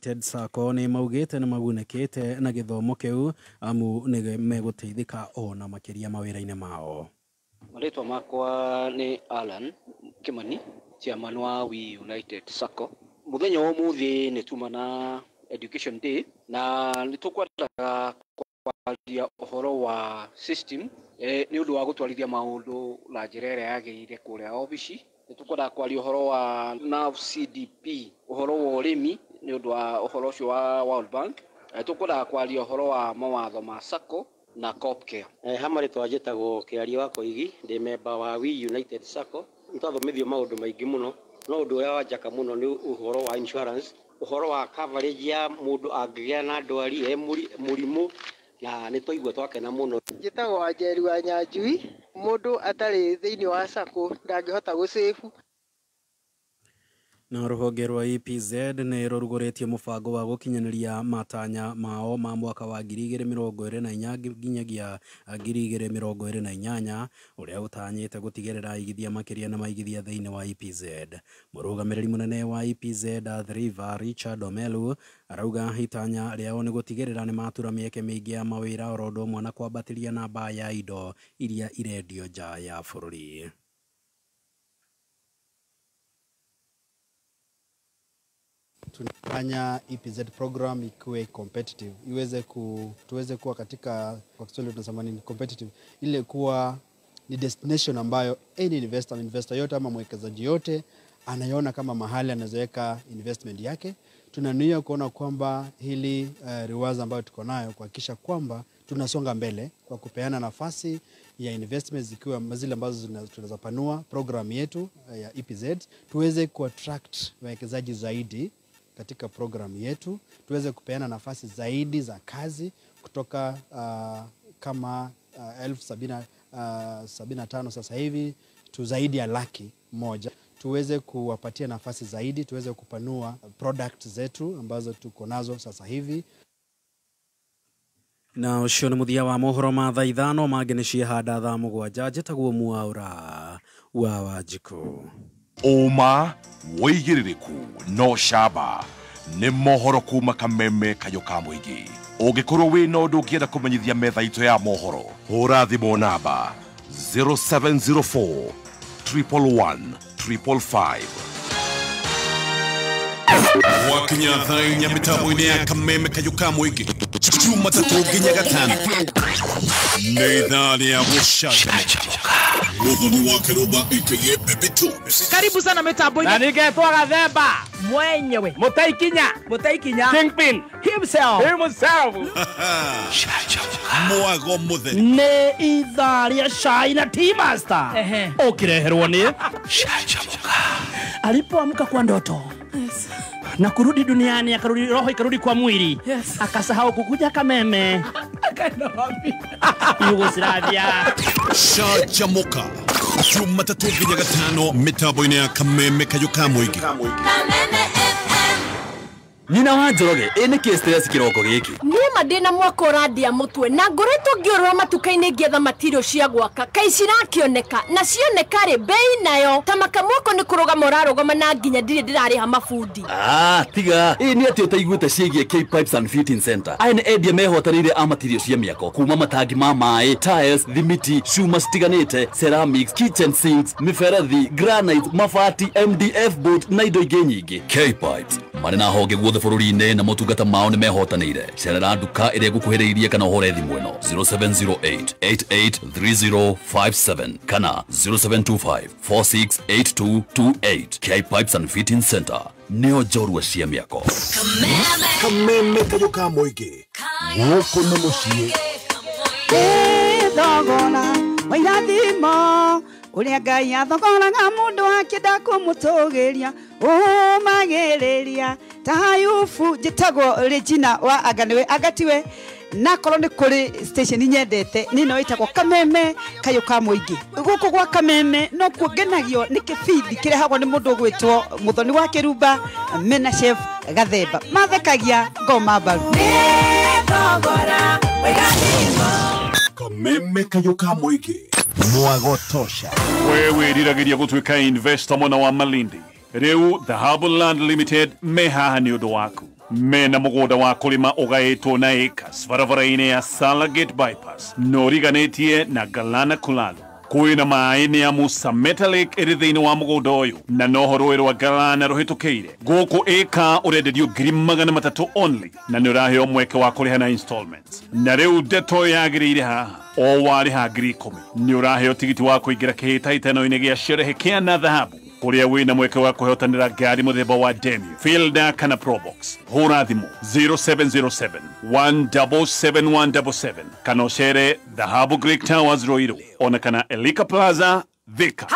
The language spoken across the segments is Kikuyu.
United Sacco nĩ maugĩte nĩ magunĩkĩte na gĩthomo kĩu amu nĩ megũteithĩka ona makĩria mawĩra-inĩ mao. Marĩtwa makwa nĩ Alan Kimani, chairman wa We United Sacco. Mũthenya wa ũmũthĩ nĩ tuma na Education Day na nĩ tũkwendaga kwaria ũhoro wa system nĩ ũndũ wa gũtwarithia maũndũ na njĩra ĩrĩa yagĩrĩire kũrĩa obici. Nĩ tũkwendaga kwaria ũhoro wa NAV CDP, ũhoro wa ũrĩmi nĩ ũndũ wa ũhoro ũcio wa World Bank. Tũkwendaga kwaria ũhoro wa mawatho ma Sacco na Copcare. Ha marĩtwa njĩtagwo Kĩaria wa Koigi, ndĩ memba wa We United Sacco. Nĩtwathomithio maũndũ maingĩ mũno, no ũndũ ũrĩa wanjaka mũno nĩ ũhoro wa insurance, ũhoro wa coverage ya mũndũ angĩgĩa na ndwari e mũrimũ, na nĩtwaigua twakena mũno. Njĩtagwo Wanjeri wa Nyanjui, mũndũ atarĩ thĩinĩ wa Sacco ndangĩhota gũcĩbu. Na rũhonge rwa EPZ nĩ rũrugũrĩtie mũbango wa gũkinyanĩria matanya mao ma mwaka wa 2024 nginyagia 2028 ũrĩa ũtanyĩte gũtigĩrĩra aigithia makĩria na maigithia thĩinĩ wa EPZ. Mũrũgamĩrĩri mũnene wa EPZ Athi River Richard Omelu arauga itanya rĩao nĩ gũtigĩrĩra nĩ matura mĩeke mĩingĩ ya mawĩra oro ũndũ ũmwe na kwambatĩria namba ya indo iria irendio nja ya bũrũri. Tunafanya EPZ program ikuwe competitive, iweze tuweze kuwa katika, kwa Kiswahili tunasema ni competitive, ile kuwa ni destination ambayo any investor yote ama mwekezaji yote anaiona kama mahali anaweza investment yake. Tunanuia kuona kwamba hili riwaza ambayo tuko nayo kuhakikisha kwamba tunasonga mbele kwa kupeana nafasi ya investments zikiwa zile ambazo tunaweza panua program yetu ya EPZ, tuweze kuattract wawekezaji zaidi katika program yetu, tuweze kupeana nafasi zaidi za kazi kutoka kama 1075 sasa hivi tu zaidi ya 100,000. Tuweze kuwapatia nafasi zaidi, tuweze kupanua product zetu ambazo tuko nazo sasa hivi. Na ũcio nĩ mũthia wa mohoro ma thaa 5 mangĩ nĩ ciehanda thaa 7. Njĩtagwo Mwaura wa Wanjikũ. Ũma wĩigĩrĩrĩku no camba nĩ mohoro kuma Kameme Kayũ ka Mũingĩ. Ũngĩkorwo wĩna ũndũ ũngĩenda kũmenyithia metha itũ ya mohoro, hũra thimũ namba 0704 111 555. Wakinya thaa 4 mĩtambo-inĩ ya Kameme Kayũ ka Mũingĩ, Jumatatũ nginya Gatano nĩ ithaa rĩa gũcanjamũka. Muthoni wa Kĩrũmba aka Baby Tunes. Karibu sana mitambo-inĩ. Na ningetwo Gathemba mwenyewe, Mũtaikinya Kingpin himself. Mwago mũtheri nĩ ithaa rĩa cai na tea master ũkĩreherwo nĩ Canjamũka. Alipoamka kwa ndoto, yes, na kurudi duniani, akarudi roho ikarudi kwa mwili, yes, akasahau kukuja Kameme. Akaenda wapi? Yugoslavia. Canjamũka Jumatatũ nginya Gatano mĩtambo-inĩ ya Kameme Kayũ ka Mũingĩ. Kameme FM. Nyina wa Njoroge, ĩ nĩkĩ stress kĩroko gĩkĩ? Niĩ ma ndĩna mwaka ũrandia mũtwe na ngoretwo ngĩũrũra matuka-inĩ ngĩetha material cia gwaka kaĩ cirakĩoneka na cioneka rĩ bei nayo ta makamwako nĩ kũrũgama ũrarũgama na nginya ndirĩ ndĩrarĩha mabundi. Tiga ĩ nĩ atĩ ũtaiguĩte ciĩgiĩ K Pipes and Fitting Center. Aya nĩ endia mehotanĩire a material cia mĩako kuma matangi ma maĩ, tiles, thimiti, cuma citiganĩte, ceramics, kitchen sinks, mĩberethi, granite, mabati, MDF board na indo ingĩ nyingĩ. K Pipes marĩ na honge guothe bũrũri-inĩ na motungata mao nĩ mehotanĩire. Cerera nduka ĩrĩa ĩgũkuhĩrĩirie kana ũhũre thimũ ĩno 0708 883057 kana 0725 468228. K Pipes and Fitting Center nĩo njorua cia mĩako. Kameme Kayũ ka Mũingĩ, gũkũ nĩ mũciĩ. Thogora wa irathimo ũrĩa Ngai athogoraga mũndũ akĩenda kũmũtũgĩria ũmagĩrĩria ta Ayubu. Njĩtagwo Regina wa Anganiwe Angatiwe, na korwo nĩ kũrĩ station nyendete nĩ ĩno ĩtagwo Kameme Kayũ ka Mũingĩ. Gũkũ gwa Kameme no kuo ngenagio nĩ kĩbindi kĩrehagwo nĩ mũndũ ũgwĩtwo Mũthoni wa Kĩrumba mena Chef Gathemba, mathekagia ngoma mbaru. Kameme Kayũ ka Mũingĩ, mwago tosha. Wewe wĩriragĩria gũtuĩka investor mwena wa Malindi, rĩu Dhahabu Land Limited me haha nĩ ũndũ waku. Mena mũgũnda wa kũrĩma ũgaĩtwo na acres barabara-inĩ ya Salagate Bypass na ũriganĩtie na Galana Kulalu. Kwĩna maĩ nĩ amu Sameta Lake ĩrĩ thĩinĩ wa mũgũnda ũyũ na noho rũĩ rwa Galana rũhĩtũkĩire. Gũkũ ĩka ũrenderio 300,000 only na nĩ ũraheo mweke wa kũrĩha na installments. Na rĩu ndeto yagĩrĩire haha o warĩha 10,000 nĩ ũraheo tigiti wa kũingĩra kĩhĩtahĩtano-inĩ gĩa sherehe kĩa na dhahabu kũrĩa wĩna mweke wa kũhotanĩra ngari mũthemba wa Demio, Fielder kana Probox. Hũra thimũ 0707 177177 kana ũcere Dhahabu Greek Towers Ruiru ona kana Elika Plaza Thika.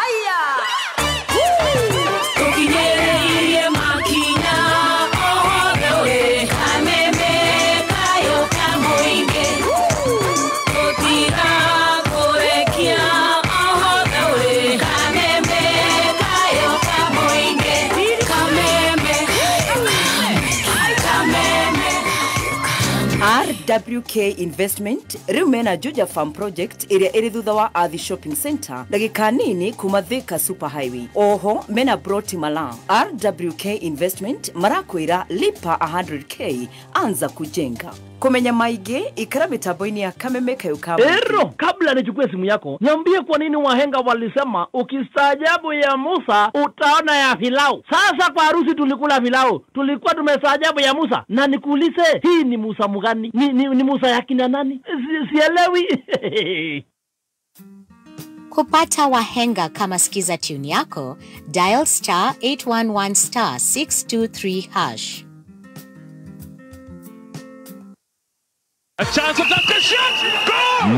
RWK Investment riu mena Juja Farm Project ĩrĩa ĩrĩ thutha wa Athi Shopping Center ndagĩka nini kuma Thika Super Highway. Oho mena Broti Mala. RWK Investment marakwĩra lipa 100k anza kujenga. Kumenya maingĩ ikara mitambo-inĩ ya Kameme Kayo ka Mũingĩ. Ero, kabla nichukue simu yako, niambie kwa nini wahenga walisema ukistaajabu ya Musa utaona ya Filau. Sasa kwa harusi tulikula filau, tulikuwa tumestaajabu ya Musa. Na nikuulize, hii ni Musa mgani? Ni Musa ya kina nani? Sielewi. Kupata wahenga kama skiza tune yako, dial star 811 star 623 hash.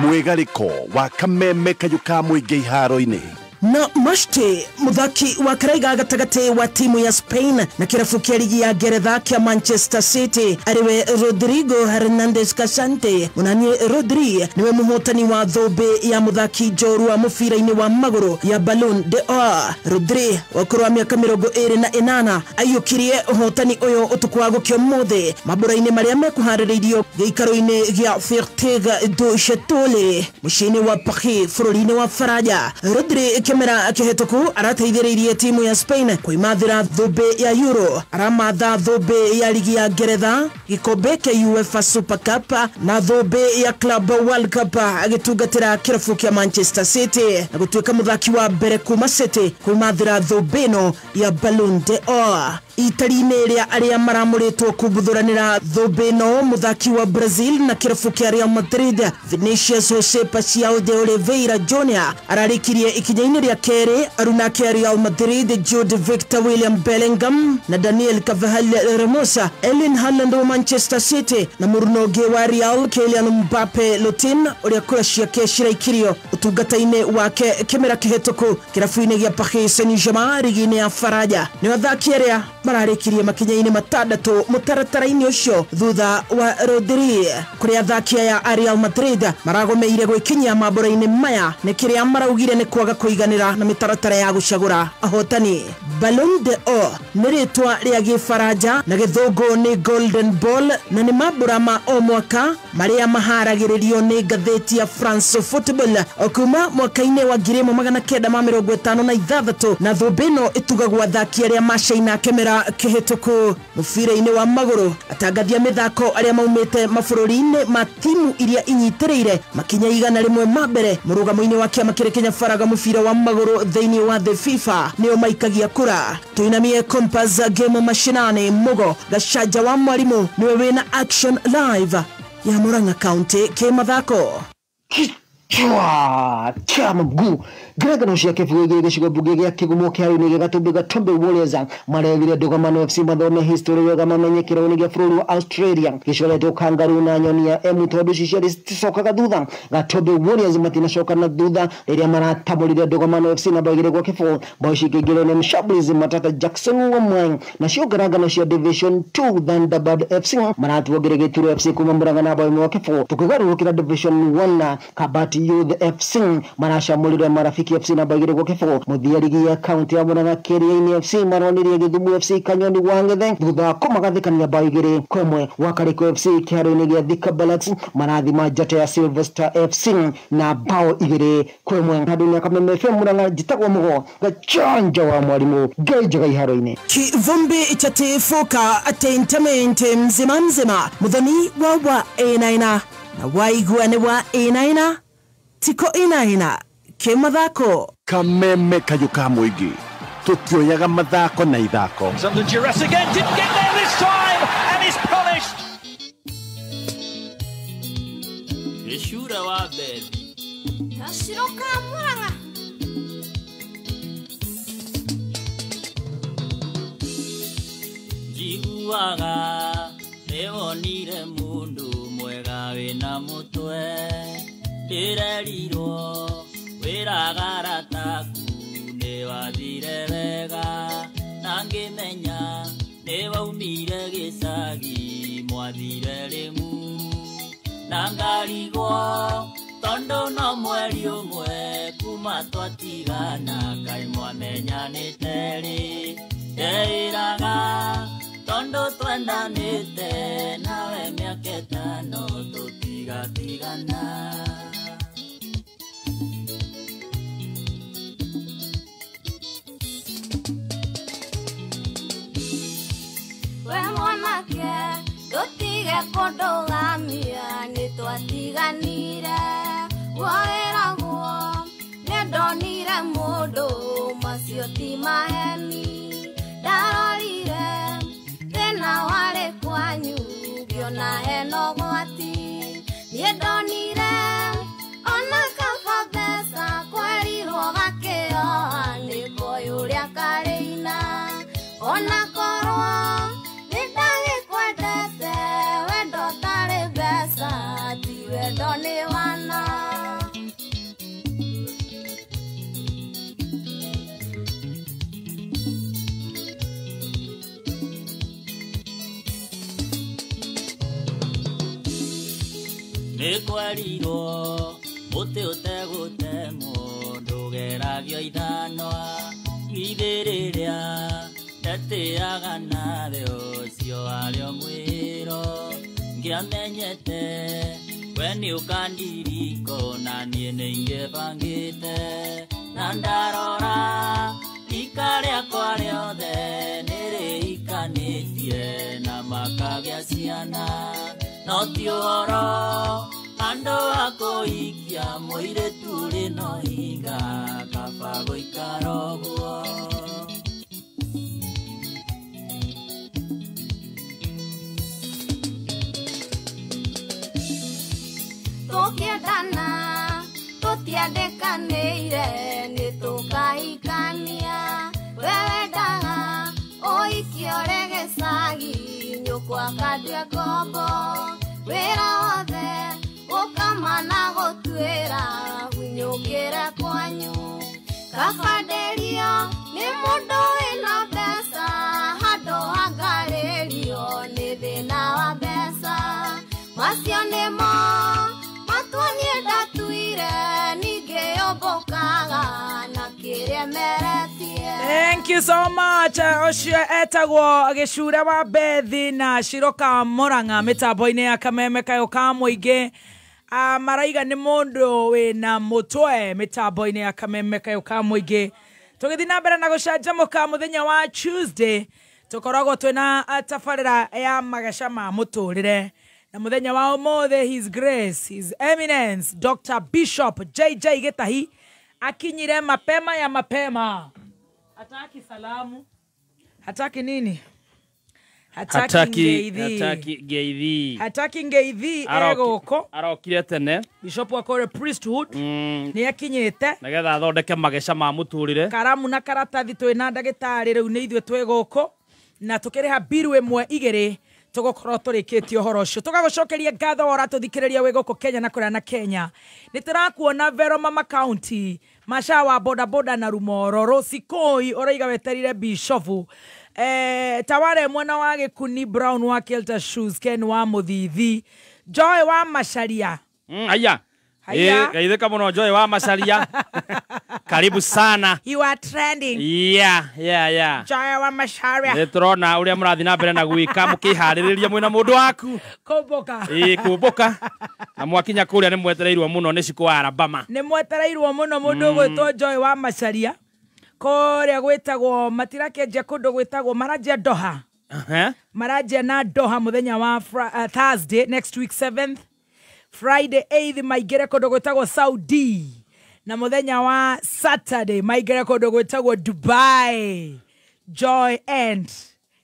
Mwigariko wa Kameme Kayo ka Mũingĩ iharo-inĩ. Na mashte muthaki wa karaiga gatagati wa timu ya Spain na kirabu kia ligi ya Ngeretha kia Manchester City ariwe Rodrigo Hernandez Casante. Munanie Rodri niwe muhotani wa thumbi ya muthaki njorua mubira-inĩ wa magũrũ ya Ballon d'Or. Rodri wa ũkũrũ wa mĩaka 28 aiyũkirie ũhotani ũyũ ũtukũ wa gũkĩa ũmũthĩ mambũra-inĩ marĩa mekũharĩrĩirio gĩikaro-inĩ gĩa Fertig du Châtelet mũciĩ-inĩ wa Paris bũrũri-inĩ wa Faranja. Rodri kĩmera kĩhĩtũku arateithĩrĩirie timu ya Spain kwĩmathĩra thũmbĩ ya Euro, aramatha thũmbĩ ya ligi ya Ngeretha, gĩkombe kĩa UEFA Super Cup na thũmbĩ ya Club World Cup agĩtungatĩra kĩrabu kĩa Manchester City na gũtuĩka mũthaki wa mbere kuma City kwĩmathĩra thũmbĩ ĩno ya Ballon d'Or. Itari-inĩ rĩa arĩa maramũrĩtwo kumbuthuranĩra thũmbĩ ĩno mũthaki wa Brazil na kĩrabu kĩa Real Madrid Vinicius Jose Paixão de Oliveira Jr. ararĩkirie ikinya-inĩ rĩa kerĩ arunake Real Madrid Jude Victor William Bellingham na Daniel Carvajal Ramos, Erling Haaland wa Manchester City na mũruno ũngĩ wa Real Kylian Mbappe Lutin ũrĩa kura ciake ciraikirio ũtungata-inĩ wake kĩmera kĩhĩtũku kĩrabu-inĩ gĩa Paris Saint-Germain rigi-inĩ ya Faranja. Nĩ athaki arĩa mararĩkirie makinya-inĩ matandatũ mũtaratara-inĩ ũcio thutha wa Rodri. Kũrĩ athaki aya a Real Madrid maragomeire gwĩkinyia mambũra-inĩ maya nĩ kĩrĩa maraugire nĩ kwaga kũiganĩra na mĩtaratara ya gũcagũra ahotani. Ballon d'Or nĩ rĩtwa rĩa gĩfaranja na gĩthũngũ nĩ Golden Ball na nĩ mambũra ma o mwaka marĩa maharagĩrĩrio nĩ ngathĩti ya France Football kuma mwaka-inĩ wa 1956 na thũmbĩ ĩno ĩtugagwo athaki arĩa macaina kĩmera kĩhĩtũku mũbira-inĩ wa magũrũ. Atangathia mĩthako arĩa maumĩte mabũrũri-inĩ ma timu iria inyitĩrĩire makinya 100 ma mbere mũrũgamo-inĩ wa kĩama kĩrĩa kĩnyabaraga mũbira wa magũrũ thĩinĩ wa the FIFA nĩo maikagia kura. Tuinamie Compass Game mashinani Mugo Gacanja wa mwarimu niwe wĩna Action Live ya Murang'a County kĩmathako. Kichwa cha mguu Gregano ciake bwege gĩcigo mbunge gĩa Kĩgumo kĩharo-inĩ gĩa Gatumbi Gatumbi Warriors marethire Ndũgamano FC mathome history wega mamenye kĩrabu-inĩ gĩa bũrũri wa Australia gĩcoretwo kangaroo na nyoni ya emu tondũ cicerĩ citicokaga thutha. Gatumbi Warriors matinacoka na thutha rĩrĩa maratamũrire Ndũgamano FC namba 2-0 bao cikĩingĩrio nĩ Mshambulizi Matata Jackson Wamweng. Nacio ngarangano cia Division 2 Thunderbird FC maratuongire Gĩturo FC kuma Murang'a namba 1-0. Tukĩgarũrũkĩra Division 1 Kabati Youth FC maracamũrire Marafiki Mungiki FC na bao 2-0. Muthia ligi ya kaunti ya Murang'a Keriaini FC maronirie Githumu FC Kanyoni wa Ng'ethe thutha wa kũmagathĩkania bao 2-1. Wakarĩko FC kĩharo-inĩ gĩa Thika Barracks marathima njata ya Silver Star FC na bao 2-1. Handũ-inĩ ya Kameme FM Murang'a, njĩtagwo Mũgo Gachanja wa mwalimu Ngai njega iharo-inĩ. Kivumbi cha tifuka entertainment mzima mzima muthoni wa inaina na waigua nĩ wa inaina tiko inaina kimathako. Kameme kayũ ka mũingĩ tutioyaga mathako na ithako. Under duress again, didn't get there this time and is punished. Gĩcura wa bethi Gaciro ka Murang'a. Njiguaga nĩwonire mũndũ mwega wĩna mũtwe, ndĩrerirwo wĩraga arataku nĩwathire wega, na ngĩmenya nĩwaumire gĩcagi mwathire rĩmu, na ngarigwo tondũ no mweri ũmwe kuma twatigana kaĩ mwamenyanĩte rĩ, ndeĩraga tondũ twendanĩte nawe mĩaka ĩtano tũtigatigana. We mwanake tũtige kũndũgamia nĩtwatiganire, woĩragwo nĩndonire mũndũ macio ti maheni, ndarorire thĩna warĩ kwanyu ngĩona hena ũgwati, niĩ ndonire ona kaba mbeca kwerirwo gakĩoha nĩkoĩ ũrĩa karĩina, ona korwo nĩndagĩkwendete wendo ũtarĩ mbeca ti wendo nĩ wana. Nĩkwerirwo mũtĩ ũtegũtemwo ndũgeragio ithanwa, githĩ rĩrĩa ndetĩaga nawe ũcio warĩ o mwĩro, ngĩamenyete we nĩũkandiriko na niĩ nĩingĩbangĩte, na ndarora rika rĩakwa rĩothe nĩrĩhikanĩtie na makagĩa ciana, no ti ũhoro andũ a kũhikia mũirĩtu ũrĩ na ũhinga kaba gũikara ũguo. Tũkĩendana tũtiandĩkanĩire nĩtũkahikania, we wendaga ũhiki ũrĩ gĩcagi nyũkwa akandue ngombo, wĩra wothe gũkama na gũtuĩra hunyũkĩre kwanyu, kaba nderio nĩ mũndũ wĩna mbeca handũ hangarĩrio nĩ thĩna wa mbeca, macio nĩmo matua niĩ ndatuire ningĩ yũmbũkaga na kĩrĩa meretie. Thank you so much. Ũcio etagwo Gĩcura wa Bethi na Ciro ka Murang'a mĩtambo-inĩ ya Kameme kayũ ka mũingĩ. Maraiga nĩ mũndũ wĩna mũtwe mĩtambo-inĩ ya Kameme kayũ ka mũingĩ. Tũgĩthiĩ na mbere na gũcanjamũka mũthenya wa Tuesday, tũkoragwo twĩna tabarĩra ya mageca ma mũtũrĩre. Na mũthenya wa ũmũthĩ His Grace, His Eminence Dr. Bishop JJ Gĩtahi akinyire mapema ya mapema. Hataki salamu, hataki nini? Hataki ngeithi. Hataki ngeithi. Hataki ngeithi egũkũ. Arokire tene. Bishop wa Kore Priesthood nĩ akinyĩte nĩgetha athondeke mageca ma mũtũrĩre. Karamu na karatathi twĩna ndagĩtarĩ rĩu nĩ ithuĩ twĩ gũkũ na tũkĩrĩha biru 1 2 tũgũkorwo tũrĩkĩtie ũhoro ũcio. Tũgagũcokeria ngatho wa ũratũthikĩrĩria wĩ gũkũ Kenya na kũrĩa na Kenya. Nĩ tũrakuona Vero Mama County, Masha wa bodaboda na Rumoro, Rosikoi ũraiga weterire Bishofu, Taware mwena wa Gĩkuni, Brown wa Kelta Shoes, Ken wa Mũthithi, Joy wa Macharia. Aya. Haya. Geithĩka mũno Joy wa Macharia. Karibu sana. You are trending. Yeah. Joy wa Macharia. Nĩ tũrona ũrĩa mũrathiĩ na mbere na gwĩka mũkĩharĩrĩria mwĩna mũndũ waku. Kũmbũka. Kũmbũka. Na mwakinya kũrĩa nĩ mwetereirwo mũno nĩ Shiko wa Alabama. Nĩ mwetereirwo mũno mũndũ ũgwĩtwo Joy wa Macharia. Kũrĩa gwĩtagwo matirakĩanjia kũndũ gwĩtagwo maranjia Doha. Maranjia na Doha mũthenya wa Thursday next week 7th. Friday 8th maingĩre kũndũ gwĩtagwo Saudi. Na mũthenya wa Saturday maingĩre kũndũ gwĩtagwo Dubai. Joy and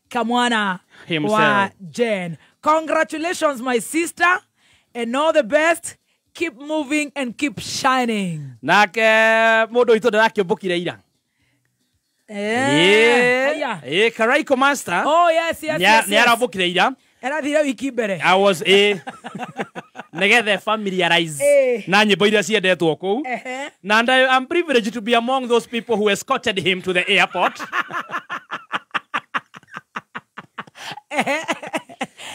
Kamwana himself wa Jen. Congratulations my sister and all the best. Keep moving and keep shining. Nake mũndũ witũ ndarakĩũmbũkire ira. Karaiko Master. Oh yes. Nĩarambũkire ira. Erathire wiki mbere. I was nĩgetha familiarize na nyĩmbo iria ciendetwo kũu. Na and I am privileged to be among those people who escorted him to the airport.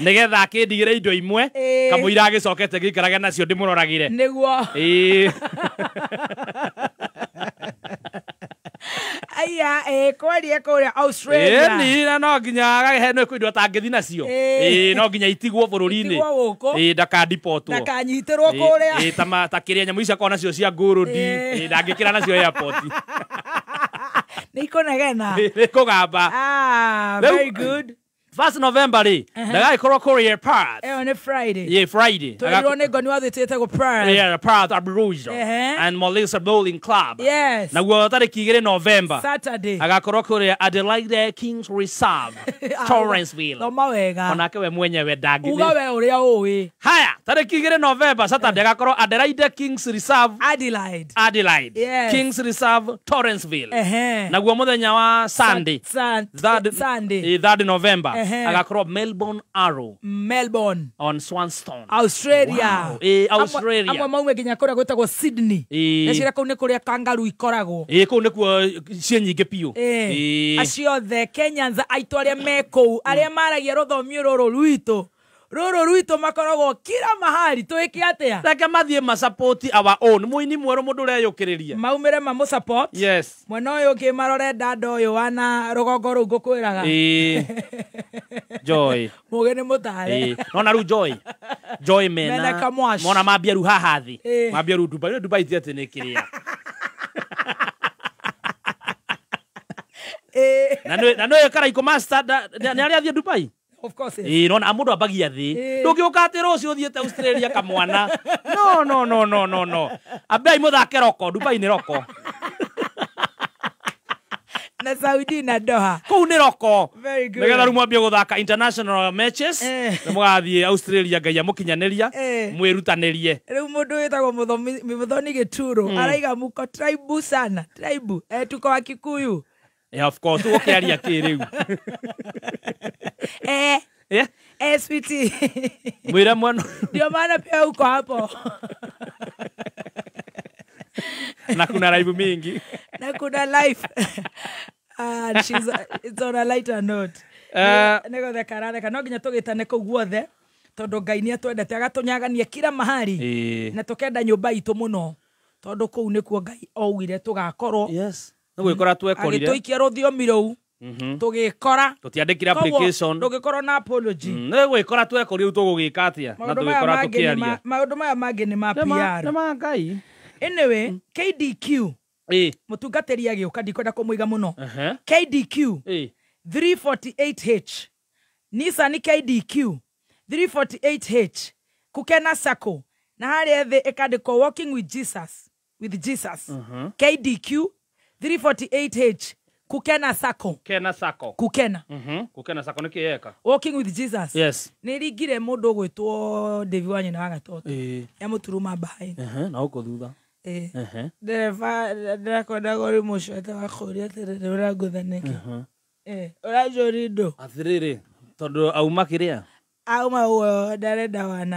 Nĩgetha akĩndigĩre indo imwe kamũira agĩcokete gĩikarage nacio ndĩmũroragĩre. Nĩguo. Aya, kwaria kũrĩa Australia. Ni na no nginya agagĩhe nĩ kwĩ indo atangĩthiĩ nacio. No nginya itigwo bũrũri-inĩ. Itigwo gũkũ. Ndakandipotwo. Ndakanyitĩrwo kũrĩa. Ta kĩrĩa nyamũ icio akoragwo nacio cia ngũrũndi. Ndangĩkĩra nacio airport. Nĩ ikũnegena. Nĩ kũgamba. Very good. 1st November rĩ, ndagagĩkorwo kũrĩa Perth. Ĩyo nĩ Friday. Yeah, Friday. Twerirwo nĩ ngoni wathĩtĩte gũ Perth. Yeah, Perth Aboriginal and Melissa Bowling Club. Yes. Naguo tarĩki 2 November. Saturday. Agakorwo kũrĩa Adelaide Kings Reserve, Torrensville. Thoma wega. Onake we mwenyewe ndangĩ. Uga we ũrĩa ũĩ. Haya, tarĩki 2 November Saturday agakorwo Adelaide Kings Reserve. Adelaide. Yes. Kings Reserve, Torrensville. Naguo mũthenya wa Sunday. Sunday. 3rd November. Agakorwo Melbourne Arrow. Melbourne. On Swanston. Australia. Wow. Australia. Amwe maume nginya kũrĩa gwĩtagwo Sydney. Neciria kũu nĩ kũrĩa kangaroo ikoragwo. Kũu nĩkuo ciĩ nyingĩ biũ. Acio othe Kenyans aitũ arĩa me kũu, arĩa maragia rũthiomi rũrũ rwitũ. Rũrũ rwitũ makoragwo kila mahali. Twĩke atĩa? Reke mathiĩ ma support our own. Mũini mwerũ mũndũ ũreyũkĩrĩria. Maumĩre mamũ support. Yes. Mwena ũyũ ũngĩ marore dada ũyũ wana rũgongo rũu ngũkwĩraga. Joy. Mũgĩ nĩ mũtare. Nona rĩu Joy. Joy mena. Mona mambia rĩu haha thĩ. Mambia rĩu Dubai. Dubai ti atĩ nĩ kĩrĩa. Na nĩ Karaiko Master nĩ arĩa athiĩ Dubai. Of course. Yes. No na mũndũ ambagia thĩ. Ndũngĩũka atĩ rũciũ ũthiĩte Australia kamwana. No. Ambiai mũthake roko, Dubai nĩ roko. Na Saudi na Doha. Kũu nĩ roko. Very good. Nĩgetha rĩu mwambie gũthaka international matches. Na mũgathiĩ Australia Ngai amũkinyanĩria, mwĩrutanĩrie. Rĩu mũndũ wĩtagwo Mũthoni Gĩturo araiga muko tribe sana. Tribe. Tuko wa Kikuyu. Yeah, of course. Tũgũkĩaria kĩ rĩu? Sweetie. Mwĩre mwena. Ndio maana pia uko hapo. Na kuna live mingi. Na kuna live. And she's it's on a lighter note. Nĩgũtheka aratheka. No nginya tũgĩtane kũu guothe tondũ Ngai nĩ atwendete agatũnyagania kila mahali. Na tũkenda nyũmba itũ mũno tondũ kũu nĩkuo Ngai augire tũgakorwo. Yes. Nĩgwĩkora twekorire. Agĩtũikia rũthiomi rũu. Tũgĩkora. Tũtiandĩkire application. Ndũgĩkorwo na apology. Nĩgwĩkora twekorire rĩu tũgũgĩka atĩa? Na tũgĩkora tũkĩaria. Maũndũ maya mangĩ nĩ ma PR. Nĩ ma Ngai. Anyway, KDQ. Mũtungatĩri agĩũka ndikwenda kũmũiga mũno. KDQ 348H. Nissan KDQ 348H. Kukena Sacco. Na harĩa thĩ ĩkandĩkwo walking with Jesus. With Jesus. KDQ 348H. Kukena Sacco. Kukena Sacco. Kukena. Kukena Sacco nĩ kĩeka. Walking with Jesus. Yes. Nĩ ringire mũndũ ũgwĩtwo David wa nyina wa Gatoto. Ya mũturuma behind. Na ũkũ thutha. Ndereba ndĩrakwenda kũrĩ mũcote wa kũũria atĩrĩrĩ ũrangũtha nĩkĩ? Ũranjũria indo. Atĩrĩrĩ tondũ auma kĩrĩa? Auma ũguo ndarenda wana.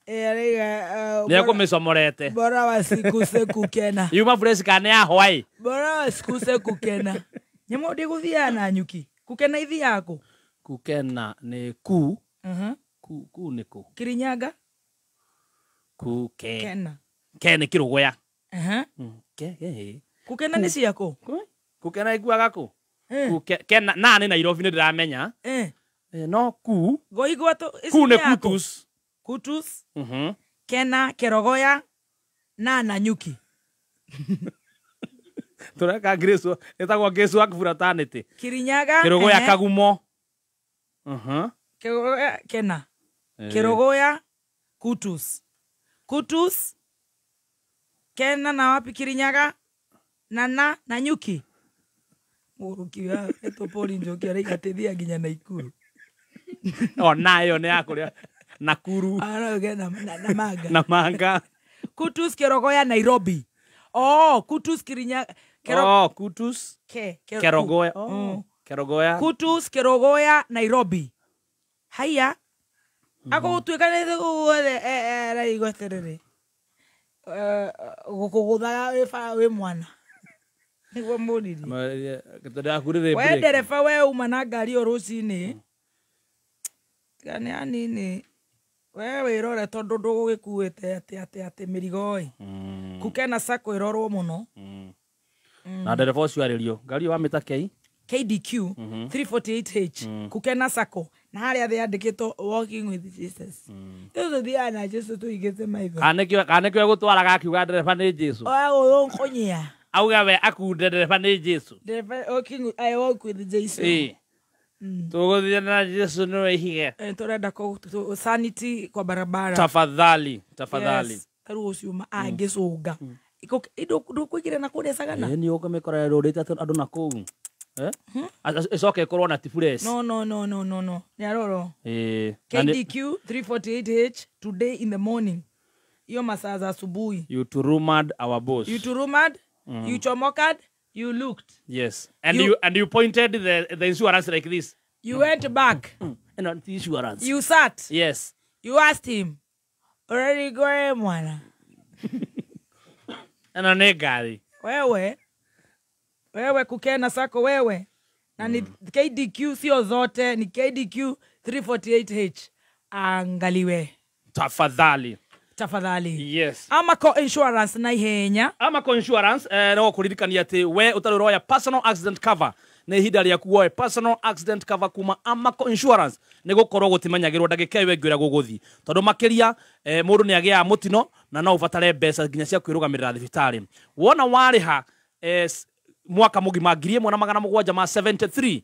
Araiga nĩ ekũmĩcomorete. Bora wasikuse kukena. Yuma fresh kana ya hwaĩ. Bora wasikuse kukena. Nyamũ ndĩgũthiaga na nyuki. Kukena ithiaga kũ? Kukena nĩ ku. Ku nĩ kũ? Kirinyaga. Kukena. Ke nĩ Kĩrũgũya. Ke Kukena nĩ ciakũ? Kukena ikuaga kũ? Kena na nĩ Nairobi nĩ ndĩramenya. No ku Goigwa to ku nĩ Kutus. Kutus. Kena Kerogoya na Nanyuki. Tureka Grace etagwo Grace wa fraternity. Kirinyaga Kerogoya Kagumo. Kerogoya Kena. Kerogoya Kutus. Kutus Kena na wapi Kirinyaga na Nanyuki. Muruki wa etopoli njoki aragatethia nginya Naikuru. O nayo nĩ yakuria Nakuru. Arauga na manga. Na manga. Kutus Kerogoya Nairobi. Oh, Kutus Kirinyaga. Oh, Kutus Kerogoya. Oh, Kerogoya. Kutus Kerogoya Nairobi. Haya. Ako tuika nĩ guothe raigua atiriri. Gukuguthaga wi mwana. Niguo mũriri. We ndereba we uma na ngari o rũcinĩ. Tiga nĩ anini. We wĩrore tondũ ndũgũgĩkuĩte atĩ mĩrigo ĩ. Kukena Sacco ĩrorwo mũno. Na ndereba ũcio arĩrio ngari wamĩta K KDQ 348H Kukena Sacco na harĩa thĩ yandĩkĩtwo walking with Jesus. Rĩu tũthiaga na Jesu tũigĩte maitho. Kana nĩkĩo egũtwaraga akiuga ndereba nĩ Jesu. Oya gũkũnyia. Auga we akunde ndereba nĩ Jesu. Ndereba walking I walk with Jesus. Tũgũthiĩ na Jesu nĩwe ihiga. Tũrenda sanity kwa barabara. Tafadhali, tafadhali. Tarĩu ũcio angĩcũnga. Ndũkũigĩra na kũrĩa Sagana. Nĩ ũkamĩkora ĩrũrĩte andũ na kũu. Icoke ĩkorwo na ti fresh. No no no no no no. Nĩ arorwo. KDQ 348H today in the morning. Hiyo masaa za asubuhi. You turumad our boss. You turumad, you chomokad, you looked. Yes. And you pointed the insurance like this. You went back. And the insurance. You sat. Yes. You asked him. Already go mwana. Eno nĩ ngari. Wewe. Wewe Kukena Sacco wewe. Na ni KDQ sio zote, ni KDQ 348H. Angaliwe. Tafadhali. Tafadhali. Yes. Amaco Insurance na ihenya. Amaco Insurance no kuririkania ati we utari roya personal accident cover. Nĩ ihinda rĩaku woe personal accident cover kuma Amaco Insurance nĩ gũkorwo gũtimenyagĩrwo ndagĩka ĩyo ĩngĩ ũrĩa gũgũthiĩ tondũ makĩria mũndũ nĩ agĩaga mũtino na no ũbatare mbeca nginya cia kwĩrũgamĩrĩra thibitarĩ. Wona warĩha mwaka mũgima 1773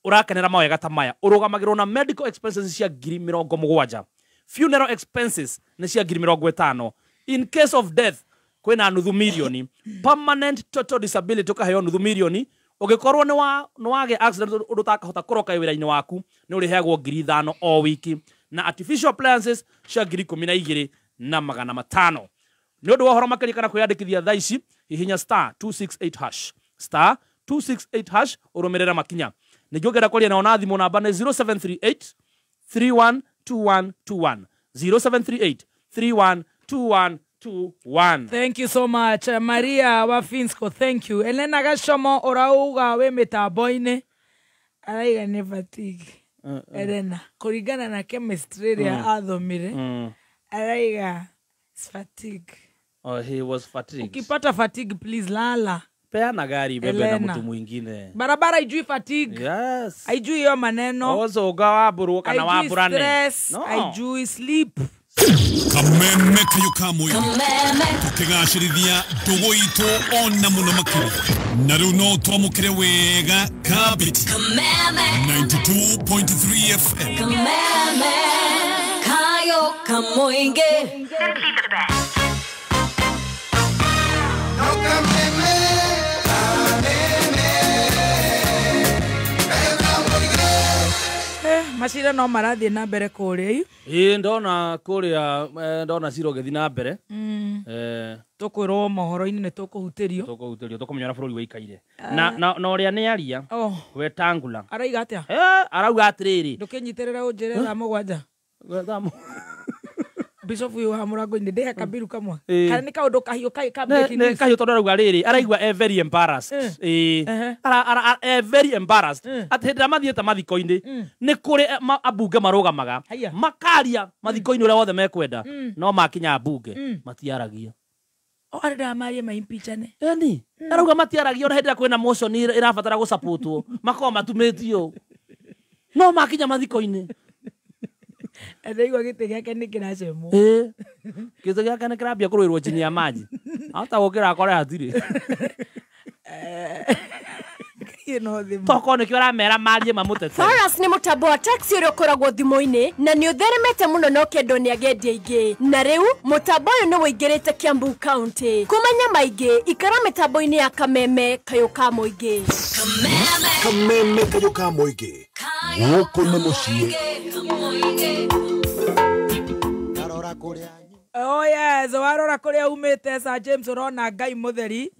ũrakenera mawega ta maya ũrũgamagĩrwo na medical expenses cia 70,000, funeral expenses nĩ cia 50,000, in case of death kwĩna 500,000, permanent total disability ũkaheo 500,000. Ũngĩkorwo nĩ wagĩa accident ũndũ ũtakahota kũroka wĩra-inĩ waku nĩ ũrĩheagwo 5,000 o wiki, na artificial appliances cia 12,500. Nĩ ũndũ wa ũhoro makĩria kana kwĩyandĩkithia thaa ici hihinya star 268 hash star 268 hash ũrũmĩrĩre makinya. Ningĩ ũngĩenda kwaria nao na thimũ namba nĩ 0738 312121 0738 312121. Thank you so much Maria wa Finsco, thank you. Elena Gashomo urauga we mitambo-inĩ araiga nĩ fatigue. Elena kũringana na chemistry ĩrĩa athomire araiga it's fatigue. Oh, he was fatigued. Ukipata fatigue please lala. Peana gari bebe na mtu mwingine. Barabara haijui fatigue. Yes. Haijui hiyo maneno. Ozo ugawa kana waburane. Stress, haijui sleep. Kameme kayo kamwe. Tukigacirithia ndugu itu ona muno makiria. Na riu no twamukire wega kabiti. Kameme 92.3 FM. Kameme kayo kamwinge. Simply the best. No kameme. Macira no marathie na mbere kuria. Ii ndona kuria ndona cira ũgĩthiĩ na mbere. Tũkwĩrwo mohoro-inĩ nĩ tũkũhutĩrio. Tũkũhutĩrio tũkũmenya ũrĩa bũrũri wĩikaire. Na na ũrĩa nĩ aria Wetangula. Arauga atĩa? Arauga atĩrĩrĩ. Ndũkĩnyitĩrĩra ũnjĩre thaa mũgwanja. Bishop ũyũ wa mũrango-inĩ ndĩhe kabiru kamwe. Kana nĩ kaũndũ kahiũ ka breaking news. Nĩ kahiũ tondũ arauga rĩrĩ araigua e very embarrassed. Ara very embarrassed. Atĩ hĩndĩ ĩrĩa mathiĩte mathiko-inĩ nĩ kũrĩ ambunge marũgamaga makaria mathiko-inĩ ũrĩa wothe mekwenda no makinya ambunge matiaragia. O arenda marie maimpichane. Yani arauga matiaragia ona hĩndĩ ĩrĩa kwĩna motion ĩrabatara gũsupportwo makoragwo matumĩtio no makinya mathiko-inĩ. Ndaigua gĩtĩ gĩake nĩ kĩracemwo. Ĩĩ, gĩtĩ gĩake nĩ kĩrambia kũrũĩrwo chini ya maji, ahota gũkĩra akore hatirĩ. Tokorwo nĩkĩo aramera marie mamũtete. Faras nĩ mũtambo wa taxi ũrĩa ũkoragwo thimũ-inĩ na nĩ ũtheremete mũno na ũkendwo nĩ agendi aingĩ, na rĩu mũtambo ũyũ nĩ ũingĩrĩte Kiambu County. Kũmenya maingĩ ikara mĩtambo-inĩ ya Kameme Kayũ ka Mũingĩ. Kameme Kayũ ka Mũingĩ, gũkũ nĩ mũciĩ. Oh yes, warora kuria umite Sir James urona Ngai mutheri.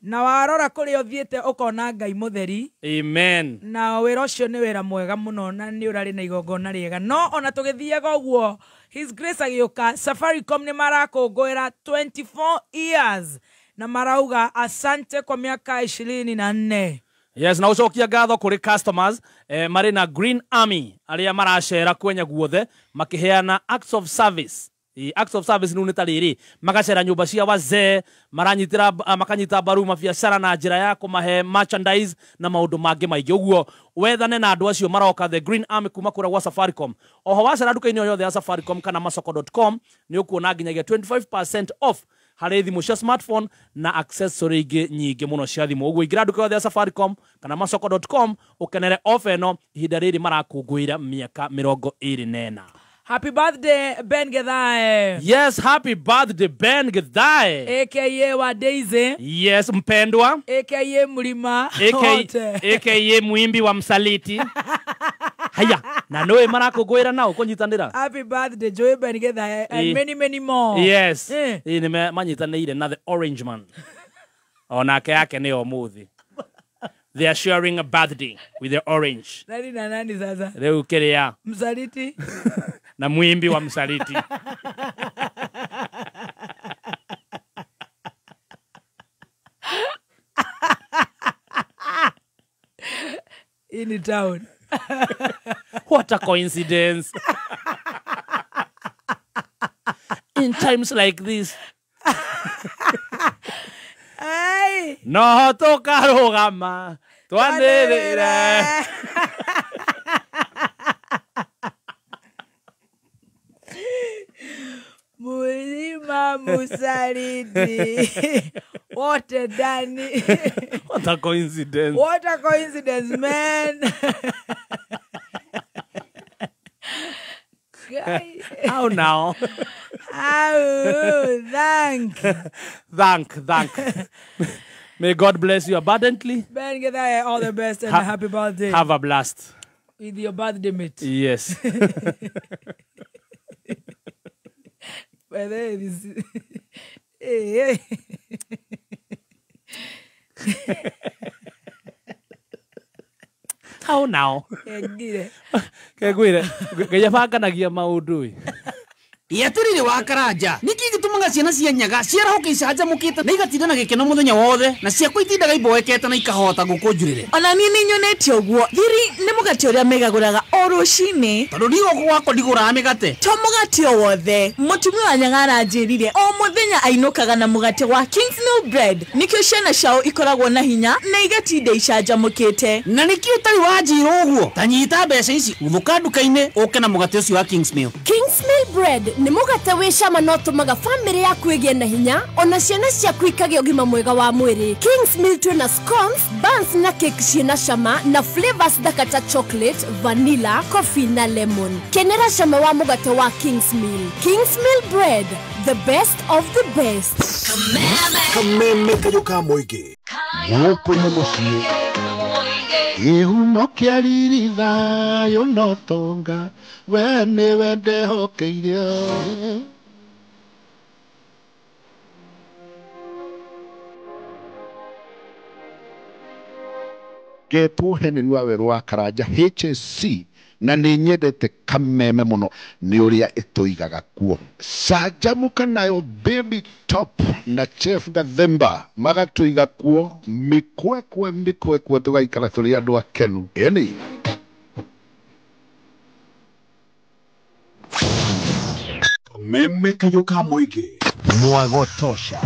Na warora kuria uthiite ukona Ngai mutheri. Amen. Na wira ucio ni wira mwega muno na ni urari na igongona riega. No ona tugithiaga uguo His Grace agiuka Safaricom ni marakũngũĩra 24 years na marauga asante kwa miaka 24. Yes, na ucokia ngatho kuri customers marĩ na Green Army aria maracera kwenya guothe makiheana acts of service. Acts of service nĩ ta rĩrĩ magacera nyũmba cia wazee maranyitĩra makanyita mbaru mabiacara na njĩra ya kũmahe merchandise na maũndũ mangĩ maingĩ. Ũguo wethane na andũ acio maroka the Green Army kuma kũrĩa gwa Safaricom. Oho wacera nduka-inĩ o yothe ya Safaricom kana masoko.com nĩ ũkuona nginyagia 25% off harĩ thimũ cia smartphone na accessory ingĩ nyingĩ mũno cia thimũ. Ũguo ingĩra nduka yothe ya Safaricom kana masoko.com ũkenere off ĩno ihinda rĩrĩ marakũngũĩra mĩaka 24. Happy birthday Ben Githae. Yes, happy birthday Ben Githae. AKA wa Daisy. Yes, mpendwa. AKA Mlima. AKA mwimbi wa msaliti. Haya, na noe marakũngũĩra nao kũnyitanĩra. Happy birthday Joey Ben Githae and many many more. Yes. Nĩ manyitanĩire na the Orange Man. Onake yake nĩ ũmũthĩ. They are sharing a birthday with the orange. Nani na nani sasa? Rĩu kĩrĩa? Msaliti. Na mwimbi wa msaliti. In town. What a coincidence. In times like this. Hey. No tokarugama twanĩrĩre. Mulima musaliti. What a Danny. What a coincidence. What a coincidence, man. How now? Oh, thank. Thank. May God bless you abundantly. Ben Githae, all the best and happy birthday. Have a blast. With your birthday mate. Yes. By the way, this hey, hey. How now? Kegwire. Gejabanganagia maũndũ. Yeturire wa Karanja niki gitumaga ciana cia nyaga ciarahuka icanjamukite na igatinda na gikeno muthenya wothe na ciakwa itindaga iboekete na ikahota gukunjurire. Ona niĩ nĩ nyonete ũguo. Thiri nĩ mũgate ũrĩa megagũraga o rũcinĩ. Tondũ niĩ gũkũ gwakwa ndigũraga mĩgate. To mũgate o wothe. Mũtumia wa nyaga aranjĩrire o mũthenya ainũkaga na mũgate wa Kingsmill Bread. Nĩkĩo ciana ciao ikoragwo na hinya na igatinda icanjamũkĩte. Na nĩkĩo ũtarĩ wanjĩra ũguo? Ta nyita mbeca ici gũthũka nduka-inĩ ũke na mũgate ũcio wa Kingsmill. Kingsmill Bread nĩ mũgate wĩ cama no tũmaga famĩlĩ yaku ĩgĩe na hinya ona ciana ciaku ikagĩa ũgima mwega wa mwĩrĩ. Kingsmill twĩna scones, buns na cake ciĩna cama na flavors thaka ta chocolate, vanilla, coffee na lemon. Kenera cama wa mũgate wa Kingsmill. Kingsmill Bread, the best of the best. Kameme Kayũ ka Mũingĩ. Gũkũ nĩ mũciĩ. Kĩhumo kĩa riri thayũ no tonga we nĩwe ndehokeire. Ngetwo Henry wa Werũ wa Karanja HSC na nĩ nyendete Kameme mũno nĩ ũrĩa ĩtũigaga kuo. Canjamũka nayo Baby Top na Chef Gathemba magatũiga kuo mĩkwekwe mĩkwekwe tũgaikara tũrĩ andũ akenu. Ĩni Kameme Kayũ ka Mũingĩ. Mwago tosha.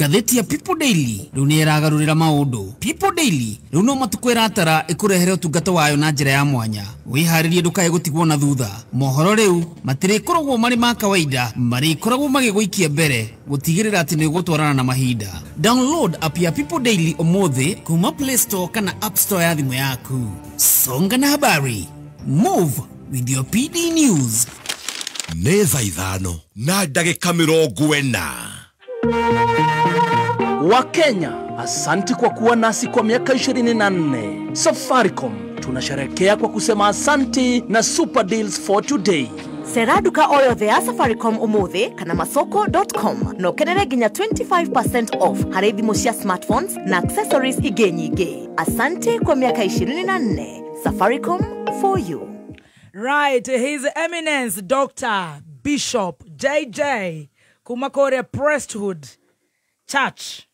Ngathĩti ya People Daily rĩu nĩ ĩragarũrĩra maũndũ. People Daily rĩu no matukũ ĩratara ĩkũrehere ũtungata wayo na njĩra ya mwanya. Wĩharĩrie ndũkae gũtigwo na thutha. Mohoro rĩu matirĩkoragwo marĩ ma kawaida, marĩkoragwo magĩgũikia mbere gũtigĩrĩra atĩ nĩ ũgũtwarana na mahinda. Download app ya People Daily ũmũthĩ kuma Play Store kana App Store ya thimũ yaku. Songa na habari. Move with your PD News. Nĩ thaa 5 na ndagĩka 40. Wakenya, asanti kwa kuwa nasi kwa miaka 24. Safaricom tunasherehekea kwa kusema asanti na super deals for today. Sera duka o yothe ya Safaricom umuthi kana masoko.com no kenere nginya 25% off harĩ thimũ cia smartphones na accessories ingĩ nyingĩ. Asante kwa miaka 24. Safaricom for you. Right, His Eminence Dr. Bishop JJ Kumakore Priesthood Church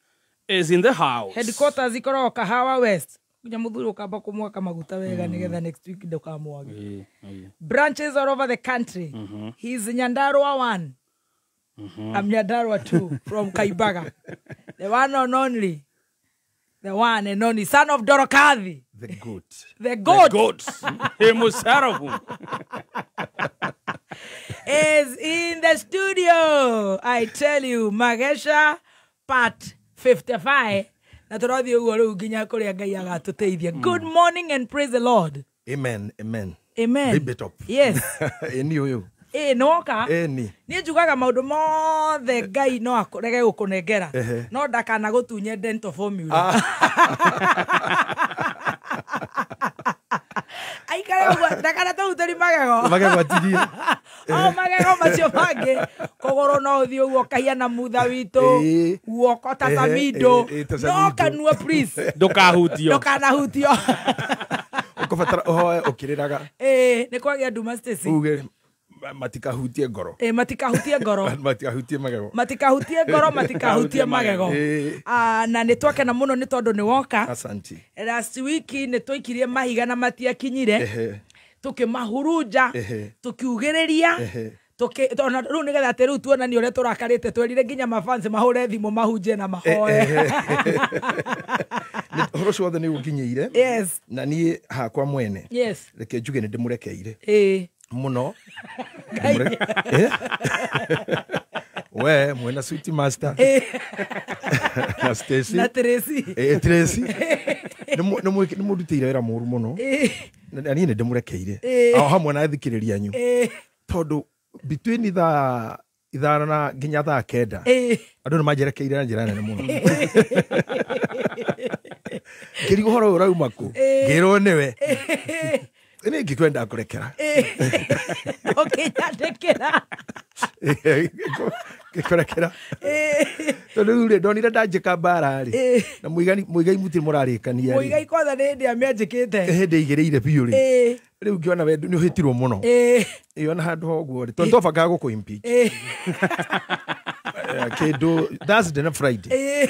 is in the house. Headquarters ikoragwo Kahawa West. Nginya muthuri ukamba kumwaka maguta wega nigetha next week ndukamwage. Branches all over the country. He's Nyandarua 1. I'm Nyandarua 2 from Kaibaga. The one and only. The one and only son of Dorokathi. The goat. The goat. The goat. Himself. Is in the studio. I tell you, Magesha part 55. Na tũrathiĩ ũguo rĩu nginya kũrĩa Ngai agatũteithia. Good morning and praise the Lord. Amen, amen. Amen. Big bit up. Yes. Eni ũyũ. Ĩ nĩwoka? Eni. Niĩ njugaga maũndũ mothe Ngai no akũrege gũkũnengera. No ndakana gũtunye dental formula. Aikare ũguo ndakana tũrutĩri magego. Magego atigie. O magego macio mangĩ kũgũrũ no ũthiĩ ũguo ũkahiana mutha witũ guoko ta Samido no kanua please ndũkahutio. Ndũkanahutio. Ũkũbatara ũhoe ũkĩrĩraga. Ĩ nĩ kwagĩa nduma Stacy. Uge matikahutie ngoro. Matikahutie ngoro. Matikahutie magego. Matikahutie ngoro, matikahutie magego. Na nĩ twakena mũno nĩ tondũ nĩ woka. Asanti. Last week nĩ twaikirie mahiga na matiakinyire. Tukĩmahurunja, tukiugĩrĩria, ona rĩu nĩgetha atĩ rĩu tuonanie ũrĩa tũrakarĩte twerire nginya mafans mahũre thimũ mahunjie na mahoe. Ũhoro ũcio wothe nĩ ũnginyĩire. Yes. Na niĩ hakwa mwene. Yes. Reke njuge nĩ ndĩmũrekeire. Muno. We mwena Sweet Master. Na Stacy. Na Tracy. Tracy. Nĩ mũndutĩire wĩra mũru mũno. Na niĩ nĩ ndĩmũrekeire. O hamwe na athikĩrĩria anyu. Tondũ between thaa 5 na nginya thaa 9 andũ nĩ manjerekeire na njĩra nene mũno. Ngĩrigwo ũhoro ũyũ ũrauma kũ? Ngĩrwo nĩwe. Nĩ ngĩkwenda kũrekera. Ũkĩnyandĩkĩra. Ngĩkũrekera. Tondũ rĩu rĩ ndonire ndanjĩka mbara rĩ na Mũigai mũtirĩ mũrarĩkania rĩ. Mũigai kwanza nĩ hĩndĩ amĩanjĩkĩte. Hĩndĩ aigĩrĩire biũ rĩ. Rĩu ngĩona we nĩ ũhĩtirwo mũno. Ĩ ona handũ ha ũguo rĩ tondũ twabangaga gũkũ impeach. Kĩndũ Thursday na Friday.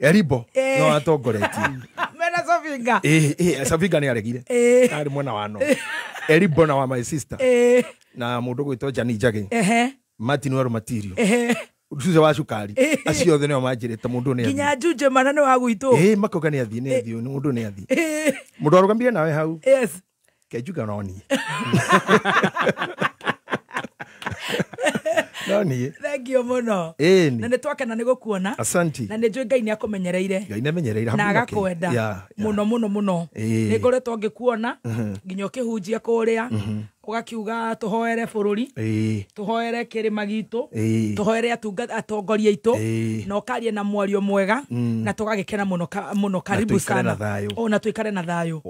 Eribo no atongoretie. Mena Sofinga. Sofinga nĩ aregire. Arĩ mwena wa no. Eribo na wa my sister. Na mũndũ gwĩtwo Jani Njagi. Martin Waru Matirio. Ucuze wa cukari. Acio othe nĩo manjĩrĩte mũndũ nĩ athiĩ. Nginya Njunje mana nĩ wa gwitũ. Makoga nĩ athiĩ nĩ athiĩ mũndũ nĩ athiĩ. Mũndũ arũgamire nawe hau. Yes. Kenjuga no niĩ. No niĩ. Thank you mũno. Na nĩ twakena nĩ gũkuona. Asanti. Na nĩ njũĩ Ngai nĩ akũmenyereire. Ngai nĩ amenyereire na agakwenda. Mũno mũno mũno. Nĩ ngoretwo ngĩkuona nginya ũkĩhunjia kũrĩa ũgakiuga tũhoere bũrũri, tũhoere kĩrĩma gitũ, tũhoere atongoria aitũ, na ũkarie na mwario mwega na tũgagĩkena mũno mũno. Karibu sana. O na tũikare na thayũ.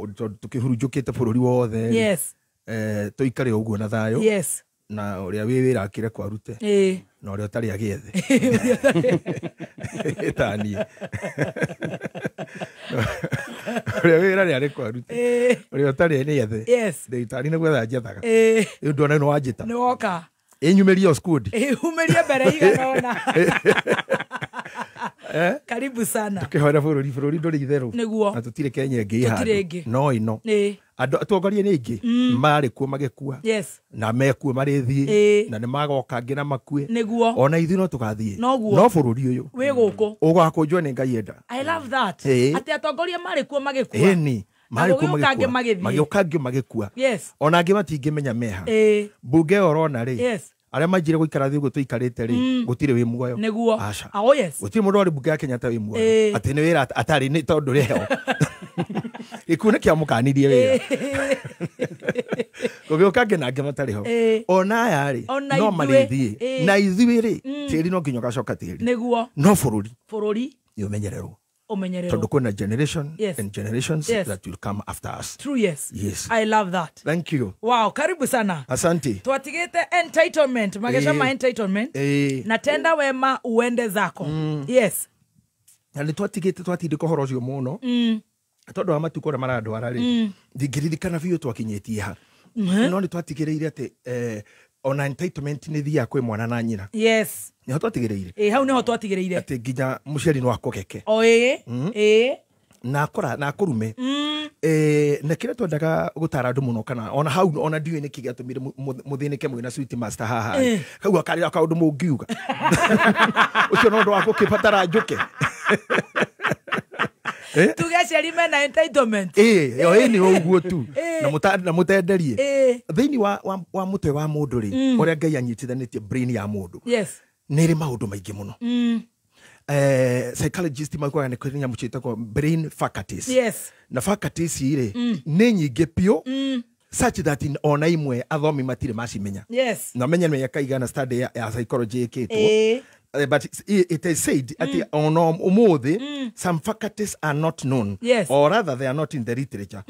Tũkĩhurunjũkĩte bũrũri wothe. Yes. Tũikare ũguo na thayũ. Yes. Na ũrĩa wĩ wĩra akĩre kwarute. Na ũrĩa ũtarĩ agĩethe. Tani. Ũrĩa wĩra nĩ arĩ kwarute. Ũrĩa ũtarĩ nĩ ethe. Yes. Ndagĩtarĩ nĩ gwetha njethaga. Rĩu ndona nĩ wanjĩta. Nĩ woka. Ĩnyumĩrie o squad. Ĩumĩrie mbere igana ũna. Karibu sana. Tukĩhoera bũrũri, bũrũri ndũrĩ itherũ. Nĩguo. Na tũtirĩ Kenya ĩngĩ Tũtirĩ ĩ ĩngĩ. handũ. No ĩno. Andũ atongoria nĩ aingĩ marĩ kuo magĩkua. Na mekuo marĩthiĩ na nĩ magoka angĩ na makue. Nĩguo. Ona ithuĩ no tũgathiĩ. Noguo. No bũrũri ũyũ Wĩ gũkũ. ũgakũnjwo nĩ Ngai enda. I love that. Atĩ atongoria marĩ kuo magĩkua. Ĩni. Na Marĩ kuo gũgĩũka angĩ magĩkua. magĩthiĩ. Magĩũka angĩ magĩkua. Ona angĩ matingĩmenya meha. Mbunge ĩyo ũrona rĩ. Arĩa manjire gũikara thĩ ũguo tũikarĩte rĩ, gũtirĩ wĩ muoyo. Nĩguo. Aca. Oh yes. Gũtirĩ mũndũ warĩ mbunge ya Kenyatta wĩ muoyo. Atĩ nĩ wĩra atarĩ nĩ tondũ rĩho. Gĩkuũ nĩ kĩamũkanirie wĩra. Gũgĩũka angĩ na angĩ matarĩ ho. Ona aya rĩ, Ona no ithuĩ. marĩthiĩ. Na ithuĩ rĩ, tĩri no nginya ũgacoka tĩri. Nĩguo. No bũrũri Bũrũri nĩ ũmenyererwo. ũmenyererwo. Tondũ kwĩna generation and generations that will come after us. True, yes. Yes. I love that. Thank you. Wow, karibu sana. Asante. Twatigĩte entitlement, mageca ma entitlement. Na tenda wema uende zako. Yes. Na nĩ twatigĩte twatindĩka ũhoro ũcio mũno. Tondũ wa matukũ ũrĩa marandwara rĩ, ndingĩririkana biũ twakinyĩtie ha. No nĩ twatigĩrĩire atĩ ona entitlement nĩ thiaga kwĩ mwana na nyina. Nĩho twatigĩrĩire. Hau nĩho twatigĩrĩire. Atĩ nginya mũciari no akũgeke. O ĩĩ. Na akora na akũrume. Na kĩrĩa twendaga gũtara andũ mũno kana ona hau ona ndiũĩ nĩkĩ gĩatũmire mũthĩnĩke mwĩna Sweet Master haha. Kau akarĩra kaũndũ mũngiuga. Ũcio no ũndũ wa gũkĩbatara njũke. Tuge aciari mena entitlement. Ĩyo ĩ nĩ ũguo tu. Na mũtenderie. Thĩinĩ wa mũtwe wa mũndũ rĩ, ũrĩa Ngai anyitithanĩtie brain ya mũndũ. Nĩ ĩrĩ maũndũ maingĩ mũno. Psychologist maugaga nĩ kũrĩ nyamũ ciĩtagwo brain faculties. Na faculties rĩ, nĩ nyingĩ biũ, such that ona imwe athomi matirĩ macimenya. Na menye mĩaka igana study ya psychology ĩkĩtwo. But it is said at on umuthi some faculties are not known. Or rather they are not in the literature.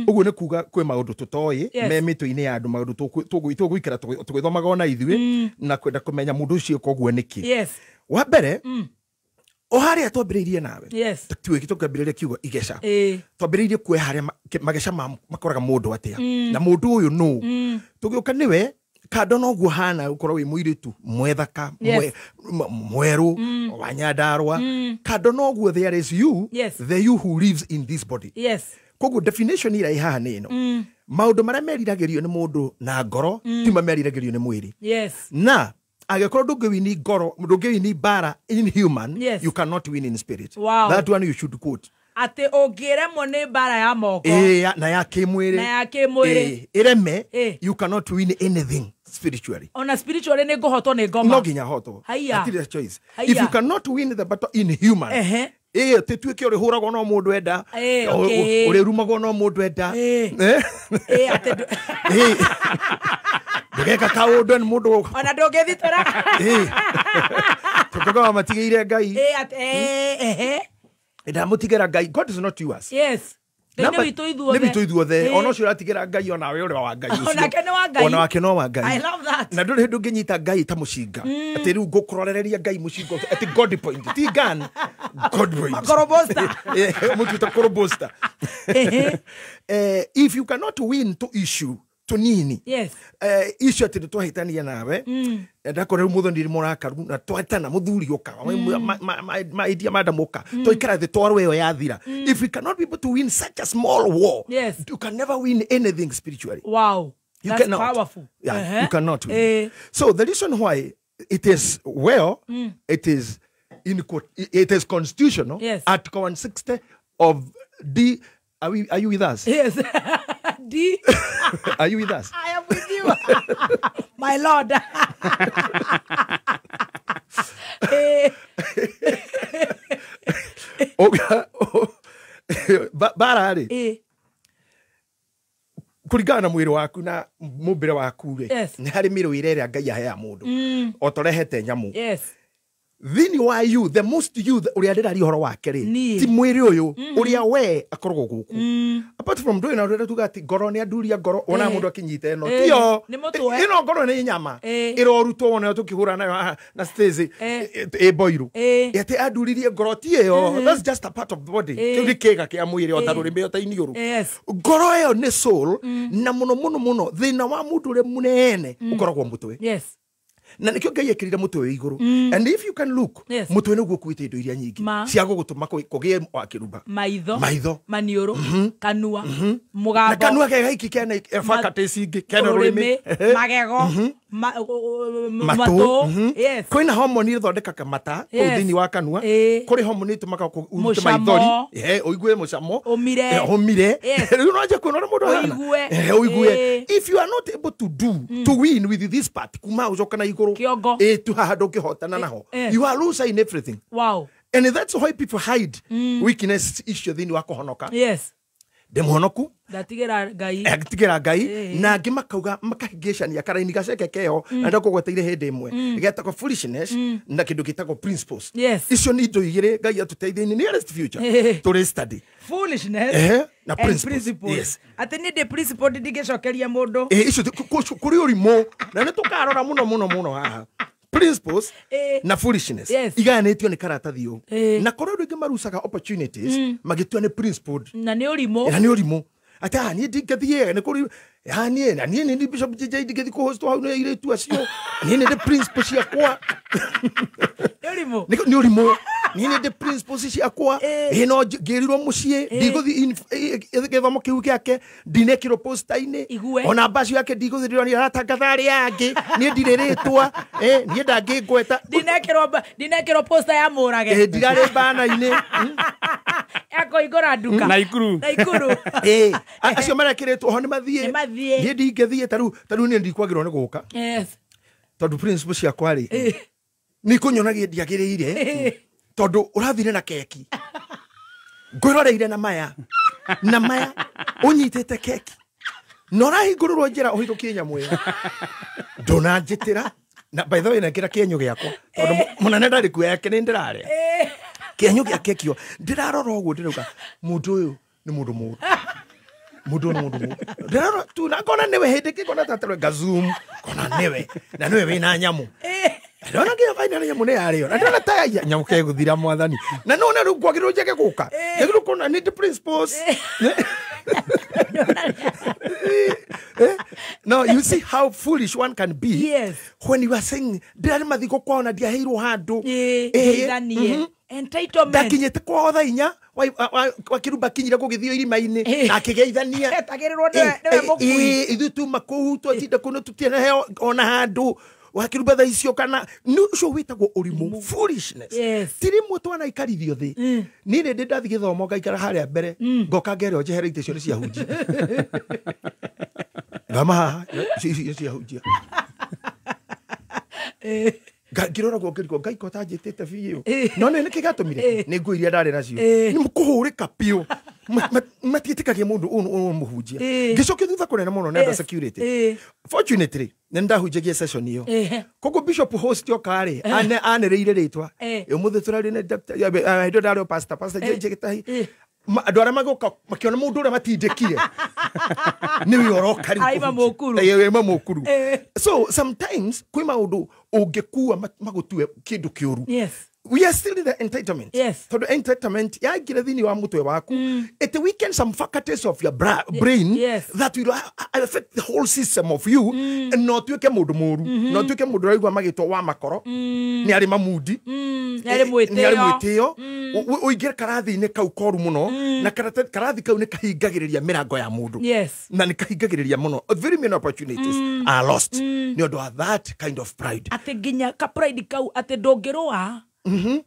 Uguo nĩ kuga kwĩ maũndũ tũtoĩ me mĩtwe-inĩ ya andũ maũndũ tũgũikara tũgĩthomaga ona ithuĩ na kwenda kũmenya mũndũ ũcio koguo nĩkĩ. Wa mbere, o harĩa twambĩrĩirie nawe. Tuĩke tũkĩambĩrĩria kiugo igeca. Twambĩrĩirie kuoya harĩa mageca makoraga mũndũ atĩa. Na mũndũ ũyũ nũ. Tũgĩũka nĩwe kando noguo hana ukorwo wi muiritu mwethaka mweru wa Nyandarua. Kando noguo there is you, the you who lives in this body. Koguo definition ira ihaha nĩ ĩno. Maũndũ marĩa meriragĩrio nĩ mũndũ na ngoro ti ma meriragĩrio nĩ mwĩrĩ. Na angĩkorwo ndũngĩwini ngoro, ndũngĩwini mbara in human, you cannot win in spirit. Wow. That one you should quote. Atĩ ũngĩremwo nĩ mbara ya moko na ya kĩmwĩrĩ, na ya kĩmwĩrĩ ĩreme, you cannot win anything spiritually. Ona spiritually nĩ ngũhotwo nĩ ngoma. No nginya hotwo. Hatirĩ choice. If you cannot win the battle in human, tĩtuĩke ũrĩhũragwo no mũndũ enda, ũrĩrumagwo no mũndũ enda. Ndũgeka kaũndũ nĩ mũndũ ona ndũngĩthitora. Tũkauga matigĩire Ngai. Ndamutigĩra Ngai. God is not yours. Ngai nĩ witũ ithuothe. Nĩ witũ ithuothe. Ona ũcio ũratigĩra Ngai onawe ũrĩ wa Ngai ũcio. Onake nĩ wa Ngai. Ona wake no wa Ngai. I love that. Na ndũrĩ hĩndĩ ũngĩnyita Ngai ta mũcinga. Atĩ rĩu ngũkũrorereria Ngai mũcinga atĩ God point. Ti gun. God point. Makorobosta. Mũtuĩte korobosta. If you cannot win to issue tunini. Issue atĩ twahĩtania nawe. Ndakora rĩu mũthoni mũrakaru na twatana mũthuri ũka maidia madam ũka twaikara thĩ twarwo ĩyo yathira. If we cannot be able to win such a small war, you can never win anything spiritually. Wow. You That's cannot. Powerful. Yeah, you cannot win. So the reason why it is well, it is in quote, it is constitutional. Article 160 of D. Are you with us? Yes. D. Are you with us? I am with you. My Lord. Bara rĩ, kũringana na mwĩrĩ waku na mũmbĩre waku rĩ, nĩ harĩ mĩrũĩre ĩrĩa Ngai aheaga mũndũ o torehete nyamũ. Thĩinĩ wa you, the most youth ũrĩa ndĩraria ũhoro wake rĩ, ti mwĩrĩ ũyũ ũrĩa we akoragwo gũkũ. Apart from doing na ũrĩa tuga atĩ ngoro nĩ anduria ngoro, wona mũndũ akinyita ĩno tiyo ĩno ngoro nĩ nyama ĩrorutwo wona tũkĩhũra nayo haha na Stacy ĩ boiru atĩ anduririe ngoro ti ĩyo, that's just a part of the body. Kĩu nĩ kĩga kĩa mwĩrĩ o ta rũrĩmĩ o ta iniũrũ. Ngoro ĩyo nĩ soul, na mũno mũno mũno thĩna wa mũndũ ũrĩa mũnene ũkoragwo mũtwe. Na nĩkĩo Ngai ekĩrire mũtwe wĩ igũrũ. And if you can look, mũtwe nĩguo ũkuĩte indo iria nyingĩ cia gũgũtũma kũgĩe wakĩruba. Maitho, maniũrũ, kanua, mũgambo. Na kanua ke giki kena faculties ingĩ, kena rũrĩmĩ, magego, matũ. Yes. Kwĩna hormone ĩthondekaga mata kũu thĩinĩ wa kanua. Kũrĩ hormone ĩtũmaga ũrute maithori, ũigue mũcamo, ũmire. Rĩu no nje kuona ũrĩa mũndũ ahana. Ũigue. If you are not able to do to win with this part, kuma ũcoka na igũrũ, tu haha ndũngĩhotana naho. You are loser in everything. Wow. And that's why people hide weakness icio thĩinĩ wa kũhonoka. Yes. Ndĩmũhonoku, ndatigĩra Ngai, ndatigĩra Ngai, na angĩ makauga makahĩngĩcania karaini gaceke keho, na ndakũgweteire hĩndĩ ĩmwe getagwo foolishness na kĩndũ gĩtagwo principles. Yes. Icio nĩ indo igĩrĩ Ngai atũteithie in nearest future tũrĩ study foolishness na principles. Yes. Atĩ niĩ ndĩ principle ndingĩcokeria mũndũ. Icio kũrĩ ũrimũ na nĩ tũkarora mũno mũno mũno haha. Principles na foolishness igayanĩtio nĩ karatathi ũũ, na korwo andũ aingĩ marucaga opportunities magĩtua nĩ principled, na nĩ ũrimũ, na nĩ ũrimũ atĩ niĩ ndingĩthiĩ nĩ kũrĩ niĩ na niĩ nĩ Bishop JJ ndingĩthiĩ kũhostwo hau nĩ airĩtu acio, niĩ nĩ ndĩ principles ciakwa. Nĩ ũrimũ, nĩ ũrimũ. Niĩ nĩ ndĩ principles ciakwa, no ngĩrirwo mũciĩ ndigũthiĩ gĩthomo kĩu gĩake, ndinekĩrwo posta-inĩ, ona mbacio yake ndigũthiĩ, ndĩronire aratangatha arĩa angĩ, niĩ ndirĩ rĩtwa, niĩ ndangĩngweta, ndinekĩrwo posta ya Mũrage, ndirarĩ bana-inĩ ya kũhingũra nduka Naikuru. Acio marekĩrĩtwo ho nĩ mathiĩ, niĩ ndingĩthiĩ. Ta rĩu niĩ ndikwagĩrwo nĩ gũka tondũ principles ciakwa rĩ nĩ ikũnyonagia ndiagĩrĩire, tondũ ũrathire na keki ngwĩroreire na maya na maya ũnyitĩte keki na ũrahingũrĩrwo njĩra ũhithũkie nyamũ ĩyo, ndũnanjĩtĩra. Na by the way nekĩra kĩenyũ gĩakwa tondũ mũnene ndarĩ kuo yake nĩ ndĩrarĩa kĩenyũ gĩa keki ĩyo, ndĩrarora ũguo ndĩrauga mũndũ ũyũ nĩ mũndũ mũũru, mũndũ ũyũ nĩ mũndũ mũũru. Ndĩrarora tu na ngona nĩwe, hĩndĩ ĩngĩ ngona taterwe ngazoom ngona nĩwe na nĩwe wĩna nyamũ. Ndona nginya final nyamũ nĩ yarĩo na ndona ta nyamũ kegũthira mwathani, na nona rĩu kwagĩrĩirwo njage gũka, njagĩrĩirwo kuona nĩ principles. No, you see how foolish one can be. Yes. When you are saying ndĩrarĩ mathiko kwao na ndiaheirwo handũ. Entitlement. Ndakinyĩte kwao thaa inya wakĩrumba kinyire gũgĩthio irima-inĩ na akĩgeithania, etagĩrĩrwo nĩwe mũkui. Ithuĩ tuma kũu twatinda kũu tũtianaheo ona handũ wakĩrumba thaa icio, kana nĩ ũcio wĩtagwo ũrimũ, foolishness. Ti rĩmwe twanaikarithio thĩ. Niĩ nĩ ndĩ ndathiĩ gĩthomo ngaikara harĩa mbere, ngoka ngerwo njehere itĩ icio nĩ ciahunjia, ngama haha icio ciahunjia, ngĩrora guo ngĩrigwo Ngai ko tanjĩtĩte biũ, no nĩ nĩkĩ gĩatũmire nĩ nguo iria ndarĩ nacio nĩ kũhũrĩka biũ, matiĩtĩkagia mũndũ ũyũ mũhunjia. Ngĩcokia thutha kũnene mũno nĩ andũ security. Fortunately nĩ ndahunjagia session ĩyo, koguo bishop host oka rĩ anĩrĩire rĩtwa ũmũthĩ tũraria na hĩndĩ ĩyo ndarĩ o pastor JJ Gĩtahi. Andũ arĩa magũka makĩona mũndũ ũrĩa matindĩkire nĩwe ũroka rĩu aima mũkuru, aima mũkuru. So sometimes kwĩ maũndũ ũngĩkua magũtue kĩndũ kĩũru. Yes. We are still in the entitlement. Yes. Tondũ entitlement yaingĩra thĩinĩ wa mũtwe waku, it weakens some faculties of your brain that will affect the whole system of you. No tuĩke mũndũ mũũru, no tuĩke mũndũ ũraigua magĩtwo wa makoro, nĩ arĩ mamundi, nĩ arĩ mwĩtĩo, ũingĩre karathi-inĩ kau koru mũno, na karathi kau nĩ kahingagĩrĩria mĩrango ya mũndũ. Yes. Na nĩ kahingagĩrĩria mũno. Very many opportunities are lost nĩ ũndũ wa that kind of pride. Atĩ nginya ka pride kau atĩ ndũngĩrũa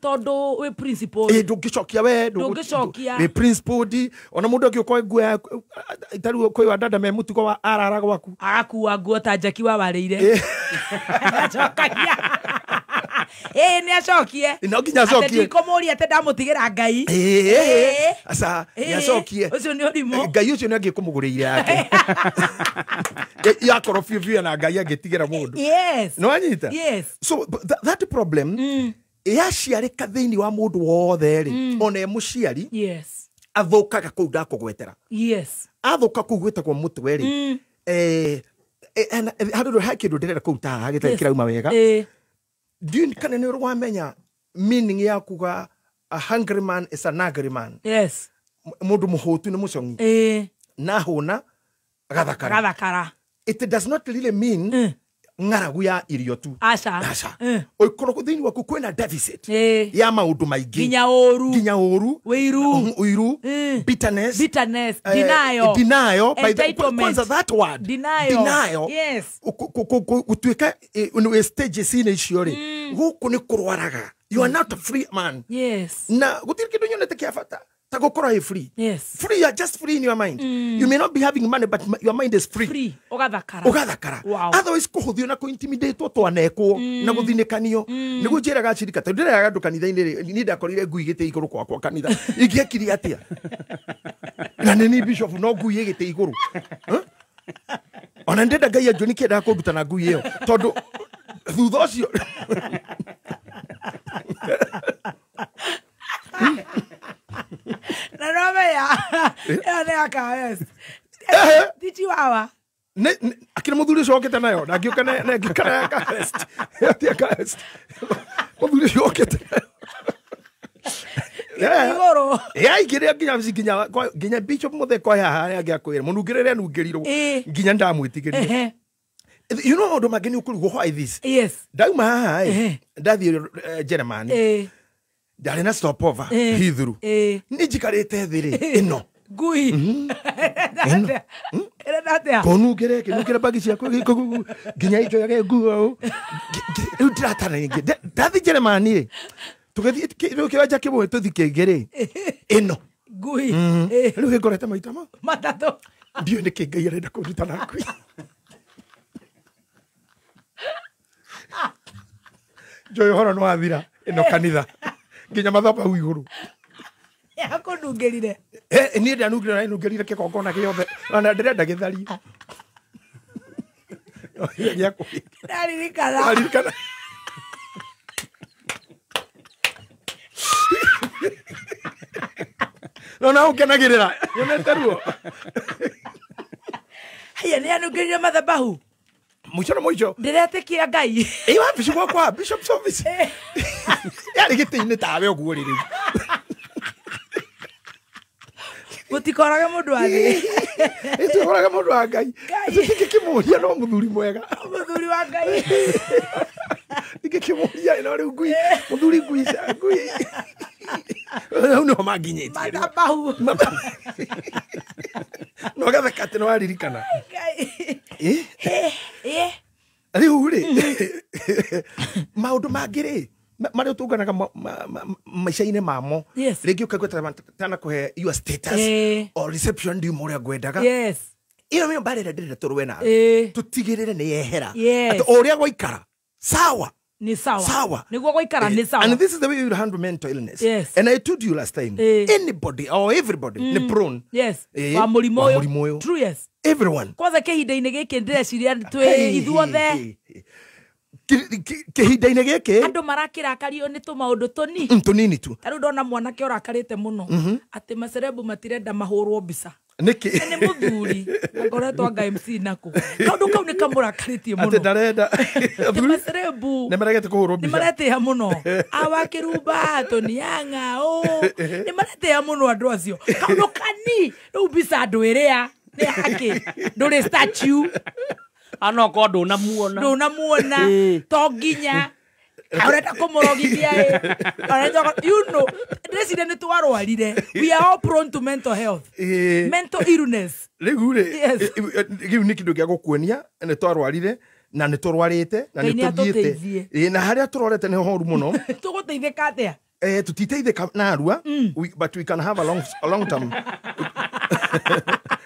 tondũ wĩ principle, ndũngĩcokia we, ndũngĩcokia wĩ principle. Ona mũndũ angĩũka nguo yaku tarĩu kwĩ wa dada me mũtugo wa arara gwaku agakua nguo ta Jackie wa warĩire, acokagia nĩ acokie, no nginya acokie, atĩ ndikũmũria atĩ ndamũtigĩra Ngai. Aca nĩ acokie, ũcio nĩ ũrimũ. Ngai ũcio nĩ angĩkũmũgũrĩire yake yakorwo biũ biũ, na Ngai angĩtigĩra mũndũ. Yes. Nĩ wanyita? Yes. So that problem yaciarĩka thĩinĩ wa mũndũ wothe rĩ, ona e mũciari athũkaga kũu ndakũgwetera. Yes. Athũka kũu gwĩtagwo mũtwe rĩ, harĩ he kĩndũ ndĩrenda kũu ta haha gĩtarĩ kĩrauma wega. Ndiũĩ kana nĩ ũrĩ wamenya meaning ya kuga a hungry man is an ugly man. Yes. Mũndũ mũhũtu nĩ mũcong'i. Na hũna agathakara. Agathakara. It does not really mean Ng'aragu ya irio tu. Aca. Aca. Ũkorwo thĩinĩ waku kwĩna deficit ya maũndũ maingĩ. Nginya ũru. Nginya ũru. Wĩiru. Ũiru. Bitterness. Bitterness. Denial. Denial. By the, kwanza that word. Denial. Denial. Yes. Gũtuĩka stages-inĩ icio rĩ, gũkũ nĩ kũrwaraga. You are not a free man. Yes. Na gũtirĩ kĩndũ nyonete kĩa bata ta gũkorwo wĩ free. Yes. Free, you are just free in your mind. You may not be having money, but your mind is free. Free. Ũgathakara. Ũgathakara. Wow. Otherwise kũhũthio na kũ-intimidate twanekwo na gũthinĩkanio. Nĩguo njĩraga acirika tondũ ndĩreraga andũ kanitha-inĩ rĩ, niĩ ndakorire ngui gĩtĩ igũrũ gwakwa kanitha. Ingĩekire atĩa? Na nĩ niĩ bishop no ngui ĩ gĩtĩ igũrũ. Ona ndĩrenda Ngai anjũnie kĩendaga kũnduta na ngui ĩyo tondũ thutha ũcio Na no meya. Ĩyo nĩ ya Kawest. Ti chihuahua. Akĩrĩ mũthuri ũcio okĩte nayo na ngĩũka na ngĩũka na ya Kawest. Ĩyo ti ya Kawest. Mũthuri ũcio okĩte nayo. Igũrũ. Yaingĩrire nginya nginya bishop mũthee kwa haha harĩa angĩakwĩra mũnungĩre rĩrĩa anungĩrirwo nginya ndamwĩtigĩrire. You know maũndũ mangĩ nĩ ũkũrigwo why this. Yes. Ndauma haha ĩ ndathiĩ Jeremani. Ndarĩ na stopover Heathrow. Nĩ njikarĩte thĩ rĩ ĩno ngui. Ĩrenda atĩa? Kũnungĩre kĩnungĩre bagi ciakwa nginya injoyage nguo ũũ. Rĩu ndiratana rĩngĩ. Ndathiĩ Jeremani rĩ tũgĩthiĩ kĩwanja kĩmwe tũthiĩ kĩngĩ rĩ ĩno ngui. Rĩu gĩngorete maita matatũ. Ndiũĩ nĩkĩ Ngai arenda kũnduta na ngui. Njoĩ ũhoro nĩ wathira ĩno kanitha nginya mathabahu igũrũ. Yakũnungĩrire. Niĩ ndanungĩrire na nungĩrire kĩgongona gĩothe ona ndĩrenda gĩthario. Ndaririkana. Ndaririkana. No na ũkenagĩrĩra nyonete ruo. Haya nĩ anungĩrire mathabahu. Mũico na mũico. Ndĩretĩkia Ngai. Ĩ wabici gwakwa bishop's office. Yarĩ gĩtĩ-inĩ tawe ũguo rĩrĩ. Mũtikorage mũndũ wa thĩ. Tũkorage mũndũ wa Ngai. Tũtingĩkĩmũria no mũthuri mwega. Mũthuri wa Ngai. Ndingĩkĩmũria ĩno rĩu ngui. Mũthuri ngui ngui. Hau nĩho manginyĩtie. Mathabahu. No gatheka atĩ nĩ waririkana. Ngai. Rĩu rĩ maũndũ mangĩ rĩ marĩa ũtũnganaga maica-inĩ mamo rĩngĩ ũkaigua tana kũhe your status or reception ndiuma ũrĩa ngwendaga. Yes. Ĩyo nĩyo mbara ĩrĩa ndĩrenda tũrũe nayo. Tũtigĩrĩre nĩ yehera. Atĩ o ũrĩa gwaikara sawa. Ni sawa. Sawa. Nĩguo gwaikara nĩ sawa. And this is the way you handle mental illness. Yes. And I told you last time, anybody or everybody nĩ prone. Yes. Wa mũrimũ ũyũ. True, yes. Everyone. Kwanza kĩhinda-inĩ gĩkĩ ndĩreciria twĩ ithuothe. Kĩhinda-inĩ gĩkĩ andũ marakĩrakario nĩ tũmaũndũ tũni. Tũnini tu. Ta rĩu ndona mwanake ũrakarĩte mũno atĩ macerebu matirenda mahũrwo mbica. Nĩkĩ? Nĩ mũthuri akoretwo anga MC nako. Kaũndũ kau nĩ kamũrakarĩtie mũno. Atĩ ndarenda. Atĩ macerebu nĩ maregete kũhũrwo mbica. Nĩ maretĩĩa mũno. Awa Kĩrumba, Tonianga, nĩ maretĩĩa mũno andũ acio. Kaũndũ kani rĩu mbica ndwĩrĩa nĩ haki ndũrĩ statue. Ano ko ndũnamuona. Ndũnamuona to nginya urenda kũmũrogithia ĩ. You know, ndĩreciria nĩ twarwarire. We are all prone to mental health. Mental illness. Rĩu rĩ gĩu nĩ kĩndũ gĩa gũkuonia nĩ twarwarire na nĩ tũrwarĩte na nĩ tũthiĩte. Na harĩa tũrorete nĩ horu mũno. Tũgũteithĩka atĩa? Tũtiteithĩka narua, but we can have a long term.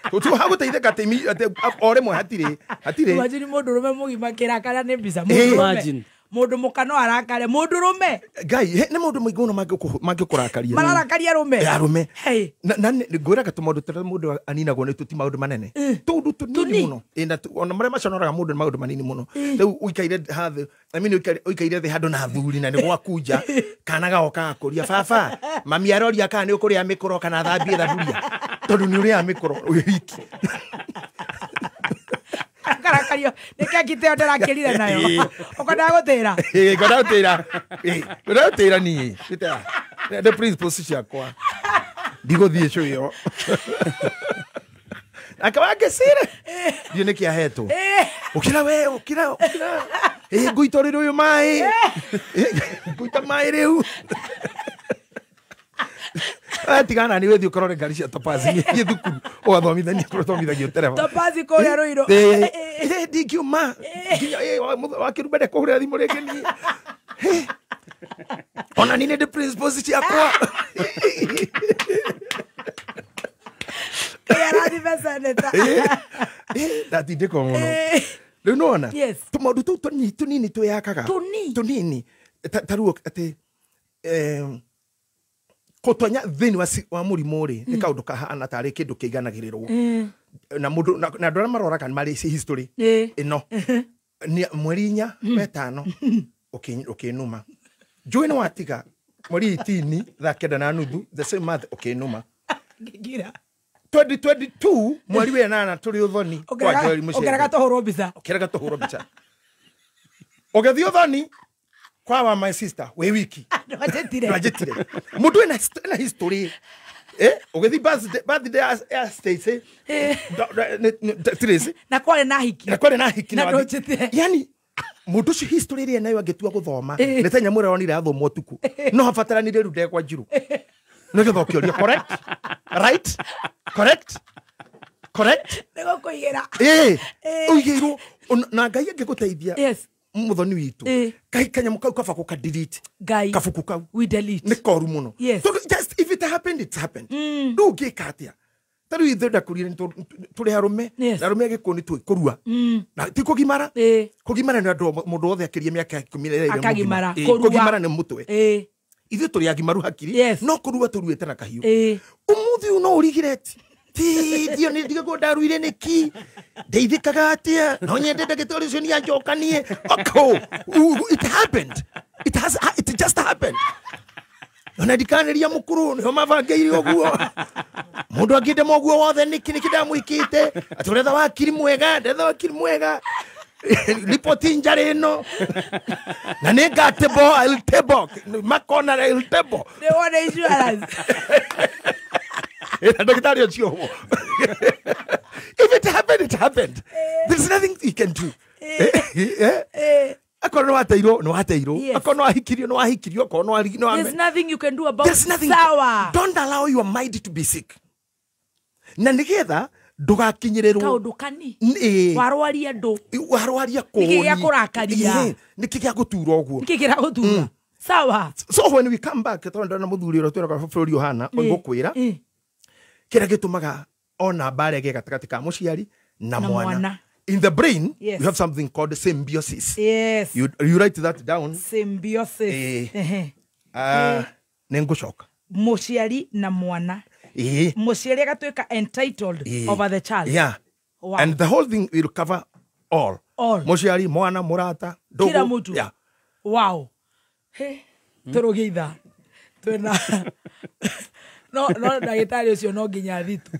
Tũhagũteithĩka atĩ o rĩmwe hatirĩ hatirĩ. Imagine mũndũrũme mũgima kĩrakara nĩ mbica. Mũndũrũme. Mũndũ mũka no arakare mũndũrũme. Ngai nĩ maũndũ maingĩ mũno mangĩkũrakaria. Mararakaria arũme. Arũme. Na ngwĩraga tũmaũndũ tũrĩa mũndũ aninagwo nĩ tũti maũndũ manene. Tũũndũ tũnini mũno. Ona marĩa maconoraga mũndũ nĩ maũndũ manini mũno. Rĩu ũikaire hathĩ, I mean ũikaire thĩ handũ na athuri na nĩ gwaku nja kana gaoka gakũria baba mami aroria kana nĩ ũkũrĩa mĩkoro kana thambie thaburia tondũ nĩ ũrĩaga mĩkoro wĩ wiki. Karakario nĩ keki teo ndĩrakĩrire nayo. Ũkwendaga gũtĩra? Ngwendaga gũtĩra. Ngwendaga gũtĩra niĩ. The principles ciakwa. Ndigũthiĩ cũ ĩyo. Akawagecire ndiũ nĩkĩ ahetwo ũkĩra we ũkĩra ũkĩra ĩ ngũitũrĩre ũyũ maĩ ngũita maĩ rĩu. Tigana nĩ wĩthiĩ ũkarore ngari cia Topazi thiĩ thukuru ũgathomithania kũrĩa ũthomithagio tereba Topazi kũrĩa Ruiru. Ndingiuma nginya wakĩrumba ndekũhũrĩra thimũ rĩngĩ niĩ. Ona niĩ nĩ ndĩ principles ciakwa. Ndatindĩkwo mũno rĩu nĩwona tũmaũndũ tũu tũnini twĩyakaga tũnini ta rĩu atĩ kũtonya thĩinĩ wa mũrimũ rĩ nĩ kaũndũ kahana tarĩ kĩndũ kĩiganagĩrĩrwo na mũndũ na andũ arĩa maroraga nĩ marĩ history ĩno mweri 4 5 ũkĩnuma njũĩ nĩ watiga mweri 18 thaa 9:30 the same month ũkĩnuma 2022 mweri wa 8 tũrĩ ũthoni kwa Joel Muchembe ũkĩrega tũhũrwo mbica ũkĩrega tũhũrwo mbica ũgĩthiĩ ũthoni kwa wa my sister wĩ wiki ndwanjĩtire mũndũ ena history ũgĩthiĩ birthday ya Stacy Tracy na kwarĩ na hiki na kwarĩ na hiki na ndwanjĩtire yani mũndũ ũcio history ĩrĩa nayo angĩtua gũthoma nĩ ta nyamũ ĩrĩa onire athoma ũtukũ no habataranire rĩu ndegwa njirũ nĩgetha ũkĩũria correct right correct correct nĩgũkũigĩra ũigĩirwo na Ngai angĩgũteithia muthoni witu kai kanyamu kau kaba gũka delete Ngai kabuku kau we delete nĩ koru mũno tondũ just if it happened it happened rĩu ũngĩka atĩa ta rĩu ithuĩ ndakũrire tũrĩ arũme na arũme a Gĩkũyũ nĩ tũĩ kũrua na ti kũgimara kũgimara nĩ andũ mũndũ wothe akĩria mĩaka 12 akagimara kũgimara nĩ mũtwe ithuĩ tũrĩ agimaru hakiri no kũrua tũruĩte na kahiũ ũmũthĩ ũyũ no ũrigireti ti ndio ndigagwo ndaruire nĩki ndeithĩkaga atĩa no nyende ndagĩtarĩ ũcio nĩ anjokanie oko it happened it has it just happened ona ndikanĩria mũkũrũ nĩho mabangĩire ũguo mũndũ angĩndema ũguo wothe nĩkĩ nĩkĩ ndamwĩkĩte atĩ ũretha wakiri mwega ndetha wakiri mwega ripoti njarĩ ĩno na nĩ ngatebo I'll table makona I'll table they want insurance ndagĩtarĩ ũcio if it happened it happened there's nothing you can do akorwo nĩ wateirwo nĩ wateirwo akorwo nĩ wahikirio nĩ wahikirio akorwo nĩ wahikirio there's nothing you can do about it sawa don't allow your mind to be sick na nĩgetha ndũgakinyĩrĩrwo kaũndũ kani warwaria ndũ warwaria kũũni nĩkĩ gĩa kũrakaria nĩkĩ gĩa gũtura ũguo nĩkĩ gĩa gũtura sawa so when we come back tondũ ndona mũthuri ũrĩa twĩraga bũrũri ũhana ngũkwĩra kĩrĩa gĩtũmaga ona mbara ĩgĩe gatagatĩ ka mũciari na mwana in the brain yes. You have something called symbiosis. Yes. You write that down. Symbiosis. Nĩngũcoka mũciari na mwana. Mũciari agatuĩka entitled over the child. Yeah. Wow. And the whole thing will cover all. Mũciari, mwana, mũrata, ndugu. Kila mtu. Yeah. Wow. He, tũrũgie ithaa. Twĩna no ndagĩtarĩ ũcio no nginya thitũ.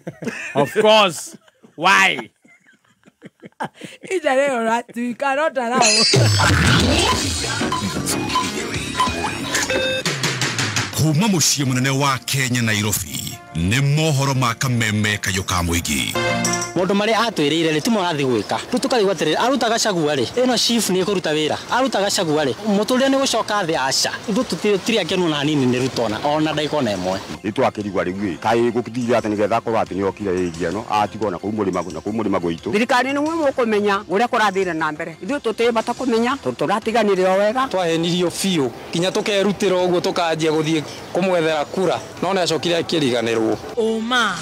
Of course. Why? Ija leo we cannot allow. Kuma muciĩ mũnene wa Kenya Nairobi nĩ mohoro ma kameme kayũ ka mũingĩ. Maũndũ marĩa atwĩrĩire rĩ timo arathiĩ gwĩka rĩu tũkarigwo atĩrĩrĩ aruta Gachagua rĩ ĩno chief nĩ ĩkũruta wĩra aruta Gachagua rĩ mũtũrĩre nĩ gũcoka thĩ aca ithuĩ tũtirĩ akenu na hanini nĩ Ruto ona ndagĩka ona ĩmwe. Nĩ twakĩrigwa rĩu ĩ kaĩ gũkĩthire atĩ nĩgetha akorwo atĩ nĩokire ĩria ĩno atigwo na kũu mũrĩma na kũu mũrĩma gwitũ. Thirikari nĩ mwe mũkũmenya ũrĩa kũrathire na mbere ithuĩ tũtirĩ bata kũmenya tondũ tũratiganire o wega. Twahenirio biũ nginya tũkerutĩra ũguo tũkanjia gũthiĩ kũmwethera kura no nĩ acokire akĩriganĩrwo. Ũma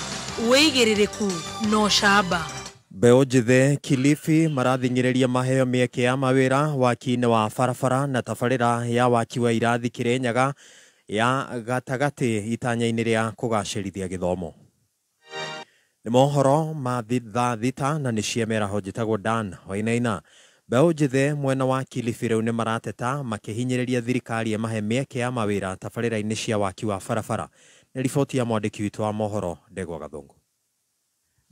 wĩigĩrĩrĩku no camba. Mbeũ njĩthĩ Kilifi marathing'ĩrĩria maheo mĩeke ya mawĩra waki-inĩ wa barabara na tabarĩra ya waki wa irathi Kĩrĩnyaga ya gatagatĩ itanya-inĩ rĩa kũgacĩrithia gĩthomo. Nĩ mohoro ma thaa thita na nĩ ciemeraho njĩtagwo Dan Wainaina. Mbeũ njĩthĩ mwena wa Kilifi rĩu nĩ marateta makĩhinyĩrĩria thirikari ĩmahe mĩeke ya mawĩra tabarĩra-inĩ cia waki wa barabara. Nĩ riboti ya mwandĩki witũ wa mohoro Ndegwa Gathũngũ.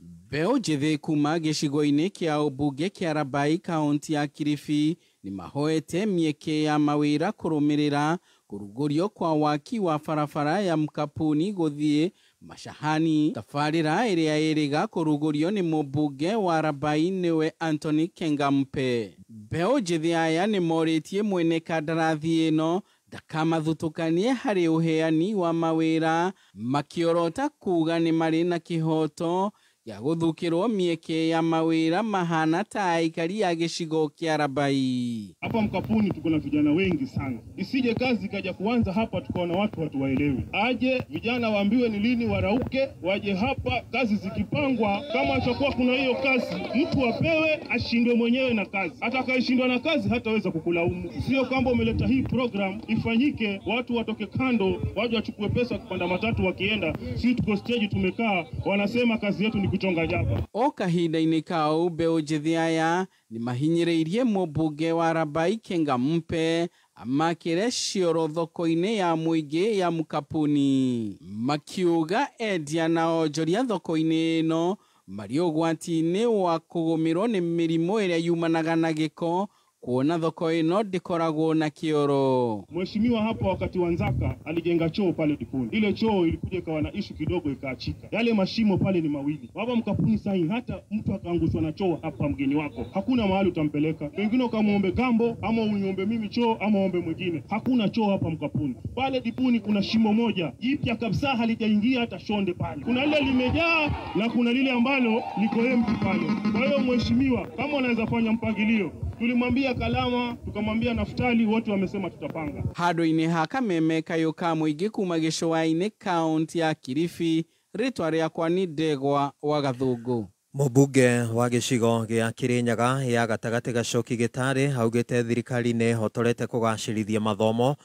Mbeũ njĩthĩ kuma gĩcigo-inĩ kĩa ũmbunge kĩa Rabai kaunti ya Kilifi nĩ mahoete mĩeke ya mawĩra kũrũmĩrĩra kũrugũrio kwa waki wa barabara ya Mkapuni gũthiĩ Mashahani. Tabarĩra ĩrĩa ĩrĩga kũrugũrio nĩ mũmbunge wa Rabai nĩwe Anthony Kengampe. Mbeũ njĩthĩ aya nĩmorĩtie mwene kandarathi ĩno ndakamathutũkanie harĩ ũheani wa mawĩra, makĩorota kuga nĩ marĩ na kĩhoto gĩa gũthukĩrwo mĩeke ya mawĩra mahana ta aikari a gĩcigo kĩa Rabai. Hapa Mkapuni tuko na vijana wengi sana, isije kazi ikaja kuanza hapa tukaona watu hatuwaelewi. Aje vijana waambiwe ni lini warauke waje hapa, kazi zikipangwa, kama atakuwa kuna hiyo kazi mtu apewe, ashindwe mwenyewe na kazi. Atakayeshindwa na kazi hataweza kukulaumu. Sio kwamba umeleta hii program ifanyike watu watoke kando waje wachukue pesa kupanda matatu wakienda, sisi tuko stage tumekaa, wanasema kazi yetu ni kuchonga jaba. O kahinda-inĩ kau mbeũ njĩthĩ aya nĩmahinyĩrĩirie mũmbunge wa Rabai Kengampe amakĩre cioro thoko-inĩ ya mũingĩ ya Mkapuni, makiuga endia na onjoria thoko-inĩ ĩno marĩ ũgwati-inĩ wa kũgũmĩrwo nĩ mĩrimũ ĩrĩa yumanaga na gĩko, kuona thoko ĩno ndĩkoragwo na kĩoro. Mheshimiwa hapo wakati wa Nzaka alijenga choo pale Dipuni. Ile choo ilikuja ikawa na issue kidogo ikaachika. Yale mashimo pale ni mawili. Hapa Mkapuni sahi hata mtu akaangushwa na choo hapa mgeni wako, hakuna mahali utampeleka. Pengine ukamuombe gambo ama uniombe mimi choo ama ombe mwingine. Hakuna choo hapa Mkapuni. Pale Dipuni kuna shimo moja jipya kabisa halijaingia hata shonde pale. Kuna lile limejaa na kuna lile ambalo liko empty pale. Kwa hiyo mheshimiwa, kama unaweza fanya mpangilio, tulimwambia Kalama, tukamwambia Naftali, wote wamesema tutapanga. Handũ-inĩ ha Kameme kayũ ka mũingĩ kuma gĩcũa-inĩ kaunti ya Kilifi, rĩtwa rĩakwa nĩ Ndegwa wa Gathũngũ. Mũmbunge wa gĩcigo gĩa Kĩrĩnyaga ya gatagatĩ Gacoki Gĩtarĩ augĩte thirikari nĩ ĩhotorete kũgacĩrithia mathomo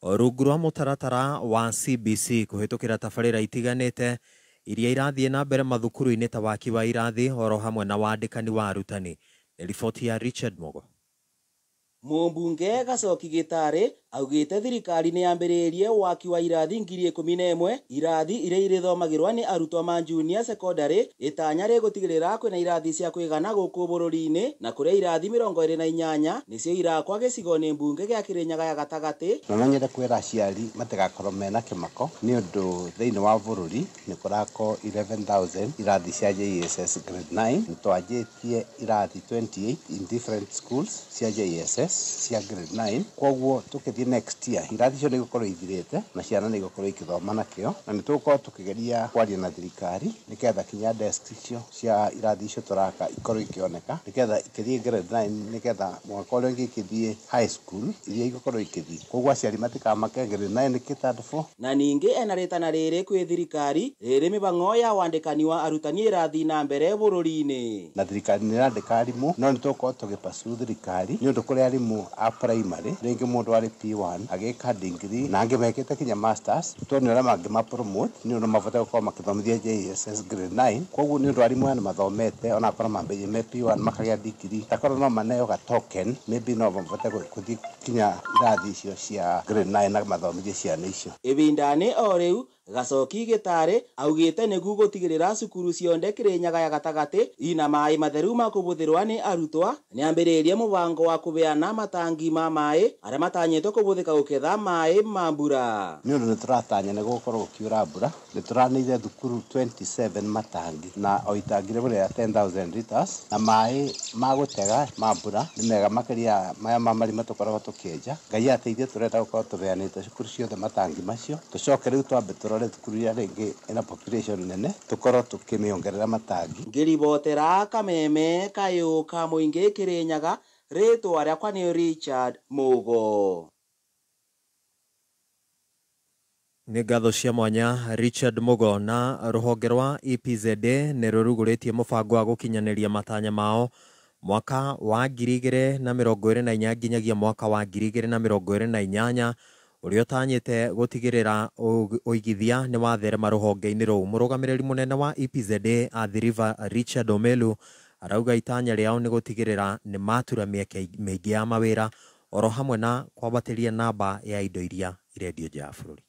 rungu rwa mũtaratara wa CBC kũhĩtũkĩra tabarĩra itiganĩte iria irathiĩ na mbere mathukuru-inĩ ta waki wa irathi oro hamwe na wandĩkani wa arutani. Riboti ya Richard Mogo. Mũmbunge Gacoki Gĩtarĩ augĩte thirikari nĩ yambĩrĩirie waki wa irathi 11,000 irathi iria irĩthomagĩrwo nĩ arutwo ma junior secondary, itanya rĩgũtigĩrĩra kwĩna irathi cia kũigana gũkũ bũrũri-inĩ, na kũrĩa irathi 28 nĩcio irakwa gĩcigo-inĩ mbunge gĩa Kĩrĩnyaga ya gatagatĩ. No nyende kwĩra aciari matigakorwo mena kĩmako nĩ ũndũ thĩinĩ wa bũrũri nĩ kũrakwo 11,000 irathi cia JSS grade 9. Nĩtwanjĩtie irathi 28 in different schools cia JSS cia grade 9. Koguo tukithie next year irathi icio nĩ igũkorwo ithirĩte na ciana nĩ igũkorwo ikĩthoma nakĩo, na nĩ tũgũkorwo tũkĩgeria kwaria na thirikari nĩgetha kinya desk icio cia irathi icio tũraka ikorwo ikĩoneka nĩgetha ikĩthiĩ grade 9 nĩgetha mwaka ũrĩa ũngĩ ikĩthiĩ high school iria igũkorwo ikĩthiĩ. Koguo aciari matikamake, grade 9 nĩ catered for. Na ningĩ ena rĩtana rĩrĩ kwĩ thirikari rĩrĩ mĩbango ya wandĩkani wa arutani ĩrathiĩ na mbere bũrũri-inĩ. Na thirikari nĩ ĩrandĩka arimũ, no nĩ tũgũkorwo tũgĩpursue thirikari nĩ ũndũ kũrĩ arimũ a primary rĩngĩ mũndũ arĩ P1 agĩka degree na angĩ mekĩte kinya masters, tuone ũrĩa mangĩ promote nĩ ũndũ mabote gũkorwo makĩthomithia JSS grade 9. Koguo nĩ ũndũ arimũ aya nĩ mathomete onakorwo mambĩrĩirie me P1 makagĩa degree, takorwo no maneo ga token maybe no mabote gũthiĩ kinya irathi icio cia grade 9 na mathomithie ciana icio. Ĩbinda-inĩ o rĩu Gacoki Gĩtarĩ augĩte nĩguo gũtigĩrĩra cukuru cionde Kĩrĩnyaga ya gatagatĩ ina maĩ matheru ma kũbũthĩrwa nĩ arutwa, nĩambĩrĩirie mũbango wa kũbeana matangi ma maĩ arĩa matanyĩtwo kũbũthĩka gũketha maĩ ma mbura. Nĩ ũndũ nĩtũratanya nĩ gũgũkorwo gũkiura mbura, nĩtũranĩire thukuru 27 matangi na o itangi rĩmwe rĩa 10,000 liters, na maĩ ma gũtega ma mbura nĩ mega makĩria maya ma marima tũkoragwo tũkĩenja. Ngai ateithie, tũrenda gũkorwo tũbeanĩte cukuru ciothe matangi macio, tũcoke rĩu twambe tũrore thukuru iria rĩngĩ ĩna population nene tũkorwo tũkĩmĩongerera matangi. Ngĩribotera Kameme kayũ ka mũingĩ Kĩrĩnyaga, rĩtwa rĩakwa nĩ Richard Mugo. Nĩ ngatho cia mwanya Richard Mugo. Na rũhonge rwa EPZA nĩ rũrugũrĩtie mũbango wa gũkinyanĩria matanya mao mwaka wa 2024 nginyagia mwaka wa 2028 ũrĩa ũtanyĩte gũtigĩrĩra ũigithia nĩ watherema rũhonge-inĩ rũu. Mũrũgamĩrĩri mũnene wa EPZA Athi River Richard Omelu arauga itanya rĩao nĩ gũtigĩrĩra nĩ matura mĩeke mĩingĩ ya mawĩra oro hamwe na kwambatĩria namba ya indo iria irendio nja ya bũrũri.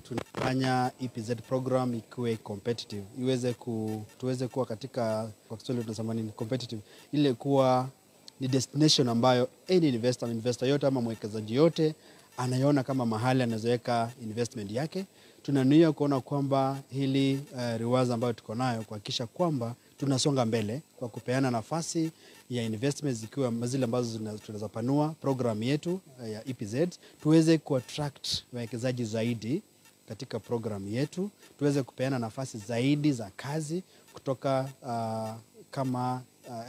Tunafanya EPZ program ikuwe competitive, iweze tuweze kuwa katika, kwa Kiswahili tunasema nini, competitive, ile kuwa ni destination ambayo any investor yote ama mwekezaji yote anaiona kama mahali anaweza weka investment yake. Tunanuia kuona kwamba hili riwaza ambayo tuko nayo kuhakikisha kwamba tunasonga mbele kwa kupeana nafasi ya investments zikiwa zile ambazo tunaweza panua program yetu ya EPZ, tuweze kuattract wawekezaji zaidi katika program yetu, tuweze kupeana nafasi zaidi za kazi kutoka kama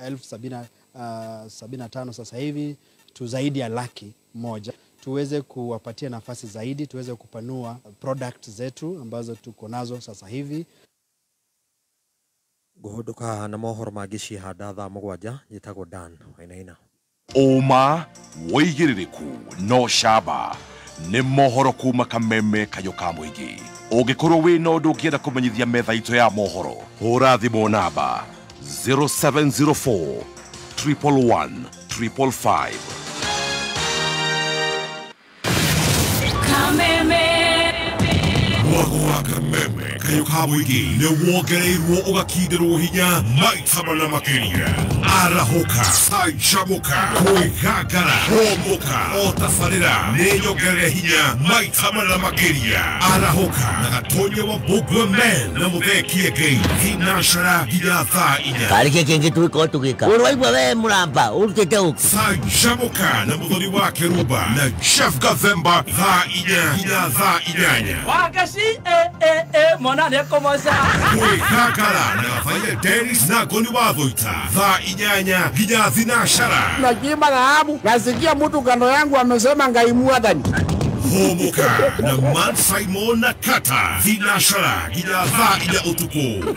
1075 sasa hivi tu zaidi ya 100,000. Tuweze kuwapatia nafasi zaidi, tuweze kupanua product zetu ambazo tuko nazo sasa hivi. Guhunduka na mohoro mangĩ ciĩhanda thaa 7 njĩtagwo Dan Wainaina. Ũma wĩigĩrĩrĩku no camba nĩ mohoro kuma Kameme Kayũ ka Mũingĩ. Ũngĩkorwo wĩna ũndũ ũngĩenda kũmenyithia metha itũ ya mohoro, hũra thimũ namba 0704 111 555. Kameme Mwago wa Kameme Kayũ ka Mũingĩ nĩ wongereirwo ũgakinderwo hinya maita mana makĩria. Arahũka, canjamũka, kwĩgangara, hũmũka, o tabarĩra nĩ nyongerere hinya maita mana makĩria. Arahũka na Gatonya wa Mbũgua Men na Mũthee Kĩengei thinacara nginya thaa 4. Karĩ kĩ kĩngĩ tũgĩkorwo tũgĩka? Ũraigua we mũramba ũrutĩte ũkũ? Canjamũka na Mũthoni wa Kĩrumba na Jeff Gathemba thaa 4 nginya thaa 8. Wagaci mwana nĩ ekũmoca. Kwĩgangara na Gathaia Dennis na Ngoni wa Thũita thaa 8 nginya thinacara. Nakiimba dhahabu, nasikia mtu kando yangu amesema Ngai mwathani. Hũmũka na Man Simon na Kata thinacara nginya thaa 4 ũtukũ.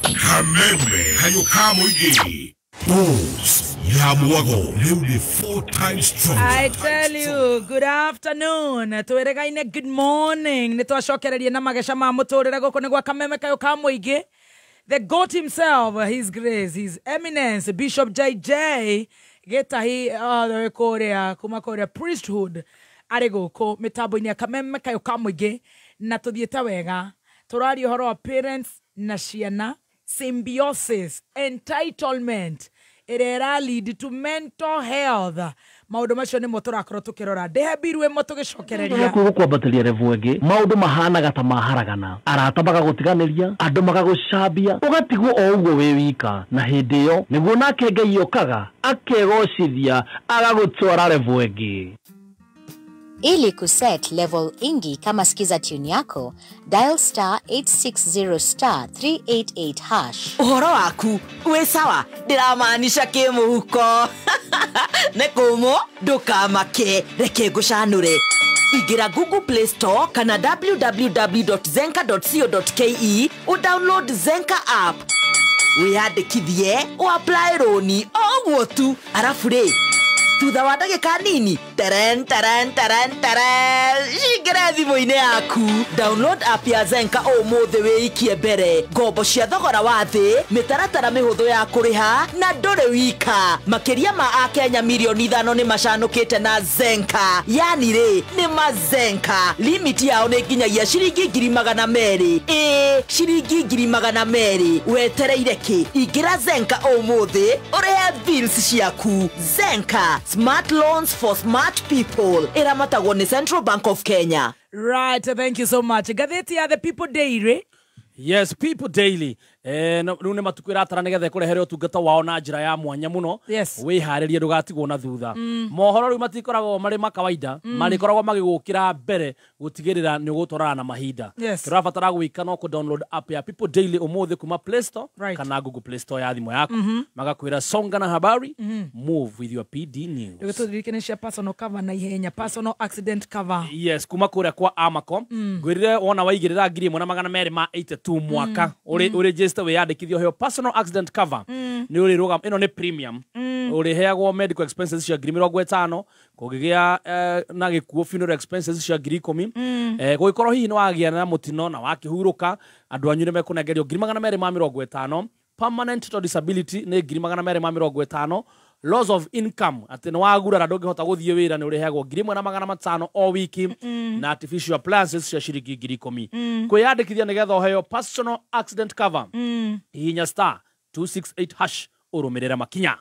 Kameme Kayũ ka Mũingĩ. Bulls ya Mwago rĩu nĩ 4 times stronger. I tell you, good afternoon. Twĩrĩgaine good morning. Nĩ twacokereria na mageca ma mũtũrĩre gũkũ nĩ gwa Kameme Kayũ ka Mũingĩ. The goat himself, His Grace, His Eminence, Bishop JJ Gĩtahi kũrĩa kuma kũrĩa priesthood arĩ gũkũ mĩtambo-inĩ ya Kameme Kayũ ka Mũingĩ, na tũthiĩte wega. Tũraria ũhoro wa parents na ciana, symbiosis, entitlement ĩrĩa ĩra lead to mental health. Maũndũ macio nĩmo tũrakorwo tũkĩrora. Ndĩhe mbiru ĩmwe tũgĩcokereria. Hakuhĩ gũkwambatĩria level ĩngĩ, maũndũ mahanaga ta maharagana, arata magagũtiganĩria, andũ magagũcambia, ũgatigwo o ũguo wĩ wika. Na hĩndĩ ĩyo nĩguo nake Ngai okaga akegocithia agagũtwara level ĩngĩ. Ili kuset level ingi kama skiza tune yako, dial star 860 star 388 hash. Uhoro waku wĩ sawa, ndiramaanisha kĩmũhuko. Nĩ kũmũ, ndũkamake, reke ngũcanũre. Ingĩra Google Play Store kana www.zenka.co.ke udownload Zenka app. Wĩyandĩkithie, ũapply rũni, o ũguo tu. Arabu rĩ, thutha wa ndagĩka nini, teren teren teren teren, cingĩre thimũ-inĩ yaku. Download app ya Zenka ũmũthĩ wĩikie mbere. Ngombo cia thogora wa thĩ, mĩtaratara mĩhũthũ ya kũrĩha, na ndũrĩ wika. Makĩria ma Akenya mirioni 5 nĩ macanũkĩte na Zenka. Yani rĩ, nĩ ma Zenka. Limit yao nĩ nginyagia ciringi 200,000. Ĩĩ, ciringi 200,000. Wetereire kĩ? Ingĩra Zenka ũmũthĩ, ũrĩhe bills ciaku. Zenka, smart loans for smart people. Ĩramatagwo nĩ Central Bank of Kenya. Right, thank you so much. Ngathĩti ya The People Daily. Yes, People Daily. Rĩu nĩ matukũ ĩratara nĩgetha ĩkũrehere ũtungata wao na njĩra ya mwanya mũno. Wĩharĩrie ndũgatigwo na thutha. Mohoro rĩu matikoragwo marĩ ma kawaida, marĩkoragwo magĩgũkĩra mbere gũtigĩrĩra nĩ ũgũtwarana na mahinda. Tũrabatara gwĩka no kũ-download app ya People Daily ũmũthĩ kuma Play Store kana Google Play Store ya thimũ yaku. Magakwĩra songa na habari, move with your PD news. Tũgĩtũririkane cia personal cover na ihenya, personal accident cover. Yes, kuma kũrĩa kwa Amacom. Ngwĩrire wona waigĩrĩra 1282 mwaka ũrĩ wĩyandĩkithio heo personal accident cover. Nĩ ũrĩ rũgam ĩno nĩ premium. Ũrĩheagwo medical expenses cia 50,000, kũngĩgĩa na gĩkuũ funeral expenses cia 10,000. Gũgĩkorwo hihi nĩ wagĩa na mũtino na wakĩhurũka, andũ anyu nĩ mekũnengerio 250,000. Permanent total disability nĩ 250,000. Loss of income atĩ nĩ wagurara ndũngĩhota gũthiĩ wĩra nĩ ũrĩheagwo 1,500 o wiki, na artificial appliances cia ciringi 10,000. Kwĩyandĩkithia nĩgetha ũheo personal accident cover, hihinya star 268 hash ũrũmĩrĩre makinya.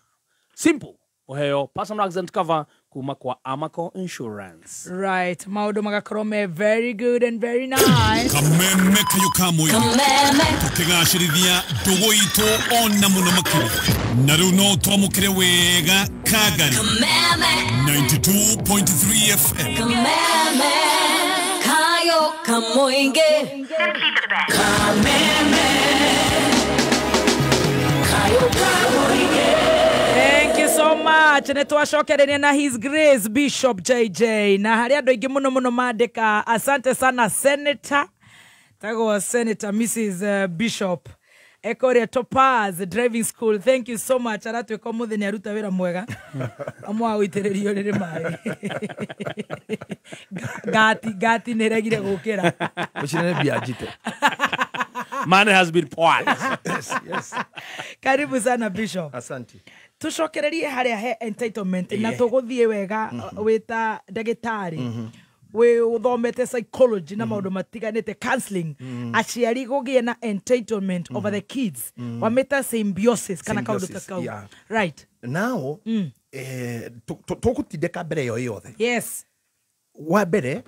Simple, ũheo personal accident cover kuma kwa Amaco Insurance. Right, maundu magakorwo me very good and very nice. Kameme kayo kamwe tukigacirithia ndugu itu ona muno makiria na riu no twamukire wega Kagari 92.3 FM. Kameme kayo kamoinge. Simply the best. Kameme kayo kamoinge. Thank you so much. Nĩ twacokereria na His Grace Bishop JJ na harĩa andũ aingĩ mũno mũno mandĩka asante sana Senator, tagwo Senator Mrs Bishop Ekoria Topaz Driving School. Thank you so much. Aratwĩka ũmũthĩ nĩ aruta wĩra mwega amwe wa gũitĩrĩrio rĩrĩ maĩ gati nĩ ĩregire gũkĩra. Ũcinene mbia njite. Money has been poured. Yes, yes. Karibu sana Bishop. Asante. Tucokererie haria he entitlement na tuguthie wega wita ndagitari we uthomete psychology na maundu matiganite counseling aciari gugie na entitlement over the kids wameta symbiosis kana kaundu ta kau. Right now tugutindeka mbere yo yothe. Yes, wa mbere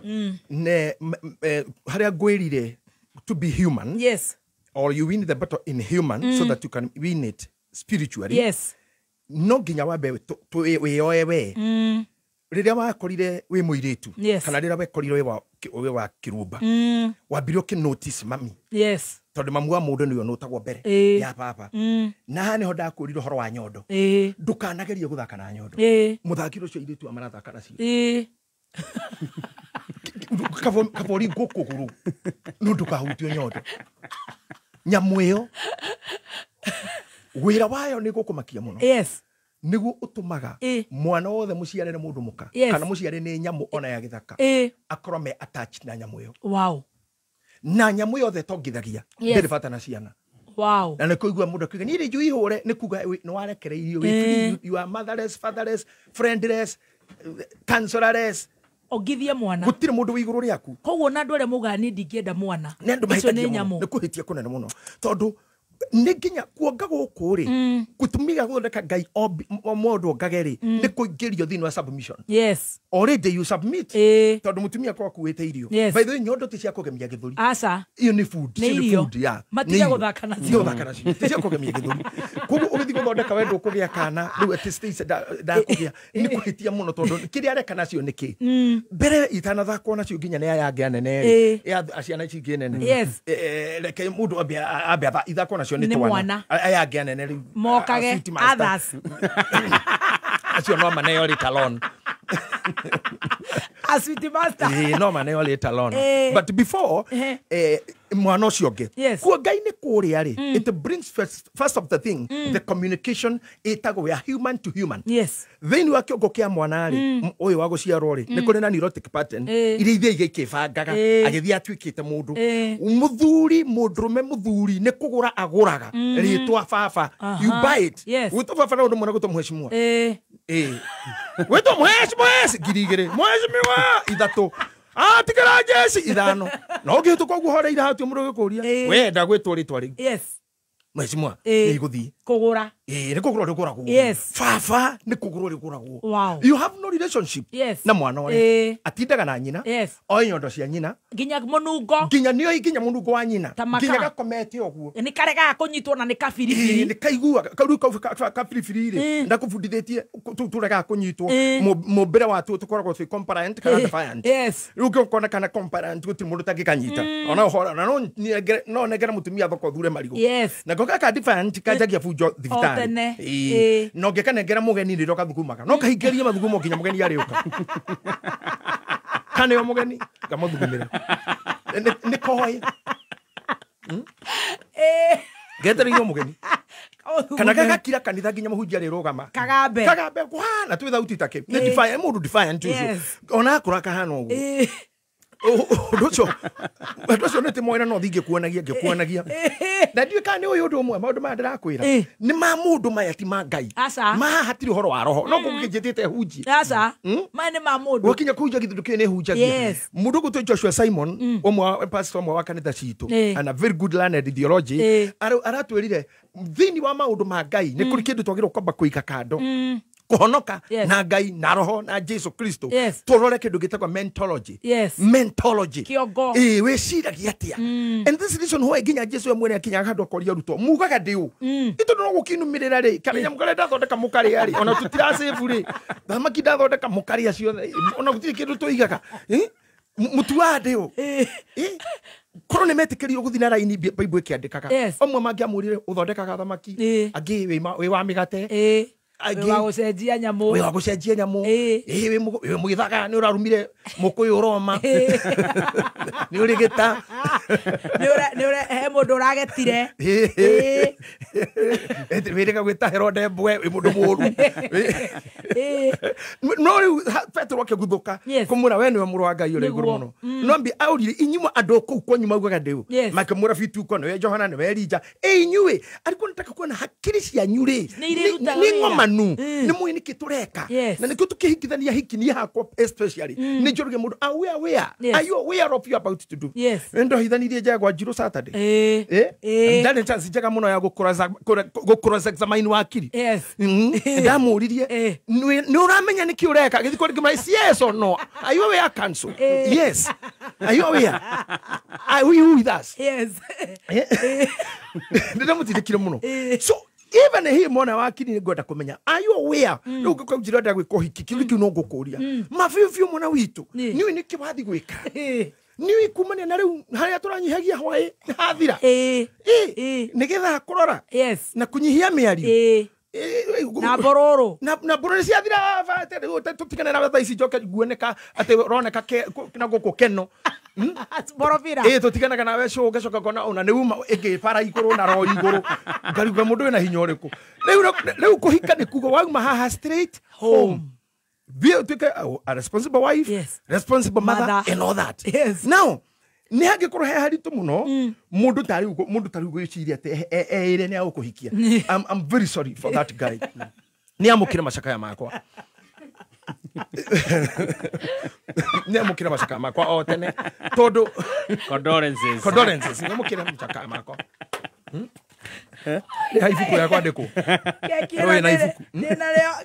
ne haria ngwirire to be human. Yes, or you win the battle in human so that you can win it spiritually. Yes, no nginya wambe wĩyoe we rĩrĩa wakorire wĩ mũirĩtu kana rĩrĩa wekorire wĩ wa kĩrumba wambire ũkĩ notice mami. Yes, tondũ mamu wa mũndũ nĩwe ũnũtagwo mbere ya baba. Na haha nĩho ndakwĩrire ũhoro wa nyondo, ndũkanagerie gũthaka na nyondo. Mũthakĩre ũcio airĩtu marathaka nacio kabori ngũkũgũrũ no ndũkahutio nyondo. Nyamũ ĩyo wira wayo nĩ gũkũmakia mũno. Yes, nĩguo ũtũmaga mwana wothe mũciare nĩ mũndũ mũka kana mũciare nĩ nyamũ ona ya gĩthaka akorwo me attached na nyamũ ĩyo. Wow. Na nyamũ yothe tongithagia ndĩrĩ bata na ciana. Wow. Na nĩ kũigua mũndũ akiuga niĩ rĩ ihũre nĩ kuga nĩ warekereirio wĩ free, you are motherless, fatherless, friendless, counselorless. Ongithie mwana gũtirĩ mũndũ wĩ igũrũ rĩaku. Koguo na andũ arĩa maugaga niĩ ndingĩenda mwana nĩ andũ mahĩtagia mũno, nĩ kũhĩtia kũnene mũno tondũ nĩ nginya kuonga gũkũ rĩ gũtũmiga gũthondeka Ngai o mũndũ ongage rĩ nĩ kũingĩrio thĩinĩ wa submission. Yes, already you submit tondũ mũtumia akorwo akuĩte irio. By the way, nyondo ti cia kũgemia gĩthũri. Aca, iyo nĩ food, nĩ food ya matiga gũthaka nacio, gũthaka nacio ti cia kũgemia gĩthũri. Koguo ũgĩthiĩ gũthondeka we ndũkũgĩa kana rĩu atĩ Stacy ndakũgĩa nĩ kũhĩtia mũno tondũ kĩrĩa areka nacio nĩ kĩ mbere itanathakwo nacio nginya nĩ aya angĩ anene rĩ ya ciana ici ingĩ nene. Yes, reke mũndũ ambe ithakwo nacio nĩ twana aya angĩ anene rĩu mokage others acio no maneo later on. A sweet master no maneo later on. But before mwana ũcio ũngĩ kuo Ngai nĩ kũrĩa rĩ it brings first of the thing the communication ĩtagwo ya human to human. Yes, thĩinĩ wa kĩongo kĩa mwana rĩ ũyũ wa gũciarwo rĩ nĩ kũrĩ na neurotic pattern iria ithiĩ igĩkĩbangaga agĩthiĩ atuĩkĩte mũndũ mũthuri mũndũrũme mũthuri nĩ kũgũra agũraga rĩtwa baba. You buy it. Gwĩtwo baba na ũndũ mwana gwĩtwo mheshimiwa. Gwĩtwo mheshimiwa 2,000 mheshimiwa 3 atigara jesi 5 no ũngĩhĩtũka ũguo horeire hatia mũndũ ũgĩkũria wenda gwĩtwo rĩtwa rĩu. Yes, mheshimiwa nĩ igũthiĩ kũgũra. Nĩ kũgũrwo rĩgũragwo. Yes, baba nĩ kũgũrwo rĩgũragwo. Wow. You have no relationship yes na mwana ũrĩa atindaga na nyina. Yes, oĩ nyondo cia nyina nginya mũnungo, nginya nĩoĩ nginya mũnungo wa nyina nginya gakomete ũguo nĩ karegaga kũnyitwo na nĩ kabiribiri nĩ kaiguaga kau kabiribiri rĩ ndakũbundithĩtie tũregaga kũnyitwo mũmbĩre watuo tũkoragwo twĩ compliant kana defiant. Yes, rĩu ũngĩkona kana compliant gũtirĩ mũndũ ũtangĩkanyita ona ũhoro na no nengere mũtumia thoko thure marigũ. Yes, na ngoka ka defiant kanjagia bunjo thibitarĩ no ngĩkanengera mũgeni rĩrĩa gathugumaga no kahingĩrie mathugumo nginya mũgeni arĩũka kaneo mũgeni ngamũthugumĩra nĩ koĩ getereirwo mũgeni kana gagakira kanitha nginya mũhunjia arĩrũgama kagambe kagambe kũhana twĩ thauti take nĩ defiant mũndũ defiant ũcio ona akũra kahana ũguo ũndũ ũcio nĩ tĩmwĩra no thiĩ ngĩkuonagia na ndiũĩ kana nĩ ũyũ ũndũ ũmwe maũndũ maya ndĩrakwĩra nĩ ma mũndũ maya ti ma Ngai ma hatirĩ ũhoro wa roho no kũngĩnjĩtĩte hunjie. Aca, maya nĩ ma mũndũ gwakinya kũhunjia gĩthũndũ kĩu nĩ hunjagia mũndũ ũgũtwo Joshua Simon ũmwe wa pastor ũmwe wa kanitha citũ and a very good learned theology aratwĩrire thĩinĩ wa maũndũ ma Ngai nĩ kũrĩ kĩndũ twagĩrĩirwo kwamba kũiga kando Kũhonoka Yes. na Ngai na roho na Jesu Kristo. Yes. Tũrore kĩndũ gĩtagwo mentology. Yes. Mentology. Kĩongo. Ĩĩ, wĩciragia atĩa? And this reason why nginya Jesu we mwene akinyaga handũ akoria arutwo mugaga ndĩ ũ? Itondũ no gũkinumĩrĩra rĩ, kana nyamũ karĩa ndathondeka mũkarĩa rĩ, ona tũtiracĩbu rĩ, thamaki ndathondeka mũkarĩa ciothe, ona gũtirĩ kĩndũ tũigaga. Mũtuaga ndĩ ũ? Korwo nĩ metĩkĩrio gũthiĩ na raini Bible ĩkĩandĩkaga. Yes. Amwe mangĩamũrire ũthondekaga thamaki, angĩ wĩ wa mĩgate, Wĩ wa gũcenjia nyamũ. Wĩ wa gũcenjia nyamũ. Ĩĩ, wĩ mũgĩthaga nĩ ũrarumire mũkũyũ Roma. Nĩ ũrĩ gĩta. Nĩ ũre he mũndũ ũragetire. Wĩrĩga gwĩta Herode mbwe, wĩ mũndũ mũũru. No rĩu Petero akĩguthũka kũmwĩra we nĩwe mũrũ wa Ngai ũrĩa igũrũ Nĩguo. mũno. No ambi aũrire inyuĩ andũ kũu kwanyu maugaga ndĩ ũ? Yes. Makĩmwĩra Bituko nĩwe Johana nĩwe Elija. Ĩ inyuĩ arĩkuo nĩtaka kuona hakiri cianyu rĩ Nĩ irĩrutaga nĩ wĩra. ng'omanu, nĩ mũĩ nĩkĩ tũreka. Yes. Na nĩkĩo tũkĩhikithania hiki niĩ hakwa especially nĩ njũrage mũndũ aware aware. Yes. Are you aware of you about to do? Yes. Nĩ ndohithanirie njegwa njirũ Saturday. Ĩĩ. Ndarĩ chance njega mũno ya gũkũrosa examine wa akiri. Yes. Ndamũririe nĩ ũramenya nĩkĩ ũreka, gĩthiĩ kwa rĩngĩ yes or no, are you aware council? Yes. Are you aware? Are you with us? Yes. Ndĩramũtindĩkire mũno. So even he mwana wa akiri nĩ ngwenda kũmenya are you aware? Rĩu ngũka njĩra ndĩra gwĩka ũhiki kĩũria kĩu no ngũkũria ma biũ biũ mwana witũ nĩũĩ nĩkĩ wathiĩ gwĩka, nĩũĩ kumania na rĩu harĩa tũranyihagia hwaĩ hathira nĩgetha kũrora na kũnyihia mĩario na mbororo na mbororo ciathira tũtigane na thaa ici njoke nguoneka atĩ ũroneka na gũkũ keno. Borobira. Ĩĩ, tũtiganaga nawe cũ ũgacoka ũkona ona nĩ uma ĩngĩ bara igũrũ na rori igũrũ ngariuga mũndũ wĩna hinya ũrĩkũ. Rĩu kũhika nĩ kuga wauma haha straight home. Be ũtuĩke a responsible wife, Yes. responsible mother, Mother. and all that. Yes. Now nĩ hangĩkorwo he haritũ mũno mũndũ tarĩu gwĩciria atĩ eĩre nĩ agũkũhikia. I'm very sorry for that guy. Nĩ amũkĩre macakaya makwa. Nĩ amũkĩre macakaya makwa o tene tondũ Condolences. Condolences. Nĩ amũkĩre macakaya makwa. Nĩ ha ibuku rĩa kwandĩkwo. Keki Rũĩ na ibuku.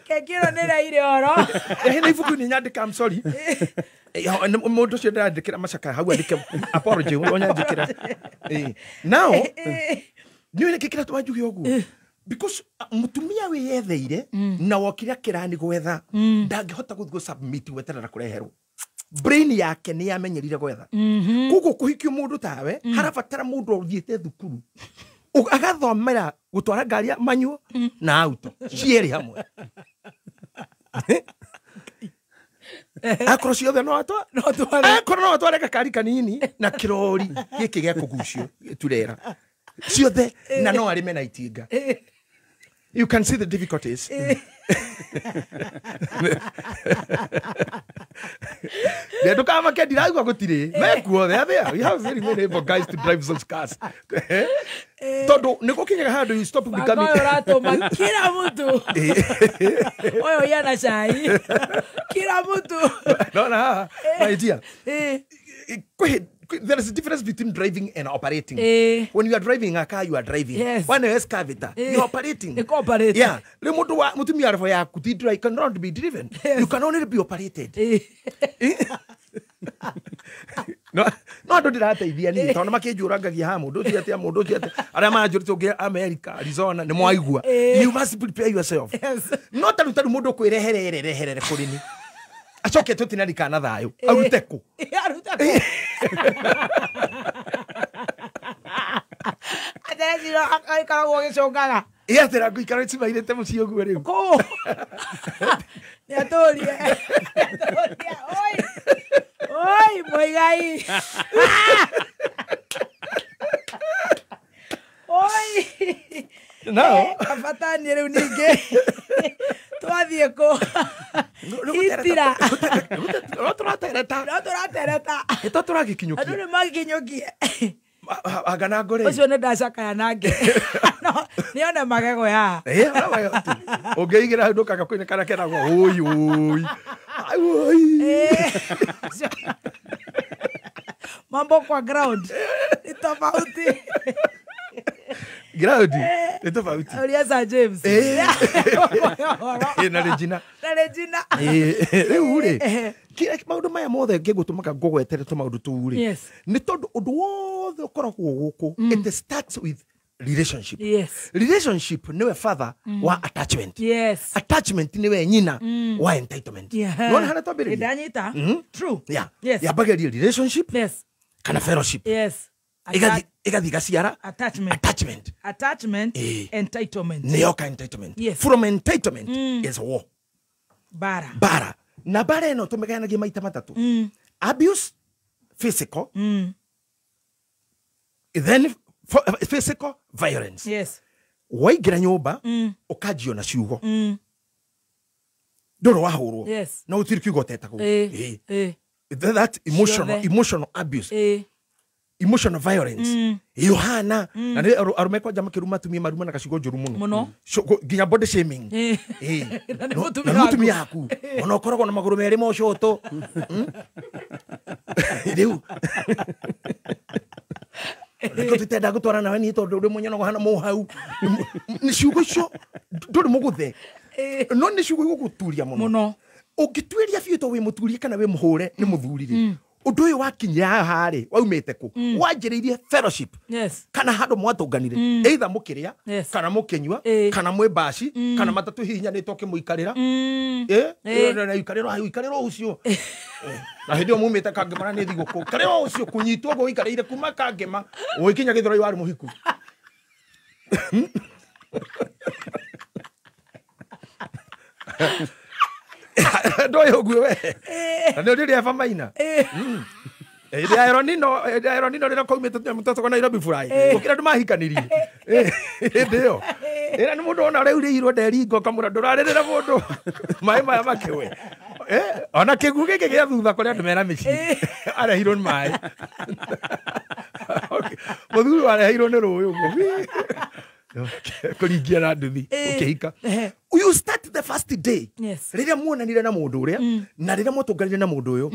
Keki ĩno nĩ raire oro. Ĩhĩ na ibuku nĩ nyandĩka, I'm sorry. Mũndũ ũcio ndĩrandĩkĩra macakaya hau andĩke apology ũnyanjĩkĩra. Now nĩ nĩkĩ kĩratũma njuge ũguo? Because mũtumia wĩyetheire na wokire kĩrani gwetha ndangĩhota gũthiĩ gũ submit gweterera kũreherwo. Brain yake nĩ yamenyerire gwetha. Koguo kũhikio mũndũ tawe harabatara mũndũ ũthiĩte thukuru agathomera gũtwara ngari ya manyuo na auto cierĩ hamwe. Akorwo ciothe no atware, akorwo no atware gakari kanini na kĩrori gĩkĩ gĩa kũgucio turera ciothe na no arĩme na itinga. You can see the difficulties. Ndũkamake ndiraigua gũtirĩ mekuo there there we have very many able guys to drive those cars. Tondũ nĩ gũkinyaga handũ you stop becoming Ũyũ ũratũma kila mtu ũyũ yana cai kila mtu. No, no, my dear. There is a difference between driving and operating. When you are driving a car, you are driving. Yes. When you excavator, you are operating. Operating. Yeah. Mutumia roho yaku ti drive cannot be driven. You can only be operated. No, no, andũ ndĩrateithia niĩ tondũ makĩnjũrangagia haha mũndũ ũcio atĩa mũndũ ũcio atĩa arĩa manjũrĩte ũngĩ America Arizona nĩ mwaigua. You must prepare yourself. No tarĩu tarĩu mũndũ ũkwĩreherere reherere kũrĩ ni acoke tũtinarikana thayũ arute kũ? Arute kũ? Atereciro aikaragwo gĩcũngaga. Ĩ atĩra ngũikara cimairĩte mũciĩ ũguo rĩu. Kũ? Nĩ atũrie. Oi. Oi, Muigai. Oi. No. Kabata niĩ rĩu ningĩ. Twathiĩ kũ? Itira. No tũratereta. No tũratereta. Ĩto tũragĩkinyũkia. Andũ nĩ magĩkinyũkie. Anga na ngore. Ũcio nĩ ndacakaya nake. No, nĩ one magego ya. Ĩ, ũngĩigĩra hau ndũkaga kũinĩkana kenagwo ũi ũi. Ũi. Mambo kwa ground. Ni tofauti. Ground. Nĩ tofauti. Ũria Sir James. Na Regina. Na Regina. Rĩu rĩ, maũndũ maya mothe ngĩgũtũmaga ngũgwetere tũmaũndũ tũu rĩ, nĩ tondũ ũndũ wothe ũkoragwo gũkũ, it starts with relationship. Yes. Relationship niwe father wa attachment. Yes. Attachment niwe nyina wa entitlement. Nona hana twambĩrĩria? Ndanyita. True. Yeah. Yes. Yambagĩrĩria relationship. Yes. Kana fellowship. Yes. Igathi igaciara attachment. Attachment. Attachment. Entitlement. Nĩyoka entitlement. Yes. From entitlement is war. Bara. Bara. Na bara ĩno tũmĩgayanagia maita matatũ. Abuse, physical. Then physical violence. Yes. Waingĩra nyũmba ũkanjio na ciugo. Ndũrĩ wahũrwo. Yes. Na gũtirĩ kiugo ũtetagwo. That emotional abuse. Emotional violence. Yohana na nĩ arũme kwanja makĩruma atumia maruma na gacigo njũru mũno. Nginya body shaming. Na nĩ mũtumia waku. Ona ũkoragwo na magũrũ merĩ mocoto. Rĩu Nĩkĩo tũtenda gũtwara nawe niĩ tondũ ũrĩ mũnyono hana mũhau. Nĩ ciugo icio ndũrĩ mũgũthe. No nĩ ciugo igũgũturia mũno. Ũngĩtuĩria biũ to wĩ mũturie kana wĩ mũhũre nĩ mũthuri rĩ. Ũndũ ũyũ wakinyire haha rĩ, waumĩte kũ? Wanjĩrĩirie fellowship. Yes. Kana handũ mwatũnganire. Either mũkĩrĩa, kana mũkĩnyua, kana mwĩ mbaci, kana matatũ hihinyanĩtwo ũkĩmũikarĩra. Ikarĩra ũcio. Na hĩndĩ ĩyo mumĩte Kangema na nĩ thigũkũ. Karĩra ũcio kũnyitwo ũguo ũikarĩire kuma Kangema ũgĩkinya Gĩthũrai warĩ mũhiku. Ndoĩ ũguo we. Na nĩ ũrĩrĩa Eva Maina. Hĩndĩ ya Eronino rĩrĩa kwaumĩte tũnyamũ twa Nairobi Fly. Gũkĩra andũ mahikanirie. Hĩndĩ ĩyo. Ĩra nĩ mũndũ ona ũraurĩirwo nderingo ũkamwĩra ndũrarĩrĩra mũndũ. Maĩ maya makĩwe. Ona kĩguũ gĩkĩ gĩa thutha kũrĩa andũ mena mĩciĩ. Arehirwo nĩ maĩ. Mũthuri wareheirwo nĩ rũĩ ũguo. Kũringia na nduthi ũkĩhika. You start the first day. Yes. Rĩrĩa muonanire na mũndũ ũrĩa na rĩrĩa mwatũnganire na mũndũ ũyũ.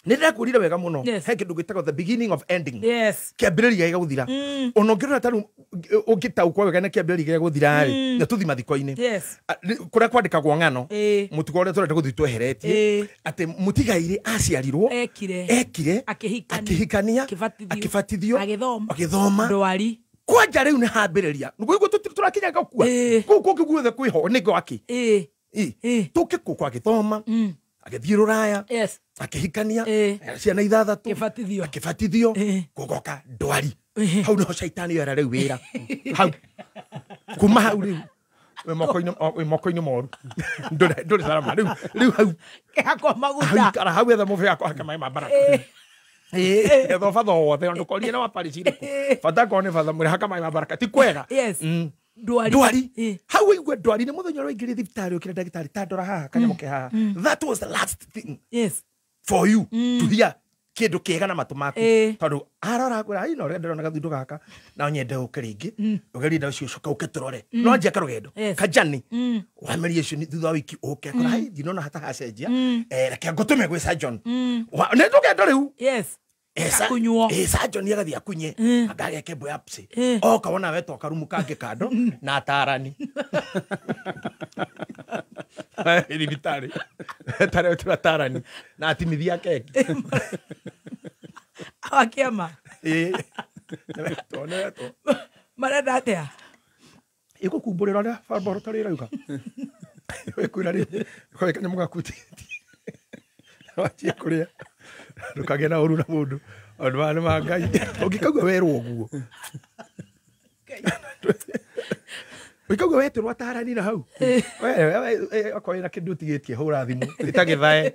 Nĩ ndĩrakwĩrire wega mũno. He kĩndũ gĩtagwo the beginning of ending. Yes. Kĩambĩrĩria gĩa gũthira. Ona ũngĩrora ta rĩu ũngĩtaũkwo wega nĩ kĩambĩrĩria gĩa gũthira rĩ, na tũthi mathiko-inĩ. Yes. Kũrĩa kwandĩkagwo ng'ano, mũtugo ũrĩa tũrenda gũthiĩ tweheretie, atĩ mũtigairĩ aciarirwo, ekire, akĩhikania, akĩbatithio, agĩthoma, ndwari. Kwanja rĩu nĩ hambĩrĩria. Nĩguo tũrakinya gũkua. Kũu kũngĩ guothe kwĩho nĩ gwaki. Tũke kũ kwa agĩthoma, agĩthiĩ rũraya, akĩhikania, ciana ithathatũ, akĩbatithio, gũgoka ndwari. Hau nĩho caitani yoera rĩu wĩra. Hau. Kuma hau rĩu wĩ moko-inĩ moru. Ndũrĩ salama rĩu hau. Kĩhakwo maguta. Hau hau etha mũbĩa akũhaka maĩ ma baraka. Etho batha wothe ndũkorie na wa parish irĩkũ. Bata akorwo nĩ batha mũrĩ haka maĩ ma baraka ti kwega. Yes. Ndwari. Ndwari. Hau waigua ndwari nĩ mũthenya ũrĩa waingĩrire thibitarĩ ũkĩra ndagĩtarĩ ta ndora haha kanyamũ ke haha. That was the last thing. Yes. For you to hear kĩndũ kĩega na matũ maku. Tondũ arora akwĩra ai no ũrĩa ndĩrona gathundũ gaka na nyende ũke rĩngĩ. Ũgerie ndawa icio ũcoke ũke tũrore. No anjia karũgendo. Kajani. Wameria icio thutha wa wiki ũke akora ai ndinona hata hacenjia. Reke ngũtũme gwĩ surgeon. Nĩ rũgendo rĩu. Yes. Akunywo. Surgeon agathiĩ akunye agageke biopsy. Oka wona wetwo karumu kangĩ kando na atarani. Thibitarĩ. Tarĩ atarani na atimithia keki. Awakĩama. Nĩwetwo. Marenda atĩa? Ĩgũkumbũrĩra ũrĩa laboratory ĩrauga. Ĩkwĩra rĩ, koe kanyamũ gaku wanjie kũrĩa. Ndũkagĩe na ũru na mũndũ. Maũndũ maya nĩ ma Ngai. Ũngĩkaigua werwo ũguo. Ũngĩkaigua wetĩrwo atarani na hau. We okorwo wĩna kĩndũ ũtigĩtie hũra thimũ. Ĩta gĩthae.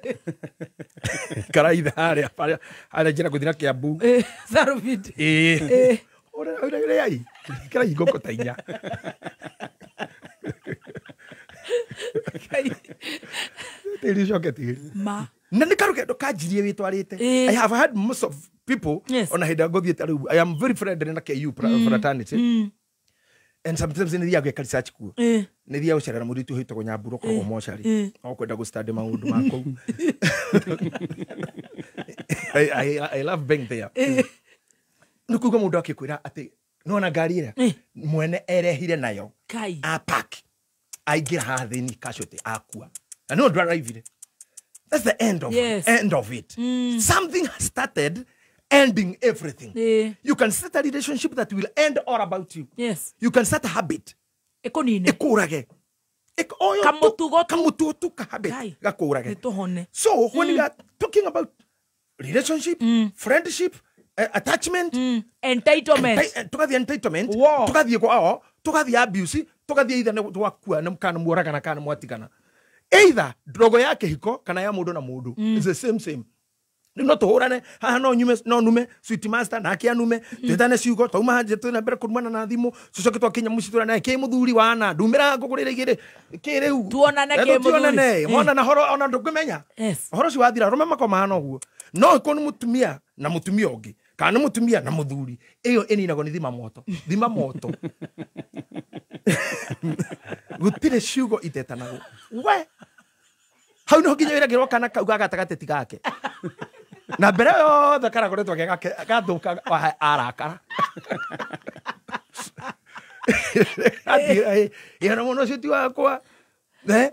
Karaitha harĩa harĩa njĩra gũthiĩ na Kiambu. Sarubindi. Ũrĩai. Kĩrai ngũkũ ta inya. Tĩri ũcoke tĩri. Ma. Na nĩ karũgendo kanjirie wĩtwarĩte. I have had most of people ona hĩndĩ ngũthiĩte rĩu I am very friendly na KU fraternity. And sometimes nĩ thiaga gwĩka research kuo. Nĩ thiaga gũcerera mũirĩtu wĩtagwo Nyambura ũkoragwo mocarĩ. No kwenda gũ study maũndũ ma kũu. I love being there. Nĩ kuga mũndũ akĩkwĩra atĩ Nona ngari ĩrĩa mwene erehire nayo Kai. Apak aingĩra haha thĩinĩ casualty akua na no ndwaraivire. That's the end of Yes. end of it. Something has started ending everything. You can start a relationship that will end all about you. Yes. You can start a habit Ĩkũnine. Ĩkũrage. Kamũtugo kamutugo tu ka habit gakũrage. Nĩtũhone. So when we are talking about relationship, friendship, attachment, entitlement, tugathiĩ entitlement, tugathiĩ kwao, tugathiĩ abuse, tugathiĩ either nĩ twakua nĩ kana muoragana kana mwatigana, either drogo ya kĩhiko kana ya mũndũ na mũndũ. It's the same same. Rĩu no tũhũrane haha, no nyume, no nume sweet master nake anume, twĩtane ciugo, twauma hanje twĩna mbere kũrumana na thimũ, tũcoke twakinya mũciĩ tũrane kĩ mũthuri wana ndumĩra ngũgũrĩre igĩrĩ kĩ rĩu Tuonane kĩ mũthuri. Tuonane mwana horo ona ndũngĩmenya ũhoro ũcio wathira arũme makoma hana ũguo no ĩkorwo nĩ mũtumia na mũtumia ũngĩ kana nĩ mũtumia na mũthuri, ĩyo ĩninagwo nĩ thima moto, thima moto. Gũtirĩ ciugo itetanagwo we hau nĩho nginya wĩragĩrwo kana kau ga gatagatĩ ti gake na mbere yothe karakoretwo ke gake gathũka arakara ĩyo na mũno ũcio ti wakwa nĩ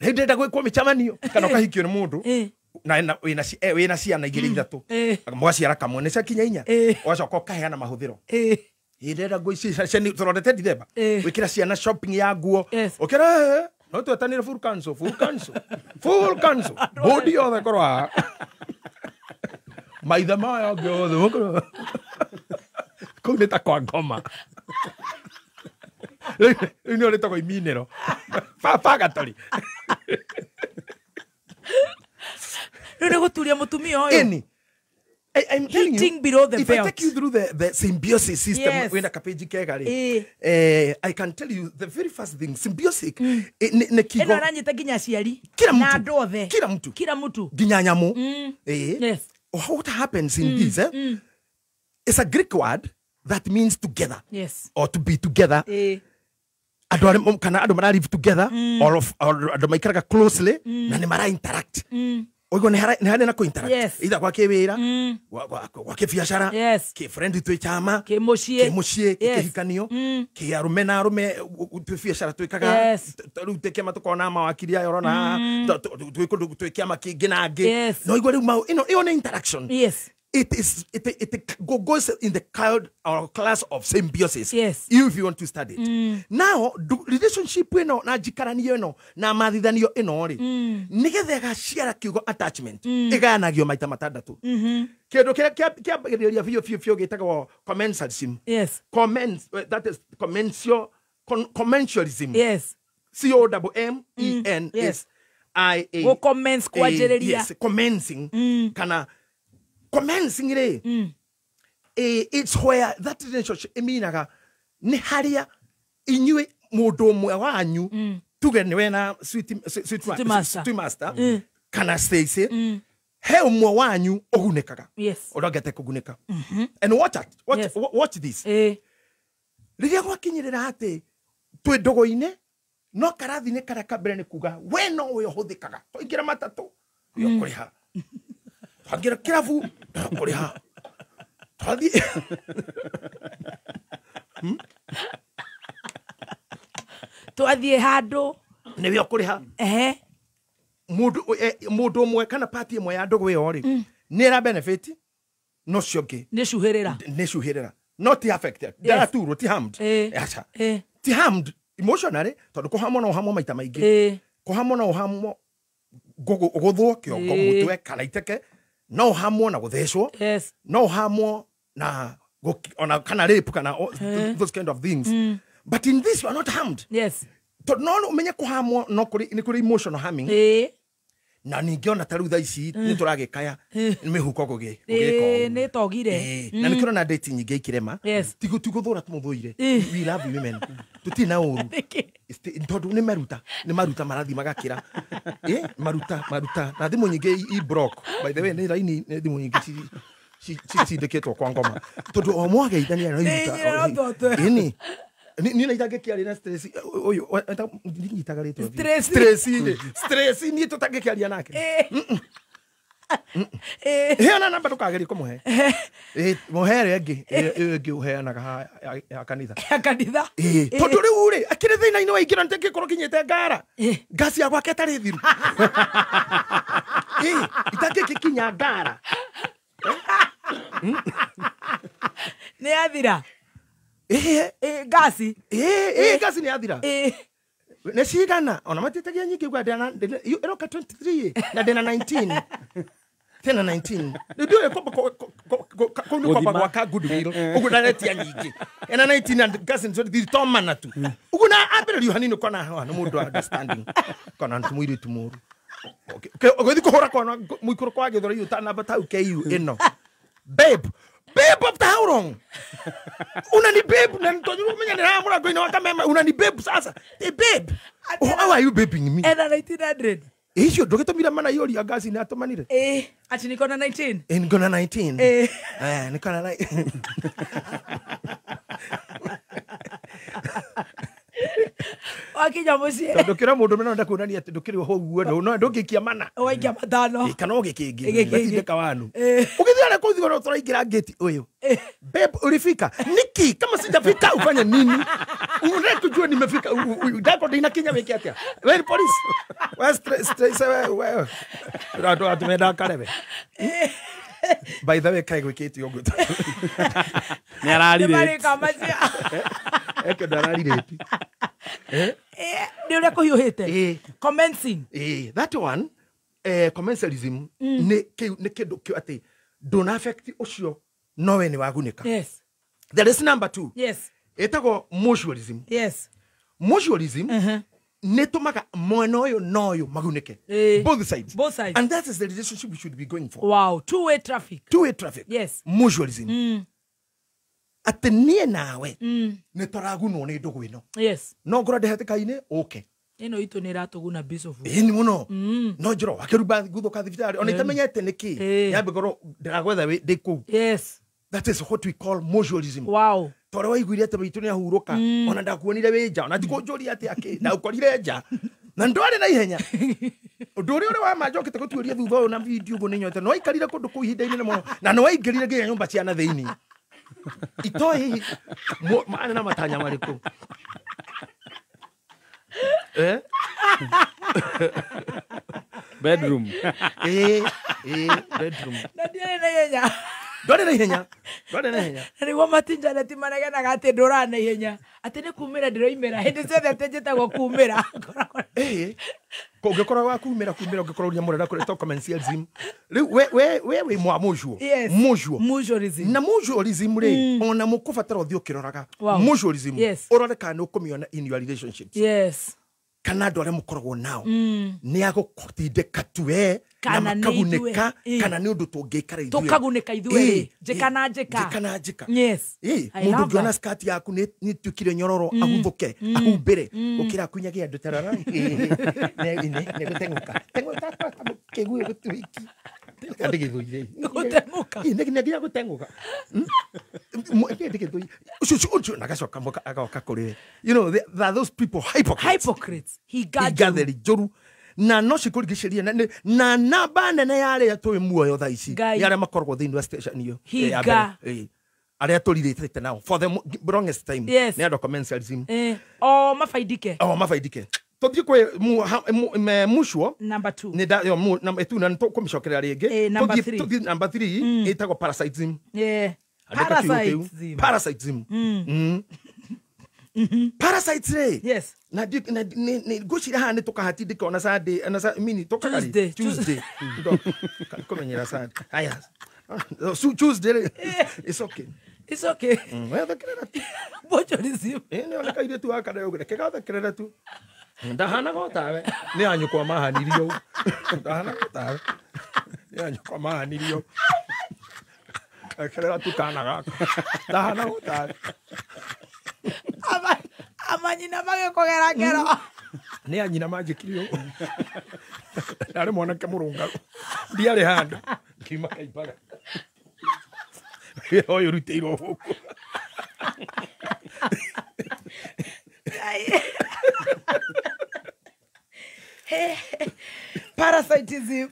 ndĩrenda gwĩkwo mĩcemanio kana ũkahikio nĩ mũndũ na wĩna ciana igĩrĩ ithatũ mwaciara kamwe nĩ ciakinya inya ũgacoka ũkaheana mahũthĩro ndĩrenda nguo ici tũrorete Dithemba wĩkĩra ciana shopping ya nguo ũkĩra no twetanire full council, full council, full council, bodi yothe korwo haha maithe maya angĩ othe gũkorwo kũu nĩ ta kwa ngoma rĩu nĩo rĩtagwo iminĩro bagatori. Rĩu nĩ gũturia mũtumia ũyũ. Ĩni. I'm telling you, Hitting below the if belt. I take you through the symbiosis system, Yes. wena kapeji kega rĩ, I can tell you the very first thing, symbiosis, nĩ kigo. Ĩno ĩranyita nginya aciari. Kila mtu. Na andũ othe. Kila mtu. Kila mtu. Nginya nyamũ. Yes. What happens in this, it's a Greek word that means together. Yes. Or to be together. Andũ arĩa kana andũ mara live together, or andũ maikaraga closely, na nĩ mara interact. Oigo nĩ harĩ na kũ-interact. Yes. Either kwa kĩwĩra, kwa kĩbiacara, Yes. kĩ friend twĩ chama, kĩmũciĩ, kĩmũciĩ, Yes. kĩhikanio, kĩ arũme na arũme twĩ biacara twĩkaga. Yes. Rĩu twĩ kĩama tũkona mawakiri aya ũrona haha, twĩ kũndũ twĩ kĩama kĩngĩ na angĩ. Yes. No igua rĩu ĩno ĩyo nĩ interaction. Yes. It is it goes in the kind or class of symbiosis. Yes. If you want to study it. Now, relationship ĩno na njikaranio ĩno na mathithanio ĩno rĩ, nĩgetha ĩgaciara kiugo attachment, ĩgayanagio maita matandatũ. Kĩndũ kĩrĩa kĩambagĩrĩria biũ biũ biũ gĩtagwo commensalism. Yes. That is commensalism. Yes. C O M M E N S I A. Gũ-commence kwanjĩrĩria. Yes, commencing. Kana commencing rĩ, it's where that relationship ĩminaga nĩ harĩa inyuĩ mũndũ ũmwe wanyu tuge nĩwe na Sweet master. sweet master kana Stacy, he ũmwe wanyu ũgunĩkaga. Yes. Ũrĩa ũngĩte kũgunĩka. And watch that, watch, Yes. watch this. Rĩrĩa gwakinyĩrĩra atĩ twĩ ndũgũ-inĩ no karathi-inĩ karĩa ka mbere nĩ kuga we no we ũhũthĩkaga twaingĩra matatũ we ũkũrĩha, twaingĩra kĩrabu ũkũrĩha, twathiĩ Twathiĩ handũ nĩwe ũkũrĩha. Ehe. Mũndũ ũmwe kana party ĩmwe ya ndũgũ ĩyo rĩ nĩ ĩra benefit no ũcio ũngĩ nĩ cuhĩrĩra, nĩ cuhĩrĩra, no ti affected, ndaraturwo, ti harmed. Aca, ti harmed emotionally tondũ kũhamwo no ũhamwo maita maingĩ, kũhamwo no ũhamwo gũthwo kĩongo mũtwe kana iteke, no ũhamwo na gũthecwo, Yes. no ũhamwo na ona kana rape kana those kind of things. But in this you are not harmed. Yes. Tondũ no ũmenye kũhamwo no kũrĩ nĩ kũrĩ emotional harming. Na ningĩ ona ta rĩu thaa ici nĩ tũragĩkaya nĩ mĩhuko gũgĩka ũguo. Nĩ togire. Na nĩkĩo ũrona date nyingĩ ikĩrema. Yes. Ti gũthũra tũmũthũire. We love women. Tũtirĩ na ũru. Tondũ nĩ maruta, nĩ maruta marathiĩ magakĩra. Maruta, maruta. Na thimũ nyingĩ i block. By the way, nĩ raini nĩ thimũ nyingĩ cindĩkĩtwo kwa ngoma. Tondũ o mwageithania no iruta. Ĩni. Niĩ na itangĩkĩaria na stress ũyũ ndinyitaga rĩtwa biũ. Stress. Stress rĩ. Stress niĩ tũtangĩkĩaria nake. Heana namba ndũkagerie kũmũhe. Mũhe ĩrĩa ĩngĩ, ĩyo ĩngĩ ũheanaga ya kanitha. Ya kanitha. Tondũ rĩu rĩ, akĩrĩ thĩna-inĩ waingĩra nĩtengĩkorwo kinyĩte ngara. Ngasi ya gwake ĩtarĩ thiru. Itangĩkinya ngara. Nĩ yathira. Ngasi. Ngasi nĩ yathira. Nĩ cigana ona matitagia nyingĩ gwa ndĩna ĩroka 23 na ndĩna 19 tena 19 ndio kũu nĩ kwamba gwaka goodwill ũguo ndaretia nyingĩ ena 19 and gas nĩ thitomana tu ũguo na ambĩrĩrio hanini kona haha nĩ mũndũ understanding kona nĩ mũirĩtu mũru ũgĩthiĩ kũhũra kona mũikũrũ kwa gĩthũra ũtanamba tau KU ĩno babe babe after how long unani babe na ntonyo umenya ni hamu na goina wakamema unani babe sasa hey babe how are you babing me ena 1900 icio ndugitumira mana yori ngasi ni atumanire ati niko na 19 niko na 19 niko na 19 wakinya muciĩ tondu kira mundu mena nda kuonania ati ndukiri ho guo no ndungikia mana waikia matano kana ugikingi gatindika wanu ugithia na kuthigora turaingira gate uyu babe ulifika niki kama sijafika ufanye nini unataka kujua nimefika ndako ndina kinya wiki atia we police we stress we rado atumenda karebe by the way kai gwikite uguo ni ararire eke ndararire ni uria kuhiuhite commencing that one commensalism ni kindu kio ati don't affect ucio no we ni wagunika. Yes, there is number 2. Yes, etagwo mutualism. Yes, mutualism nĩ tũmaga mwena ũyũ na ũyũ magunĩke. Both sides. Both sides. And that is the relationship we should be going for. Wow, two-way traffic. Two-way traffic. Yes. Mutualism. Atĩ niĩ nawe nĩ tũragunwo nĩ ndũgũ ĩno. Yes. No ngorwo ndĩhatĩka-inĩ ũke. Ĩno itũ nĩ ĩratũguna Bishop. Ĩni mũno. No njĩra wakĩruba guthũka thibitarĩ ona itamenyete nĩkĩ. Nyambe ngorwo ndĩragwetha ndĩ kũu. Yes. That is what we call mutualism. Wow. Toro waiguire atĩ maitũ nĩ ahurũka ona ndakuonire wĩ nja ona tikũnjũria atĩ akĩ ndaũkorire nja na ndwarĩ na ihenya ũndũ ũrĩa ũrĩ wa ma njokĩte gũtuĩria thutha ũyũ na video ũguo nĩ nyote no waikarire kũndũ kũu ihinda inene mũno na nĩ waingĩrire nginya nyũmba cia na thĩinĩ itoĩ marĩ na matanya marĩkũ bedroom bedroom na ndiarĩ na ihenya ndwarĩ na ihenya ndwarĩ na ihenya na nĩguo matinjaneti manegenaga atĩ ndũraga na ihenya atĩ nĩ kumĩra ndĩroimĩra hĩndĩ ciothe atĩ njĩtagwo kumĩra ũngĩkorwo wa kumĩra kumĩra ũngĩkorwo ũrĩa mũrenda kũreta commensalism rĩu we wĩ mwa mutual mutualism na mutualism rĩ ona mũkũbatara ũthiĩ ũkĩroraga mutualism ũrore kana nĩ ũkũmĩona in your relationships. Yes. Kana andũ arĩa mũkoragwo nao nĩ agũgũtindĩka tu we na makagunĩka kana nĩ ũndũ tũngĩikara ithuĩ tũkagunĩka ithuĩ njĩka na njĩka njĩka na njĩka. Yes. Mũndũ ũngĩona skirt yaku nĩ ĩtuĩkire nyororo ahuthũke ahumbĩre gũkĩra akunyage andũ tarara nĩ gũteng'ũka kĩguĩ gũtuĩki ndĩgĩthũire gũteng'ũka nĩ nginya gũteng'ũka ndĩgĩthũire ũcio nagacoka agoka kũrĩ we. You know, there are those people hypocrites higatheri njũru na no cikũringicĩrie na namba nene ya arĩa tũĩ muoyo thaa ici nĩ arĩa makoragwo thĩinĩ wa station ĩyo ya mbere arĩa tũrirĩtĩte nao for the longest time nĩ andũ commensalism o mabaidike o mabaidike tũthiĩ kwĩ mutual number 2 nĩ nda yo number 2 na tũkũmĩcokerera rĩngĩ tũthiĩ number 3 ĩtagwo parasitism. Parasitism. Parasitism. Parasites rĩ. Yes. Na ngwĩciria haha nĩ tũkahatindĩka ona Sunday ona mini tũkaga Tuesday. Kũmenyera Sunday. Haya. Tuesday rĩ. It's okay. It's okay. We thekerera tu. Mutualism. Nĩ oneka airĩtu aka reke gathekerera tu. Ndahanaga o tawe. Nĩ anyũkwa mahanirio. Ndahanaga o tawe. Nĩ anyũkwa mahanirio. Ekerera tu kana gaka. Ndahanaga o tawe. Amanyina magĩkũgera ngero. Nĩ anyina manjĩkire ũguo. Ndarĩ mwanake mũrũngaru. Ndiarĩ handũ. Ngiuma kaimbaga. Wĩra ũyũ ũrutĩirwo gũkũ. Parasitism.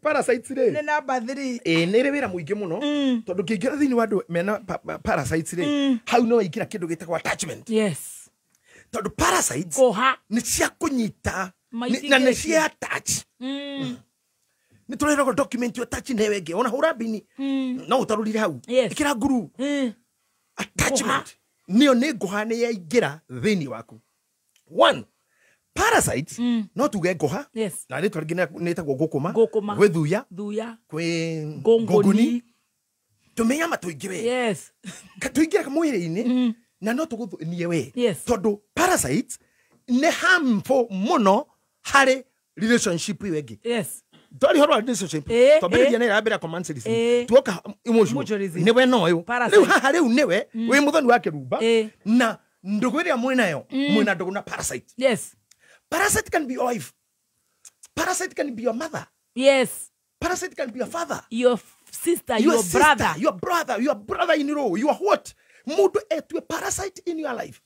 Parasites rĩ. Nĩ number 3. Ĩĩ nĩ ĩrĩ wĩra mũingĩ mũno tondũ ngĩingĩra thĩinĩ wa andũ mena parasites rĩ, hau no waingĩra kĩndũ gĩtagwo attachment. Yes. Tondũ parasites nĩ cia kũnyita na nĩ cia attach. Nĩ tũreragwo document yo attach na ĩyo ĩngĩ ona hũra mbini no ũtarũrire hau ĩkĩra nguru. Attachment nĩyo nĩ ngũha nĩ yaingĩra thĩinĩ waku. One, parasites no tuge ngũha na rĩtwa rĩngĩ nĩ ĩtagwo ngũkũma, gwĩ thuya, kwĩ ngũngũni, tũmĩnyama tũingĩ we. Yes. Tũingĩra mwĩrĩ-inĩ na no tũgũthũnie we. Tondũ parasites nĩ harmful mũno harĩ relationship ĩyo ĩngĩ. Yes. Twari horo wa relationship twambĩrĩria na ĩrĩa mbere commensalism tuoka emotionalism nĩwe no ũyũ rĩu haha rĩu nĩwe wĩ mũthoni wa kĩrumba na ndũgũ ĩrĩa mwĩnayo mwĩna ndũgũ na parasite. Yes. Parasite can be your wife. Parasite can be your mother. Yes. Parasite can be your father. Your sister, your brother. Your brother, your brother-in-law, your what? Mũndũ etue parasite in your life.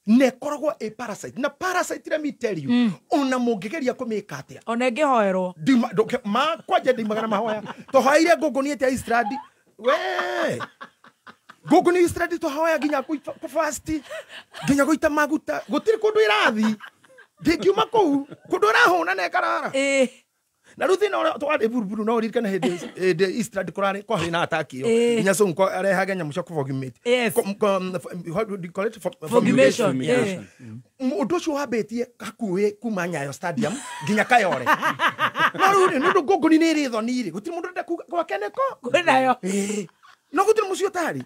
Ne koragwo a parasite. Na parasite, let me tell you, ona mũngĩgeria kũmĩka atĩa. Ona ĩngĩhoerwo. Ma kwanja ndimagana mahoya. Tũhoeire ngũngũni ĩtia Eastrandi. We! Ngũngũni Eastrandi tũhoya nginya kũ-fast, nginya gũita maguta. Gũtirĩ kũndũ ĩrathi. Ndĩngiuma kũu, kũndũ ĩrahũna na ĩkarara. Na rĩu thĩna ũrĩa twarĩ buruburu no ũririkane hĩndĩ Eastrandi kũrarĩ kwarĩ na attack ĩyo. Nginya Sonko arehage nyamũ cia kũfogimate. How do you call it? Fumigation. Ũndũ ũcio wambĩtie hakuhĩ kuma Nyayo Stadium nginya Kayore. No rĩu rĩ, nĩ ũndũ ngũngũni nĩ ĩrĩ thoni rĩ, gũtirĩ mũndũ ũrenda kuga gwake nĩko. Kwĩnayo. No gũtirĩ mũciĩ ũtarĩ.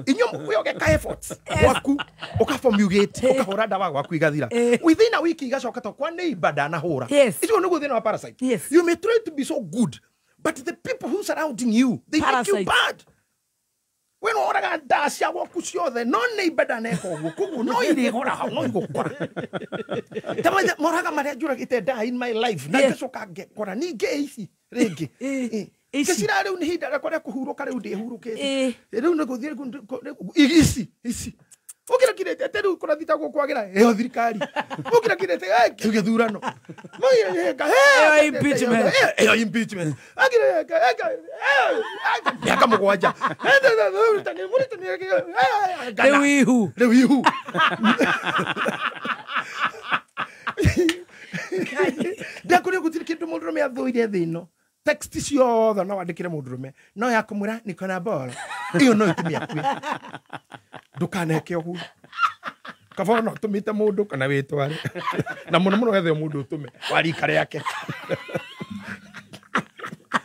Inyuĩ wĩ ũgeka efforts gwaku, ũkafumigate, ũkahũra ndawa gwaku igathira. Within a week igacoka to kwa neighbor ndanahũra. Icio nĩguo thĩna wa parasite. You may try to be so good, but the people who surrounding you, they make you bad. We no oraga ndaa cia gwaku ciothe, no neighbor ndaneka ũguo, koguo no irĩgora hau, no igũkora. Ta moraga marĩa njũragĩte ndaa in my life, na ngacoka ngekora ningĩ ici rĩngĩ. Gĩcira rĩu nĩ ihinda rĩakwa rĩa kũhurũka rĩu ndĩhurũkĩte. Rĩu nĩ gũthiĩ ici ici. Ũkĩra kirĩte atĩ rĩu kũrathitagwo kwagĩra ĩyo thirikari. Ũkĩra kirĩte kĩu gĩthurano. Ĩyo impeachment. Ĩyo impeachment. Mĩaka 7. Rĩu ihu. Rĩu ihu. Ndakũrĩa gũtirĩ kĩndũ mũndũrũme athũire thĩ ĩno. Text ciothe no wandĩkĩre mũndũrũme no ya kũmwĩra niko na bora ĩyo no ĩtũme akue. Ndũkaneke ũguo. Kaba no ũtũmĩte mũndũ kana wĩtware. Na mũno mũno wethe mũndũ ũtũme wa rika rĩake.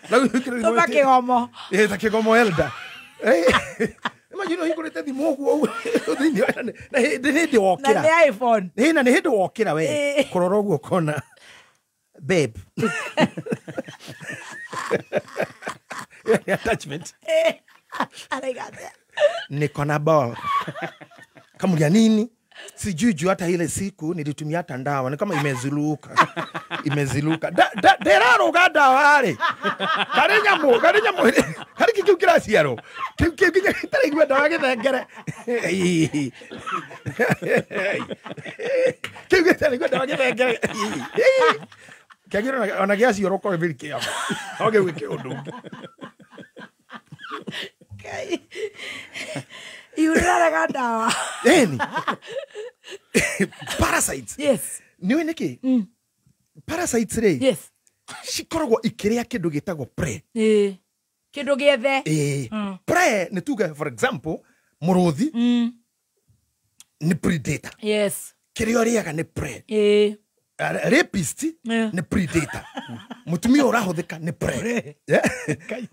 Tũma kĩgomo. Ĩ ta kĩgomo elder. Imagine ũhingũrĩte thimũ ũguo thĩinĩ na hĩndĩ wokĩra. Na nĩ iPhone. Ĩ na nĩ hĩndĩ wokĩra we kũrora ũguo ũkona babe. Attachment. Niko na ball. Kamulia nini? Sijui juu hata ile siku nilitumia hata ndawa ni kama imeziluka. Imeziluka. Ndĩraruga ndawa rĩ. Karĩ nyamũ, karĩ nyamũ. Karĩ kĩu kĩraciarwo. Kĩu kĩu nginya gĩtaraigua ndawa gĩthengere. Kĩu gĩtaraigua ndawa gĩthengere. Kĩagĩrĩirwo ona gĩaciarwo korwo bĩrĩ kĩama. No kĩu gĩkĩ ũndũ ũngĩ. Iuraraga ndawa. Ĩni. Parasites. Yes. Nĩũĩ nĩkĩ? Parasites rĩ. Yes. Cikoragwo ikĩrĩa kĩndũ gĩtagwo prey. Ĩĩ. Kĩndũ gĩethe. Ĩĩ. Prey nĩ tuge for example mũrũthi nĩ predator. Yes. Kĩrĩa ũrĩaga nĩ prey. Ĩĩ. Rapist nĩ predator. Mũtumia ũrahũthĩka nĩ prey.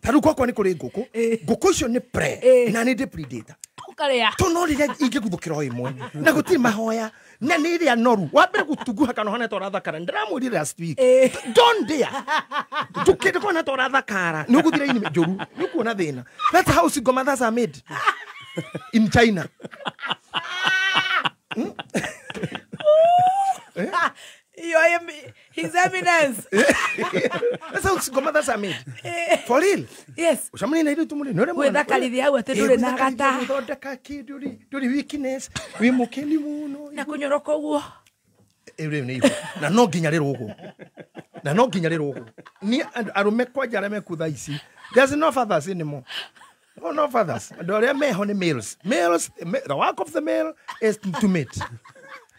Ta rĩu gwakwa nĩ kũrĩ ngũkũ. Ngũkũ icio nĩ prey na nĩ ndĩ predator. Ũkarĩa. To no rĩrĩa ingĩguthũkĩra o ĩmwe na gũtirĩ mahoya na nĩ ĩrĩa noru wa mbere gũtunguha kana ũhana ta ũrathakara. Ndĩramwĩrire last week. Don't dare. Ndũkĩende kuona ta ũrathakara. Nĩ ũgũthira ini njũru. Nĩ ũkuona thĩna. That's how single mothers are made in China. His Eminence. That's how single mothers are made. For real. Yes. Ucamani na irio tumuri. Gwĩthakarithia hau atĩ ndũrĩ na gata. Gũthondeka kĩ ndũrĩ weakness. Wĩ mũkeni mũno. Na kũnyoroka ũguo. Rĩu nĩ ihu na no nginya rĩrũgwo na no nginya rĩrũgwo ni arũme kwanja arĩa meku thaa ici, there's no fathers anymore. Oh, no fathers. Andũ arĩa meho nĩ males. Males, the work of the male is to mate,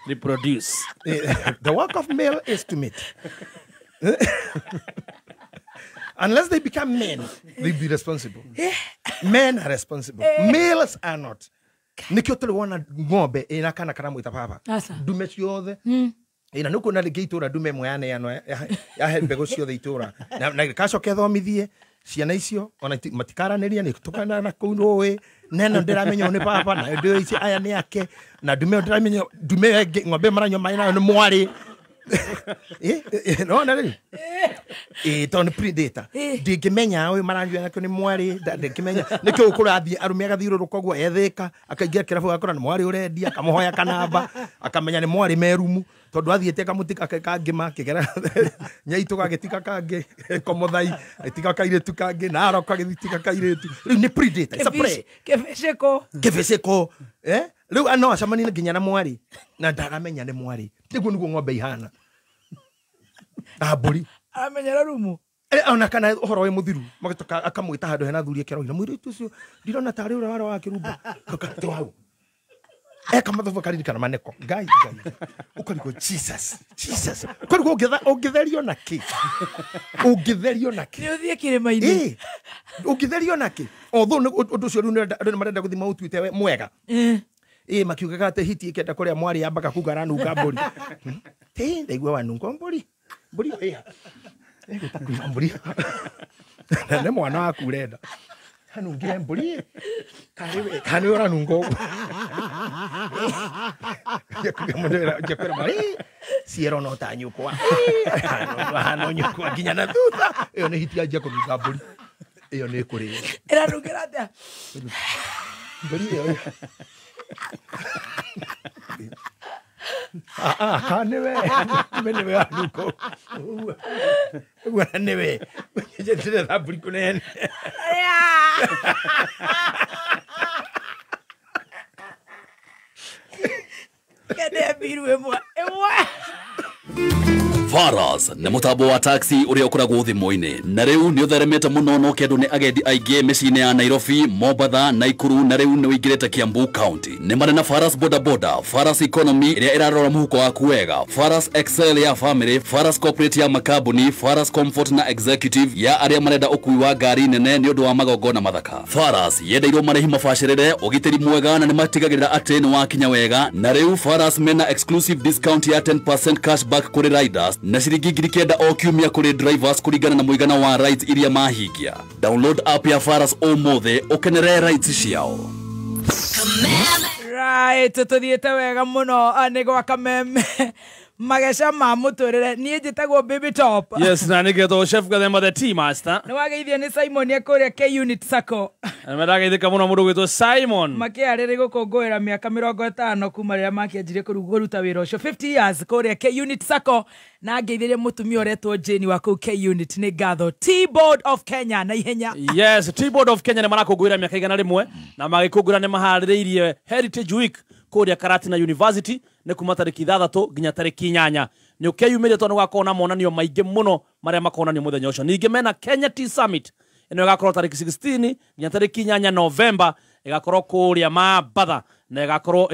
reproduce. The work of male is to mate. Unless they become men, they be responsible. Men are responsible. Males are not. Nikio tuli wona ng'ombe ina kana karamwita baba. Ndume ciothe. Ina nuko na rĩngĩ itũra ndume ĩmwe yaneanwo yahe mbegũ ciothe itũra. Na gacoke thomithie ciana icio ona matikaranĩria nĩ tũkana na kũu rũĩ neno ndĩramenya nĩ baba na ndũ ici aya nĩ ake na ndume ndĩramenya ndume ng'ombe maranyua maĩ nayo nĩ mwarĩ. No na rĩu tondũ predator ndingĩmenya ũyũ maranyua nake nĩ mwarĩ, ndingĩmenya nĩkĩo ũkũrathiĩ arũme agathiũrũrũka ũguo ethĩka akaingĩra kĩrabu agakora nĩ mwarĩ ũrendia akamuhoya kanamba akamenya nĩ mwarĩ merumu tondũ athiĩte kamũtika kangĩ makĩgera nyaitũ gagĩtiga kangĩ komothai agĩtiga kairĩtu kangĩ narok agĩtiga kairĩtu rĩu nĩ predator, it's a prey. Kĩbĩcĩko kĩbĩcĩko rĩu no acemanie nginya na mwarĩ na ndaramenya nĩ mwarĩ nĩguo nĩguo ng'ombe ihana na mbũri amenyera rumu ona kana ũhoro wĩ mũthiru magĩtoka akamwĩta handũ hena athuri ake aroiga mũirĩtu ũcio ndirona tarĩ ũrĩa warĩ wa kĩrumba to hau eka mathobo karirikana maneko ngai ngai ũkarigwo Jesus Jesus ũkarigwo ũngĩtherio na kĩ ũngĩtherio na kĩ nĩ ũthiĩ kĩrĩma-inĩ ũngĩtherio na kĩ although ũndũ ũcio rĩu andũ nĩ marenda gũthima ũtuĩte mwega makiugaga atĩ hiti ĩkĩenda kũrĩa mwarĩ yambaga kuga aranunga mbũri ndaigua wanunga mbũri mbũri ĩha ĩgũta kuuma mbũri na nĩ mwana waku ũrenda anungire mbũri kana nĩwe ũranunga ũguo njakwĩra mwarĩ ciero no ta nyũkwa hano nyũkwa nginya na thutha ĩyo nĩ hiti yanjia kũnunga mbũri ĩyo nĩ ĩkũrĩo ĩranungĩra atĩa mbũri ĩyo nĩwe nĩwe wanunga ũguo na nĩwe ndĩretha mbũri kũnene kende mbiru ĩmwe ĩmwe. Faras nĩ mũtambo wa taxi ũrĩa ũkoragwo thimũ-inĩ na rĩu nĩ ũtheremete mũno no kĩndũ nĩ agendi aingĩ mĩciĩ-inĩ ya Nairobi, Mombatha, Naikuru na rĩu nĩ ũingĩrĩte Kiambu County. Nĩ marĩ na Faras Boda Boda, Faras Economy ĩrĩa ĩrarora mũhuko waku wega, Faras Excel ya family, Faras Corporate ya makambuni, Faras Comfort na Executive ya arĩa marenda ũkui wa ngari nene nĩ ũndũ wa magongona mathaka. Faras yendeirwo marĩhi mabacĩrĩre, ũgitĩri mwega na nĩ matigagĩrĩra atĩ nĩ wakinya wega na rĩu Faras mena exclusive discount ya 10% cashback kũrĩ riders na ciringi 9,000 o kiumia kũrĩ drivers kũringana na mũigana wa rides iria mahingia. Download app ya Faras ũmũthĩ ũkenere rides ciao. Right, tũthiĩte wega mũno nĩ gwa Kameme mageca ma mũtũrĩre niĩ njĩtagwo Baby Top. Yes, na nĩgetwo Chef Gathemba the Tea Master. Nĩ wageithio nĩ Simon ekũrĩa K Unit Sacco. Na nĩmarageithĩka mũno mũndũ gwĩtwo Simon. Makĩarĩrĩ gũkũngũĩra mĩaka 50 kuma rĩrĩa makĩanjirie kũruta wĩra ũcio 50 years kũrĩa K Unit Sacco na ngeithĩrie mũtumia ũretwo Jane wa kũu K Unit nĩ ngatho. Tea Board of Kenya na ihenya. Yes, Tea Board of Kenya nĩ marakũngũĩra mĩaka 101 na magĩkũngũĩra nĩ maharĩrĩirie Heritage Week kũrĩa Karatina University nĩ kuma tarĩki 6 nginya tarĩki 8 nĩ ũkeyumĩria tondũ gwakorwo na monanio maingĩ mũno marĩa makonanio mũthenya ũcio. Ningĩ mena Kenya Tea Summit ĩno ĩgakorwo tarĩki 16 nginya tarĩki 8 November ĩgakorwo kũrĩa Mambatha na ĩgakorwo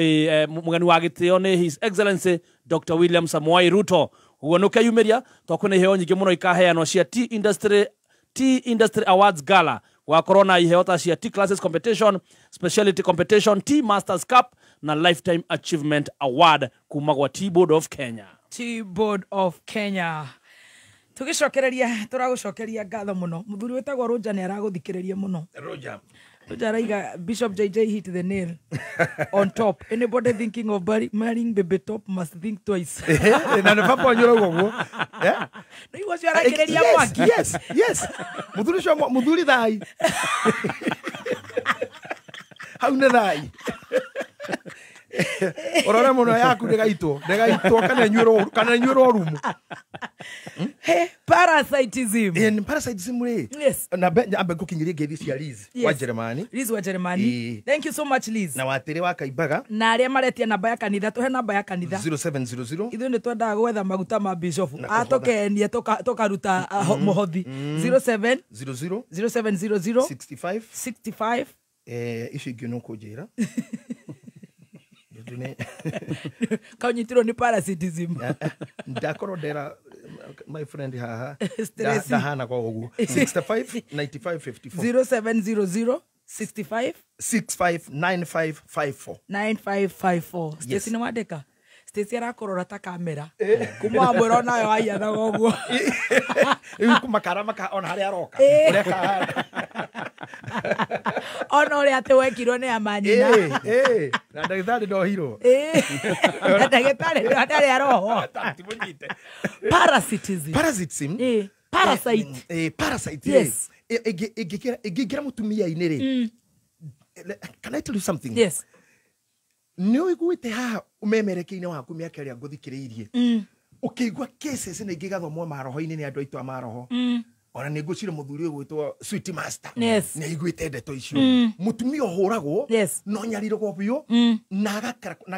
mũgeni wa gĩtĩo nĩ His Excellency Dr. William Samoei Ruto. Ũguo nĩ ũkeyumĩria tondũ kwĩna iheo nyingĩ mũno ikaheanwo cia Tea Industry Awards Gala gwakorwo na iheo ta cia Tea Classes Competition, Speciality Competition, Tea Masters Cup na Lifetime Achievement Award kuma gwa Tea Board of Kenya. Tea Board of Kenya. Tũgĩcokereria tũragũcokeria ngatho mũno mũthuri wĩtagwo Roger nĩ aragũthikĩrĩria mũno. Roger araiga Bishop JJ hit the nail on top. Anybody thinking of marrying Baby Top must think twice. Na nĩ baba wanyu ũrauga ũguo. Nĩ ũcio arakĩrĩria mwaki. Yes, yes. Mũthuri ũcio mũthuri thai. Hau nĩ thai. Ũrore mũno yaku ndĩgaitwo kana ĩnyuĩrwo rumu. He Parasitism. In parasitism rĩ. Yes. Na ambe ngũkinyĩrie ngeithi cia Liz wa Jeremani. Liz wa Jeremani. Thank you so much Liz. Na watĩrĩ wa Kaimbaga. Na arĩa maretia namba ya kanitha, tũhe namba ya kanitha. 0700. Ithuĩ nĩ twendaga gwetha maguta ma bishop. Atũkenie tũkaruta mũhothi. 07 00 0700 65 65 icio ingĩ no kũnjĩra. Kaunyitirwo ni parasitism. Ndakorwo ndera my friend haha ndahana kwa ũguo. 65 95 54 0700 65 65 95 54 9554. Stacy nĩ wandĩka? Stacy arakorora ta kamera kuma wamwĩra onayo aianaga ũguo. Rĩu makara maka ona harĩa aroka ũrĩa kahana ona ũrĩa atĩ wekirwo nĩ amanyina. Na ndagĩtarĩ ndohirwo. Na ndagĩtarĩ ndarĩ arohwo. Parasitism. Parasitism. Parasite. Parasite. Yes. Ĩngĩingĩra mũtumia-inĩ rĩ. Can I tell you something? Yes. Nĩ ũiguĩte haha ũmemerekeine waku mĩaka ĩrĩa ngũthikĩrĩirie ũkĩigua cases na ingĩ igathomwo maroho-inĩ nĩ andũ aitũ a maroho. Ona nĩ ngũcire mũthuri ũyũ gwĩtwo Sweet Master. Yes. Nĩ aiguĩte ndeto icio. Mũtumia ũhũragwo no nyariragwo biũ na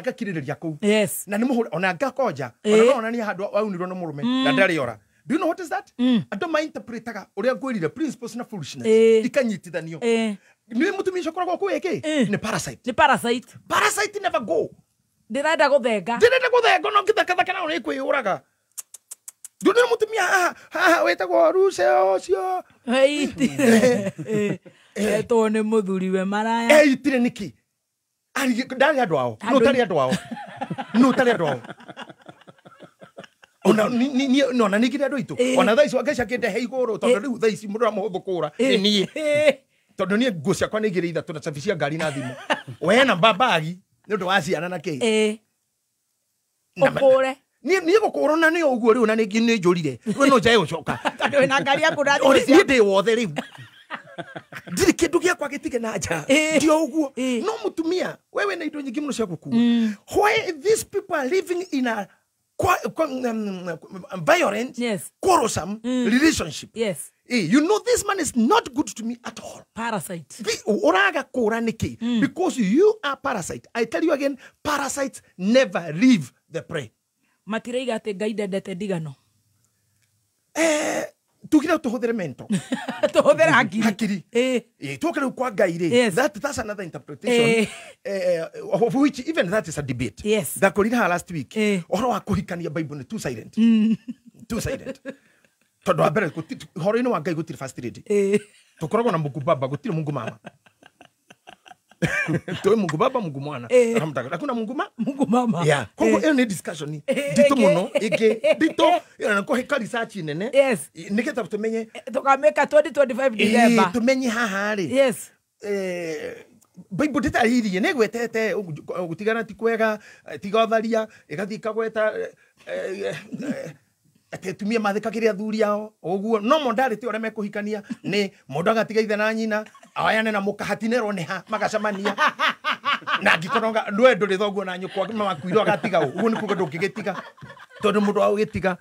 agakirĩrĩria kũu. Yes. Na nĩ mũhũre ona ngakonja ona no onanie handũ aunirwo nĩ mũrũme na ndarĩ ora. Do you know what is that? Andũ mainterpretaga ũrĩa ngwĩrire principles na foolishness ikanyitithanio. Nĩ mũtumia ũcio ũkoragwo kũu ĩkĩ? Nĩ parasite. Nĩ parasite. Parasite never go. Ndĩrenda gũthenga. Ndĩrenda gũthenga no ngĩthekatheka nao nĩ kwĩyũraga. Ndũnĩ mũtumia haha wĩtagwo Ruce ũcio. Etwo nĩ mũthuri we maraya. Eitire nĩkĩ? Ndarĩ andũ ao. No ũtarĩ andũ ao. No ũtarĩ andũ ao. Ona ona ningĩ andũ aitũ. Ona thaa ici Ngai ciakĩndehe igũrũ tondũ rĩu thaa ici mũndũ ũrĩa mũhũthũ kũra nĩ niĩ. Tondũ niĩ nguo ciakwa nĩ igĩrĩ ithatũ na cabi cia ngari na thimũ. We na mbambagi nĩ ũndũ wa ciana na kĩ. Ũkũre. Niĩ gũkũrwo na nĩ ũguo rĩu na nĩ njũrire. We no njae gũcoka. Tondũ wĩna ngari yaku na thimũ ciaku. Niĩ ndĩ wothe rĩu. Ndirĩ kĩndũ gĩakwa gĩtige na nja. Ndio ũguo. No mũtumia wewe na indo nyingĩ mũno cia gũkua. Why these people are living in a violent, quarrelsome relationship. Yes. You know this man is not good to me at all. Parasite. Oraga kũra nĩkĩ? Because you are parasite. I tell you again, parasites never leave the prey. Matiraiga atĩ Ngai ndendete ndigano. Tugire tũhũthĩre mental. Tũhũthĩre hakiri. Hakiri. Tũke rĩu kwa Ngai rĩ. That's another interpretation. Of which even that is a debate. Yes. Ndakorire haha last week. Ũhoro wa kũhikania Bible nĩ too silent. Too silent. Tondũ wa mbere ũhoro-inĩ wa Ngai gũtirĩ first lady. Tũkoragwo na Mungu baba gũtirĩ Mungu mama. Tuwe Mungu baba Mungu mwana. Hakuna Mungu ma? Mungu mama. Yeah. Koguo ĩyo nĩ discussion nditũ mũno ĩngĩ nditũ ĩyo na kũhĩka research nene. Yes. Nĩgetha tũmenye tũkamĩka 2025 December. Tũmenye haha rĩ. Yes. Bible ndĩtarĩirie nĩ ĩgwetete gũtigana ti kwega tiga ũtharia ĩgathiĩ ĩkagweta atĩ atumia mathĩkagĩre athuri ao ũguo no mondarĩte ũrĩa mekũhikania nĩ mũndũ agatiga ithe na nyina awayane na mũka hatinerwo nĩ ha magacemania na angĩkorwo ndwe ndũrĩ thoguo na nyũkwa makuirwo agatiga ũguo nĩ kuga ndũngĩgĩtiga tondũ mũndũ wa ũgĩtiga.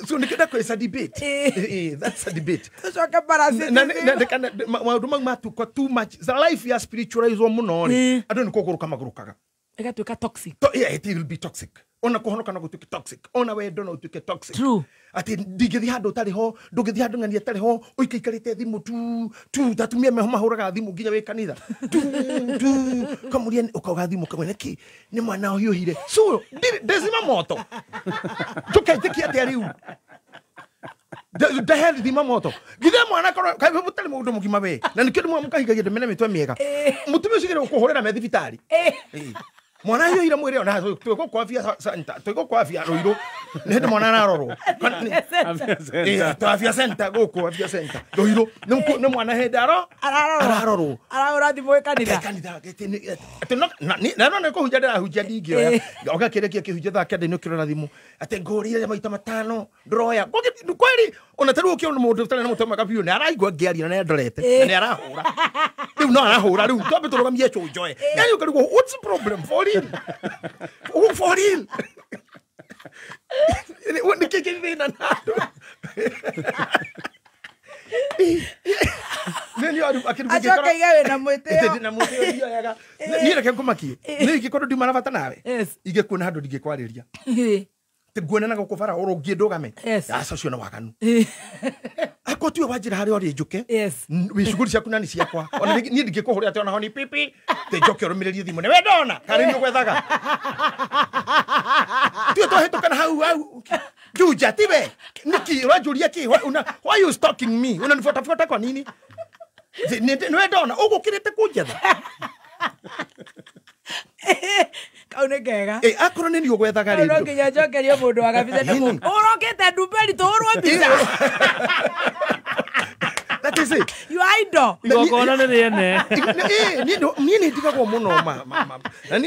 So nĩkĩenda it's a debate. That's a debate. Tũcoke parasitism. Maũndũ mau matukwa too much. The life ya spiritualizwo mũno rĩ andũ nĩ kũgũrũka magũrũkaga. Ĩgatuĩka toxic. Yeah, it will be toxic. Ona kũhonoka no gũtuĩke toxic. Ona wendo no ũtuĩke toxic. True. Atĩ ndingĩthiĩ handũ ũtarĩ ho, ndũngĩthiĩ handũ ng'ania ĩtarĩ ho, ũikaikarĩte thimũ tu tu atumia meho mahũraga thimũ nginya wĩ kanitha. Tu tu kamũria ũkauga thimũ kamwe nĩkĩ nĩ mwana ũhiũhire. So ndĩcima moto. Ndũkaitĩkia atĩa rĩu. Ndahe thima moto. Githe mwana korwo kaĩ mũtarĩ mũndũ mũgima we. Na nĩkĩo ndĩmwe mũkahingagia ndũmene mĩtwe mĩega. Mũtumia ũcio gĩrĩ gũkũhũrĩra me thibitarĩ. Mwana hiyo mwĩrĩ ona twĩkwo kwa afya center twĩkwo kwa afya Ruiru nĩ hĩndĩ mwana ararorwo afya center gũkũ afya center Ruiru nĩ mwana hĩndĩ ararorwo arahũra thimũ ĩ kanitha atĩ na no nĩ kũhunjia ndĩrahunjia ndingĩoya ũgakĩrĩkia kĩhunjia thaa kenda inũkĩrora thimũ atĩ ngũrire maita matano ndũroya kweri ona ta rĩu ũkĩona mũndũ ũtarĩ na mũtwe mwega biũ nĩ araigua ngĩaria na nĩ andorete na nĩ arahũra rĩu no arahũra rĩu twambe tũrũgamie cũnjoe yani ũkarigwo what's the problem for real? Oh, for real? Nĩ kĩ kĩ thĩna na andũ? Acoke ige wĩna mwĩtĩo. Na mwĩtĩo ndioyaga. Niĩ reke ngũmakie. Niĩ ingĩkorwo ndiuma na bata nawe, ingĩkuona handũ ndingĩkwarĩria. Nguona na gũkũ bara ũrũngie ndũgame. Aca ũcio nĩ waganu. Akorwo tiwe wanjĩra harĩa ũrĩ njũke, wĩ cuguri ciaku na nĩ ciakwa. Ona niĩ ndingĩkũhũrĩra atĩ ona ho ni pipi. Tĩ njoke ũrũmĩrĩrie thimũ. Nĩ we ndona karĩ nĩ ũgwethaga. Tiwe twahĩtũkana hau hau. Juja tiwe. Nĩkĩ ũranjũria kĩ? Why you stalking me? Unanifuatafuata kwa nini? Nĩ we ndona ũgũkĩrĩte kũnjetha. Kau nĩ kega. Akorwo nĩ niĩ ũgwethaga rĩ. No nginya njokerie mũndũ wa gabica ũrokĩte ndumberi tũhũrwo mbica. That is it. You idol. Igongona nĩ rĩene. Niĩ nĩ ndigagwo mũno ma.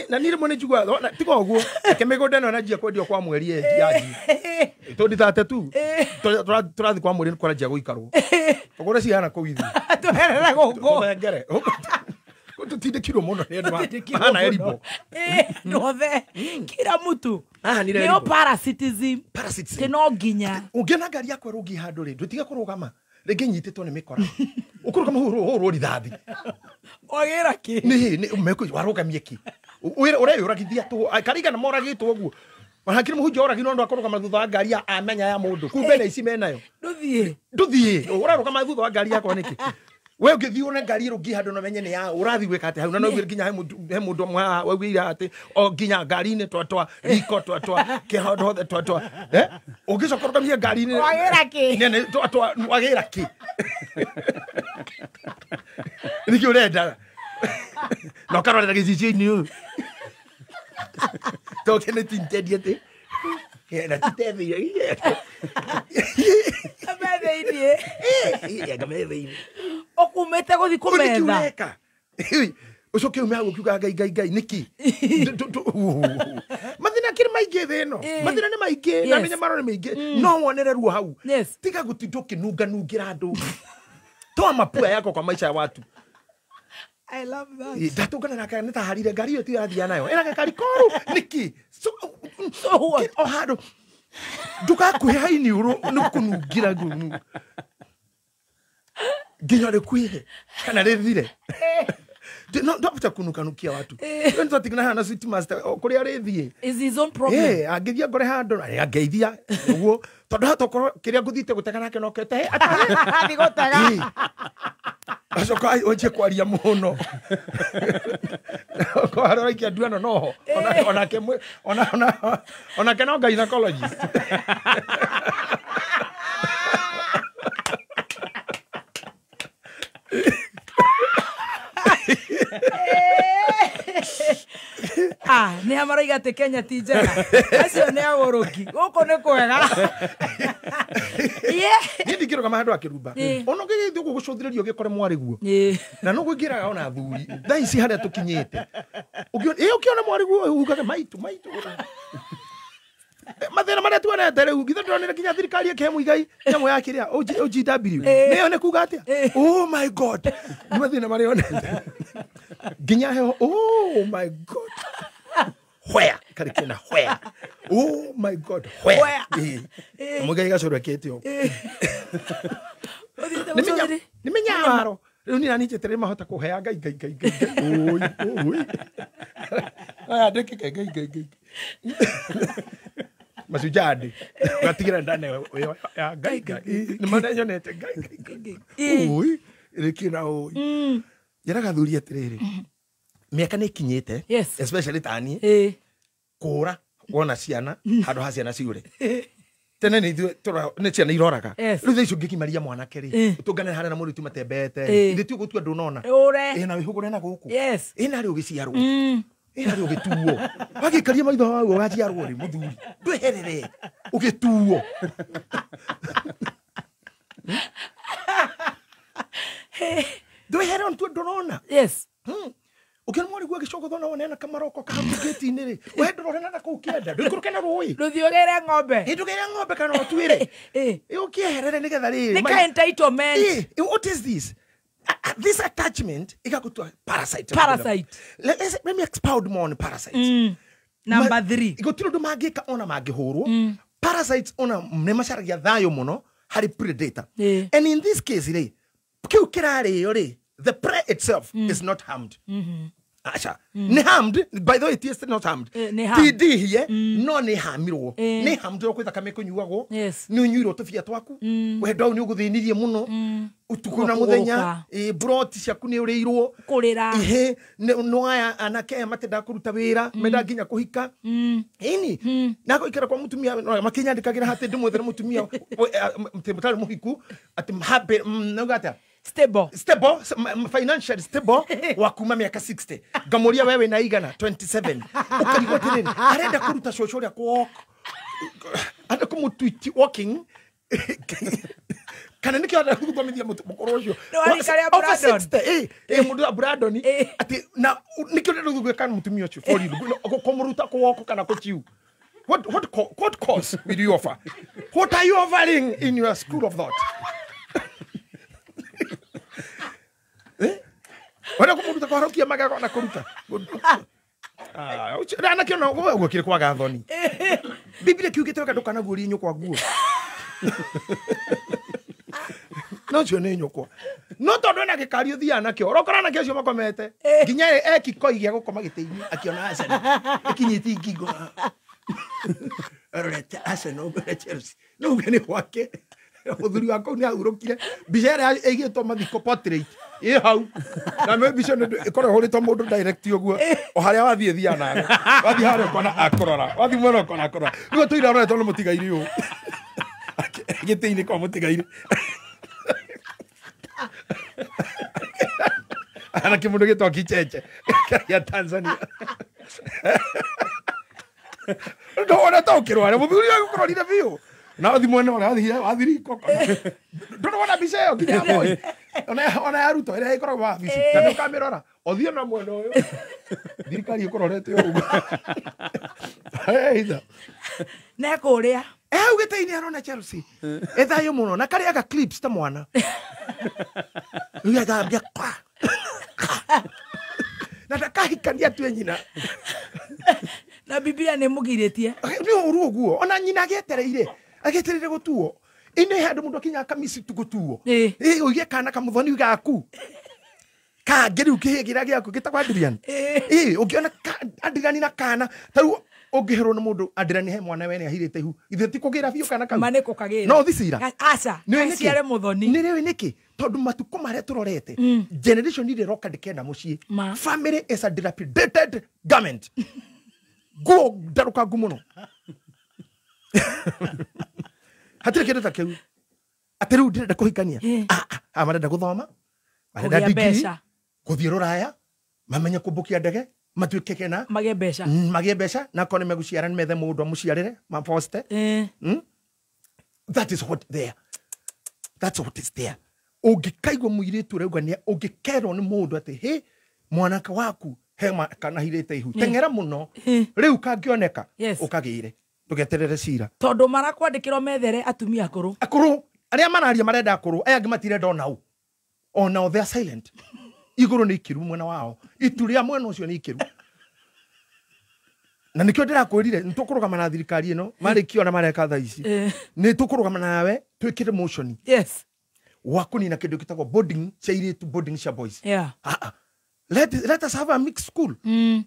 Na niĩ rĩmwe nĩ njiguaga tiga ũguo reke mĩgũnda ĩno ĩranjia kwendio kwa mweri yanjie. Tondũ thate tu tũrathiĩ kwa mweri nĩ kũranjia gũikarwo. Tũgũre cihana kũu ithuĩ. Tũherere gũkũ. Tũthengere. Tutindĩkirwo mũno nĩ andũ mahana eribo. Ndothe kila mtu. Nĩyo parasitism. Ti no nginya. Ũngĩona ngari yakwa ĩrũngiĩ handũ rĩ, ndũtige kũrũgama. Rĩngĩ nyitĩtwo nĩ mĩkora. Ũkũrũgama hũrwo rithathi. Wagĩra kĩ? Nĩ warũgamie kĩ? Ũreyũragithia tũ. Karigana moragĩtwo ũguo. Hakiri mũhunjia oragirwo nĩ ũndũ wa kũrũgama thutha wa ngari amenya ya mũndũ. Kumbe na ici menayo. Ndũthiĩ. Ndũthiĩ. Ũrarũgama thutha wa ngari yakwa nĩkĩ? We ũngĩthiĩ wone ngari ĩrũngiĩ handũ na ũmenye nĩ ya ũrathiĩ gwĩka atĩa hau na no ũguo nginya he mũndũ ũmwe haha waugire atĩ o nginya ngari-inĩ twatwa riko twatwa kĩhandũ hothe twatwa ũngĩcoka ũrũgamie ngari-inĩ wagĩra kĩ? Nene twatwa wagĩra kĩ? Nĩkĩ ũrenda na ũkarorera gĩcicio-inĩ ũyũ toke nĩ tinted atĩ na titethĩire Ngame thĩiniĩ. Ngame thĩiniĩ. Ũkumĩte gũthiĩ kũmetha. Ũcoke ume hau ũkiuga ngai ngai ngai nĩkĩ? Mathĩna kĩrĩ maingĩ thĩ ĩno. Mathĩna nĩ maingĩ na mĩnyamaro nĩ mĩingĩ. No wonere ruo hau. Tiga gũtinda ũkĩnunganungĩra andũ. Toa mapua yako kwa maisha ya watu. I love that. Ndatũngana nake nĩ taharire ngari ĩyo tirathiĩ nayo. Ĩna gakari koru nĩkĩ? O handũ ndugakuhe hainiũrũ nĩ kũnungira ngumu. Nginya rĩkuĩhe kana rĩthire. No ndabata kunukanukia watu. Rĩu nĩtwatigana haha na Sweet Master kũrĩa rĩthiĩ. Is his own problem. Angĩthiĩ ngore handũ angeithia ũguo tondũ hata okorwo kĩrĩa ngũthiĩte gũtega nake no kete athiĩ gũtega. Acoka wanjie kwaria mũno. Okorwo harĩa ũraikia nduano noho onake onake no gynecologist. Nĩ ha maroiga atĩ Kenya ti njega. Acio nĩ agũrũki. Gũkũ nĩ kwega. Niĩ ndingĩrũgama handũ akĩrumba. Ona ũngĩgĩthiĩ ũguo gũcũthĩrĩria ũgĩkore mwarĩ guo. Na no kũingĩraga ona athuri. Thaa ici harĩa tũkinyĩte. Ũkĩona mwarĩ guo ugaga maitũ maitũ. Mathĩna marĩa tuonete rĩu githĩ ndĩronire nginya thirikari ĩkĩhe Muigai nyamũ ya kĩrĩa OGW. Nĩyo nĩ kuga atĩa? Oh my God. Nĩ mathĩna marĩa onete. Nginya heho oh my God. Where? Karĩ kĩna where? Oh my God. Where? Muigai gacũrũ ekĩte ũguo. Nĩ mĩnyamaro. Rĩu niĩ naniĩ njeterere mahota kũhea ngai ngai ngai ngai. Oi oi. Aya ndĩkĩke ngai ngai ngai. Mashujaa Day. Ũgatigĩra ndane ya ngai ngai. Nĩ manyonete ngai ngai ngai. Oi rĩkĩ na oi. Njĩraga athuri atĩrĩrĩ. Mĩaka nĩ ĩkinyĩte. Especially ta niĩ. Kũra wona ciana handũ ha ciana ciũre. Tene nĩ ithuĩ nĩ ciana iroraga. Rĩu thaa ici ũngĩkimaria mwanake rĩ, ũtũngane harĩa na mũirĩtu matembete. Ithuĩ ti ũgũtua ndũnona. Ũre. Na wĩhũgũre na gũkũ. Na rĩ ũgĩciarwo. Ĩna rĩ ũgĩtuo. Wagĩikaria maitho hau ũgaciarwo rĩ mũthuri. Ndweherere. Ũgĩtuo. Ndweherere ntuo ndũrona. Ũkĩona mwarĩ guo agĩcogothwo na wone ena kamaroko ka hau gĩti-inĩ rĩ, we ndũrore na kũu kĩanda, ndũikũrũke na rũĩ. Ndũthiĩ ũgĩre ng'ombe. Ndũgĩre ng'ombe kana ũtuĩre. Ũkĩeherere nĩgetha rĩrĩ. Nĩ ka entitlement. What is this? This attachment ikakutua parasite. Parasite. Let me expound more on parasites. Number 3. Gũtirĩ ũndũ mangĩka ona mangĩhũrwo. Parasites ona nĩ macaragia thayũ mũno Harĩ predator. And in this case rĩ, kĩu kĩrarĩo rĩ, the prey itself is not harmed. Aca, nĩ harmed. By the way, it is not harmed. Nĩ ti ndihie, no nĩ hamirwo, nĩ harmed kwĩ thakame kũnyuagwo, nĩ ũnyuirwo tũbia twaku, wendo ũyũ nĩ ũgũthĩnirie mũno ũtukũ na mũthenya, broti ciaku nĩ ũrĩirwo kũrĩra. Ihe no aya anake aya matendaga kũruta wĩra, mendaga nginya kũhika ĩni na gũikara kwa mũtumia makĩnyandĩkagĩra hatĩ ndĩmwethere mũtumia mũtarĩ mũhiku atĩ happy, nauga atĩa, stable, stable, financially stable, wa kuma miaka 60. Ngamuria wewe na igana 27, ukarigwo atiriri, arenda kuruta cũcũ ũrĩa kũ walk, arenda kũmũtwiti walking, kana nĩkĩo arenda gũthomithia mũkũrũ ũcio over 60, mũndũ wa Brandon, atĩ na nĩkĩo arenda gwĩka mũtumia ũcio for you kũmũruta kũ walk kana kũchiu. What course will you offer? What are you offering in your school of thought? Wenda kũmũruta kũharũkia magego na kũruta. Anake ona ũguo kĩrĩ kwaga thoni. Biblia kiugĩte wega ndũkanaguũrie nyũkwa nguo. No cio nĩ nyũkwa. No tondũ ena gĩkari ũthiaga nakĩo, ũrokora anake acio makomete. Nginya ekikoi gĩa gũkoma gĩtĩ-inĩ akĩona Arsenal. Ĩkinyĩtie ngingo. Arorete Arsenal mbere Chelsea. No uge nĩ gwake. Mũthuri wa kũu nĩ ahurũkire. Mbica ĩrĩa ĩigĩtwo mathiko portrait ĩ hau. Na me mbica ĩno ĩkoragwo ĩhũrĩtwo mũndũ direct ũguo. O harĩa wathiĩ thiaga nawe. Wathiĩ harĩa ũkona akũrora. Wathiĩ mwena ũkona akũrora. Rĩu tũira aroretwo nĩ mũtigairĩ ũũ. Gĩtĩ-inĩ kwa mũtigairĩ. Ana kĩmũndũ gĩtagwo Kicheche gĩa Tanzania. Ndona taũkĩrwo arĩa mũthuri ũyũ agũkũrorire biũ. Na wathi mwena ũrĩa wathi riko. Ndũrona mbica ĩyo nginya boy. Ona ya Ruto ĩrĩa ĩkoragwo wabici. Na ndũkamĩrora. Ũthiĩ na mwena ũyũ. Thirikari ĩkũrorete ũguo. Either. Na kũrĩa. Hau gĩtĩ-inĩ arona Chelsea. Ĩthayũ mũno na karĩaga clips ta mwana. Rĩu agambia kwa. Na ndakahikania atue nyina. Na Biblia nĩ mũgirĩtie. Nĩ ũru ũguo. Ona nyina agĩetereire. Agĩetereire gũtuo. Ĩno handũ mũndũ akinya akamisi tu gũtuo. Ũige kana kamũthoni gaku. Kangĩ rĩu kĩhĩ kĩrĩa gĩaku gĩtagwo Adrian. Ũngĩona Adrian na kana ta rĩu ũngĩherwo nĩ mũndũ Adrian he mwana wene ahirĩte ihu. Ithe ti kũgĩra biũ kana kau. Ma nĩ kũkagĩra. No thicira. Aca. Aciare mũthoni. Nĩ rĩu nĩkĩ? Tondũ matukũ marĩa tũrorete, generation iria ĩroka ndĩkenda mũciĩ. Family is a dilapidated garment. Nguo ndarũkangu mũno. Hatirĩ kĩndũ ta kĩu. Atĩ rĩu ndĩrenda kũhikania. Marenda gũthoma, marenda degree, gũthiĩ rũraya, mamenye kũmbũkia ndege, matuĩke kena, magĩe mbeca. Magĩe mbeca, na akorwo nĩ megũciara nĩ methe mũndũ amũciarĩre, mafoste. That is what there. That's what is there. Ũngĩkaigua mũirĩtu ũrauga nĩ ũngĩkerwo nĩ mũndũ atĩ hĩ mwanake waku he kana ahirĩte ihu, teng'era mũno, rĩu kangĩoneka ũkagĩre, ndũgeterere cira. Tondũ marakwandĩkĩrwo methere atumia akũrũ. Akũrũ, arĩa mararia marenda akũrũ, aya angĩ matirenda onao. Onao they are silent. Igũrũ nĩ ikiru mwena wao. Itu rĩa mwena ũcio nĩ ikiru. Na nĩkĩo ndĩrakwĩrire nĩ tũkũrũgama na thirikari ĩno, marĩkia ona mareka thaa ici. Nĩ tũkũrũgama nawe twĩkĩre motion. Yes. Wa kũnina kĩndũ gĩtagwo boarding cia airĩtu, boarding cia boys. Yeah. Let us have a mixed school.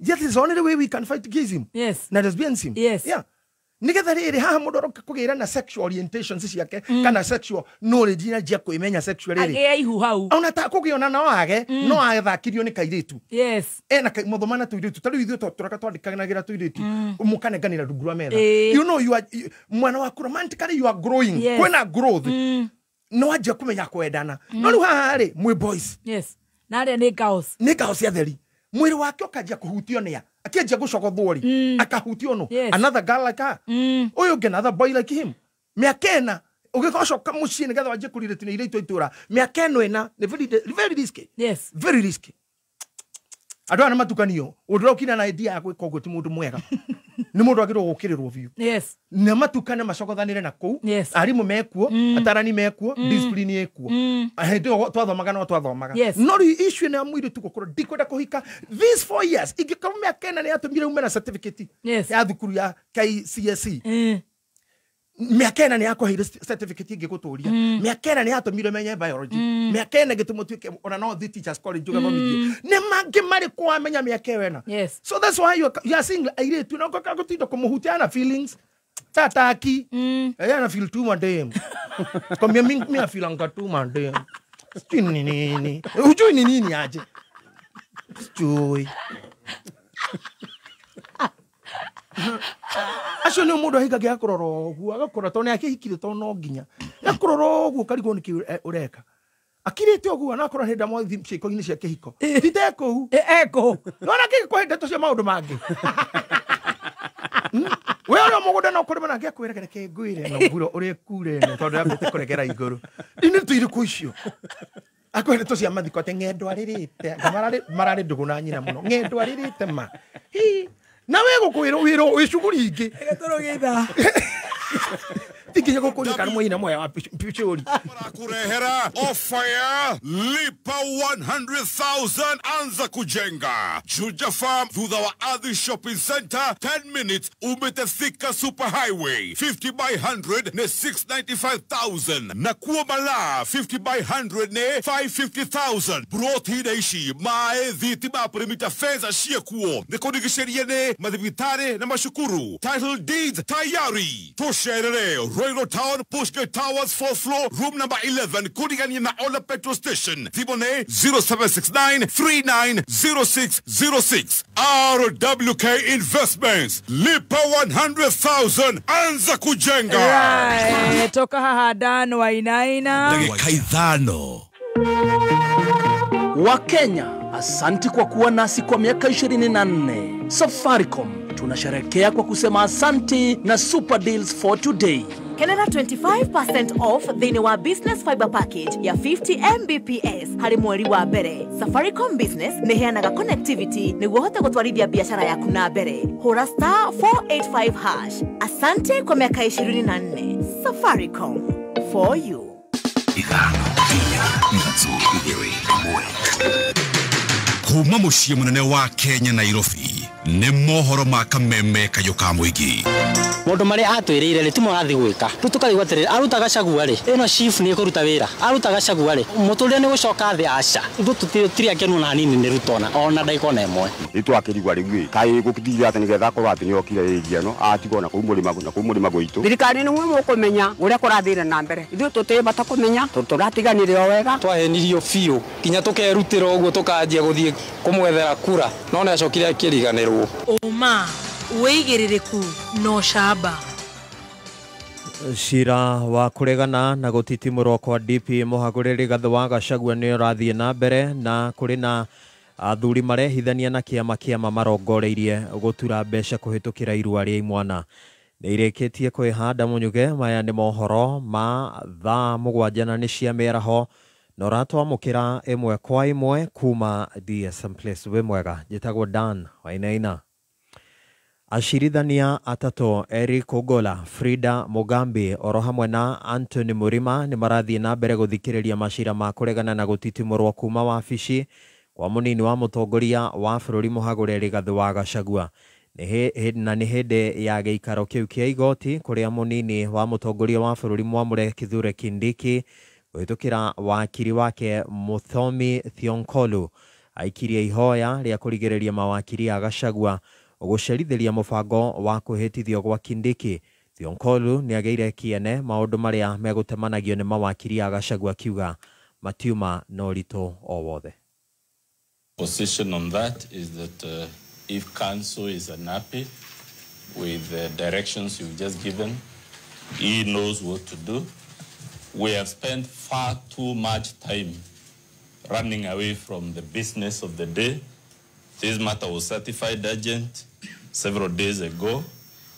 That is the only way we can fight gayism. Yes. Na lesbianism. Yes. Yeah. Nigetha rĩrĩ haha mũndũ aroka kũgĩra na sexual orientations ciake kana sexual knowledge na njia kwĩmenya sexual rĩrĩ. Agĩe ihu hau. Ona ta kũgĩona no age, no athakirio nĩ kairĩtu. Yes. Ena mũthoma na tũirĩtu. Ta rĩu ithuĩ tũraka twandĩkanagĩra tũirĩtu. Mũkanenganĩra rungu rwa metha. You know you are mwana waku romantically you are growing. Yes. Kwĩna growth. No anjia kũmenya kwendana. No rĩu haha rĩ mwĩ boys. Yes. Na arĩa nĩ girls. Nĩ girls atheri. Mwĩrĩ wake ũkanjia kũhutio nĩa. Akĩanjia gũcogothwo rĩ, akahutio no. Another girl like her. Ũyũ ũngĩ another boy like him. Mĩaka ĩna ũgĩcoka mũciĩ nĩgetha wanjie kũrirĩtio nĩ airĩtu a itũũra. Mĩaka ĩno ĩna nĩ very, very risky. Yes. Very risky. Andũ aya nĩ matukanio. Ũndũ ũrĩa ũkinya na idea ya gwĩka ũguo ti mũndũ mwega. Nĩ mũndũ agĩrĩirwo gũkĩrĩrwo biũ. Yes. Na matukane macogothanĩre na kũu. Yes. Arimũ mekuo, atarani mekuo, discipline ĩkuo. Hĩndĩ ĩyo twathomaga no twathomaga. Yes. No rĩu issue ĩno ya mũirĩtu gũkorwo ndikwenda kũhika these 4 years ingĩkorwo mĩaka ĩna nĩ yatũmire ume na certificate Yes. ya thukuru ya KCSE. Mĩaka ĩna nĩ yakũheire certificate ĩngĩgũtũria. Mĩaka ĩna nĩ yatũmire ũmenye biology. Mĩaka ĩna ĩgĩtũma ũtuĩke ona no ũthiĩ teachers college ũgathomithie. Nĩ mangĩ marĩkũ wamenya mĩaka ĩyo ĩna? Yes. So that's why you are seeing airĩtu na ũgoka gũtinda kũmũhutia na feelings. Tataki. Ana feel tu madem. Kwambia mi afilanga tu madem. Sijui ni nini. Hujui ni nini aje. Sijui. Acio nĩ mũndũ ahingagia akũrora ũguo agakũrora tondũ nĩ akĩhikire tondũ no nginya akũrora ũguo ũkarigwo nĩkĩ ũreka akirĩte ũguo na akorwo hĩndĩ mothe ciĩko-inĩ cia kĩhiko tite kũu ekũu nona kĩhiko ndeto cia maũndũ mangĩ. We ũrĩa mũgũnda no kũrĩma nake akwĩra reke ngwĩre na mbura ũrĩa ĩkure ĩno tondũ yambĩte kũregera igũrũ inĩ tũirĩkũ icio akwĩra ndeto cia mathiko atĩ ng'endo arĩrĩte anga mararĩ ndũgũ na nyina mũno ng'endo arĩrĩte ma hi na we gũkwĩrwo wĩrwo wĩ cuguri ingĩ tũrũgĩtha ti nginya gũkũria kana mwĩna moya wa picuri Kurehera ofa ya lipa 100,000 anza kujenga Juja Farm thutha wa Ardhi Shopping Center 10 minutes umete Thika Super Highway 50 by 100 ne 695,000 na kuo Malaa 50 by 100 ne 550,000 broti inaishi mae thitima perimeter fence ashie kuo nikonigisheriene ne mathibitari na mashukuru title deeds tayari tusherere Royal Town, Pushgate Towers, 4th floor, room number 11, Kudigani na Ola Petrol Station. Thibone 0769 390606. RWK Investments. Lipa 100,000. Anza kujenga. Right. Toka haha Dan Wainaina. Dakika ithano. Wakenya, asanti kwa kuwa nasi kwa miaka 24. Safaricom tunasherehekea kwa kusema asanti na super deals for today. Kenera 25% off thĩinĩ wa business fiber package ya 50 Mbps harĩ mweri wa mbere. Safaricom Business nĩheanaga connectivity nĩguo ũhote gũtwarithia biashara yaku na mbere. Hũra star 485 hash. Asante kwa miaka 24. Safaricom for you. Ithano, inya, ithatũ, igĩrĩ, ĩmwe. Kuma mũciĩ mũnene wa Kenya Nairobi nĩ mohoro ma kameme kayũ ka mũingĩ. Maũndũ marĩa atwĩrĩire rĩ timo arathiĩ gwĩka rĩu tũkarigwo atĩrĩrĩ aruta Gachagua rĩ ĩno chief nĩ ĩkũruta wĩra aruta Gachagua rĩ mũtũrĩre nĩ gũcoka thĩ aca ithuĩ tũtirĩ akenu na hanini nĩ Ruto ona ndagĩka ona ĩmwe. Rĩu twakĩrigwa rĩu ĩ kaĩ gũkĩthire atĩ nĩgetha akorwo atĩ nĩokire ĩria ĩno atigwo na kũu mũrĩma na kũu mũrĩma gwitũ. Thirikari nĩ mwe mũkũmenya ũrĩa kũrathire na mbere ithuĩ tũtirĩ bata kũmenya tondũ tũratiganire o wega. Twahenirio biũ nginya tũkerutĩra ũguo tũkanjia gũthiĩ kũmwethera kura no nĩ acokire akĩriganĩrwo. Ũma wĩigĩrĩrĩku no camba. Cira wa kũregana na gũtitimũrwo kwa DP mũhagũre Rigathĩ wa Gachagua nĩ ũrathiĩ na mbere na kũrĩ na athuri marehithania na kĩama marongoreirie gũtura mbeca kũhĩtũkĩra irua rĩa imwana. Nĩ irĩkĩtie kwĩhanda Mũnyuge. Maya nĩ mohoro ma thaa 7 na nĩ cia mĩaraho na ũratwamũkĩra ĩmwe kwa ĩmwe kuma DSM Place. Wĩ mwega, njĩtagwo Dan Wainaina. Acirithania atatũ Eric Ogola, Frida Mugambi oro hamwe na Anthony Murima nĩ marathiĩ na mbere gũthikĩrĩria macira ma kũregana na gũtitimũrwo kuma wabici kwa mũnini wa mũtongoria wa bũrũri mũhagũre Rigathĩ wa Gachagua. Na nĩ hĩndĩ ya gĩikaro kĩu kĩa igoti kũrĩa mũnini wa mũtongoria wa bũrũri mwamũre Kithure Kindiki kũhĩtũkĩra wakiri wake Muthomi Thionkolu aikirie ihoya rĩa kũrigĩrĩria mawakiri a Gachagua gũcerithĩria mũbango wa kwĩhĩtithio gwa Kindiki. Thionkolu nĩagĩire kĩene maũndũ marĩa megũtemanagio nĩ mawakiri a Gachagua akiuga matiuma na ũritũ o wothe. Position on that is that if council is unhappy with the directions you've just given, he knows what to do. We have spent far too much time running away from the business of the day. This matter was certified urgent several days ago.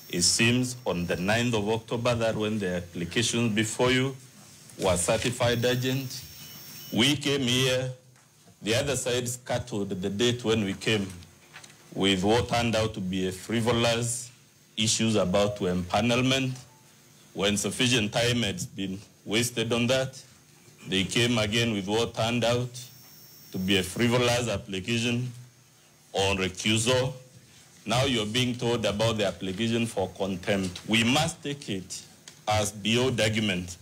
It seems on the 9th of October that when the applications before you were certified urgent, we came here, the other side scattered the date when we came with what turned out to be a frivolous issues about empanelment. When sufficient time had been wasted on that, they came again with what turned out to be a frivolous application on recusal. Now you're being told about the application for contempt. We must take it as beyond argument.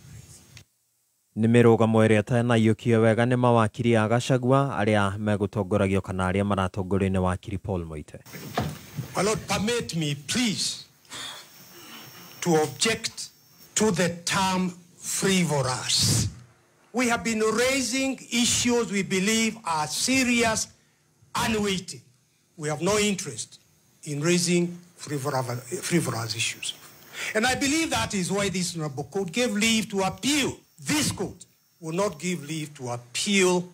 Nĩ mĩrũgamo ĩrĩa ĩtanaiyũkio wega nĩ mawakiri a Gachagua arĩa megũtongoragio kana arĩa maratongorio nĩ wakiri Paul Muite. My Lord, permit me, please, to object to the term frivolous. We have been raising issues we believe are serious and weighty. We have no interest in raising frivolous issues. And I believe that is why this honorable court gave leave to appeal. This court will not give leave to appeal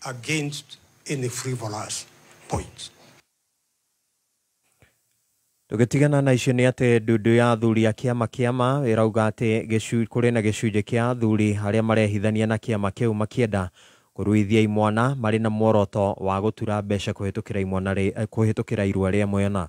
against any frivolous points. Tũgĩtigana na icio nĩ atĩ ndundu ya athuri a kĩama kĩama ĩrauga atĩ kũrĩ na gĩcunjĩ kĩa athuri arĩa marehithania na kĩama kĩu makĩenda kũruithia imwana marĩ na muoroto wa gũtura mbeca kũhĩtũkĩra irua rĩa mwena.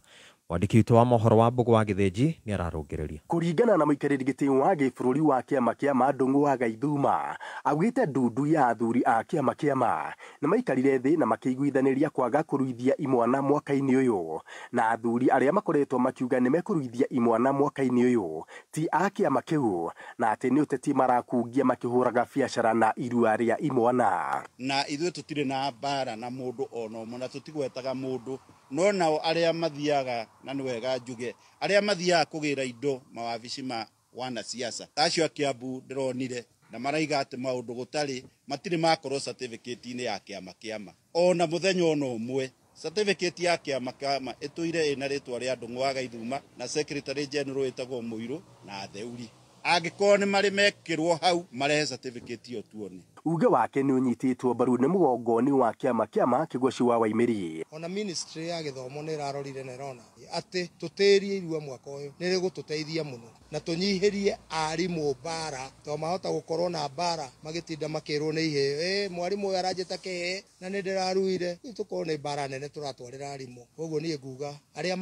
Mwandĩki witũ wa mohoro wa Mbũgũ wa Gĩthĩnji nĩ ararũngĩrĩria. Kũringana na mũikarĩri gĩtĩ wa gĩbũrũri wa kĩama kĩa Ndung'u wa Gaithuma augĩte ndundu ya athuri a kĩama kĩama nĩ maikarire thĩ na makĩiguithanĩria kwaga kũruithia imwana mwaka-inĩ ũyũ, na athuri arĩa makoretwo makiuga nĩ mekũruithia imwana mwaka-inĩ ũyũ ti a kĩama kĩu, na atĩ nĩ ũteti marakungia makĩhũraga biacara na irua rĩa imwana. Na ithuĩ tũtirĩ na mbara na mũndũ ona ũmwe na tũtigwetaga mũndũ, no nao arĩa mathiaga na nĩ wega njuge arĩa mathiaga kũgĩra indo mawabici ma wanasiasa acio a Kiambu ndĩronire na maraiga atĩ maũndũ gũtarĩ matirĩ makorwo certificate-inĩ ya kĩama kĩama ona mũthenya ona ũmwe. Certificate ya kĩama kĩama ĩtũire ĩna rĩtwa rĩa Ndung'u wa Gaithuma na secretary general ĩtagwo Mũirũ na Theuri. Angĩkorwo nĩ marĩ mekĩrwo hau marehe certificate ĩyo tuone. Uge wake nĩ ũnyitĩtwo mbaru nĩ mũgongoni wa kĩama kĩama Kĩgoci wa Waimĩri. Ona ministry ya gĩthomo nĩ ĩrarorire na ĩrona atĩ tũtĩrie irua mwaka ũyũ nĩ rĩgũtũteithia mũno na tũnyihĩrie arimũ mbara, tondũ mahota gũkorwo na mbara magĩtinda makĩrwo nĩ iheo, mwarimũ ũyũ aranjĩta kĩhee na nĩ ndĩraruire. Rĩu tũkorwo nĩ mbara nene tũratwarĩra arimũ. Koguo niĩ nguga arĩa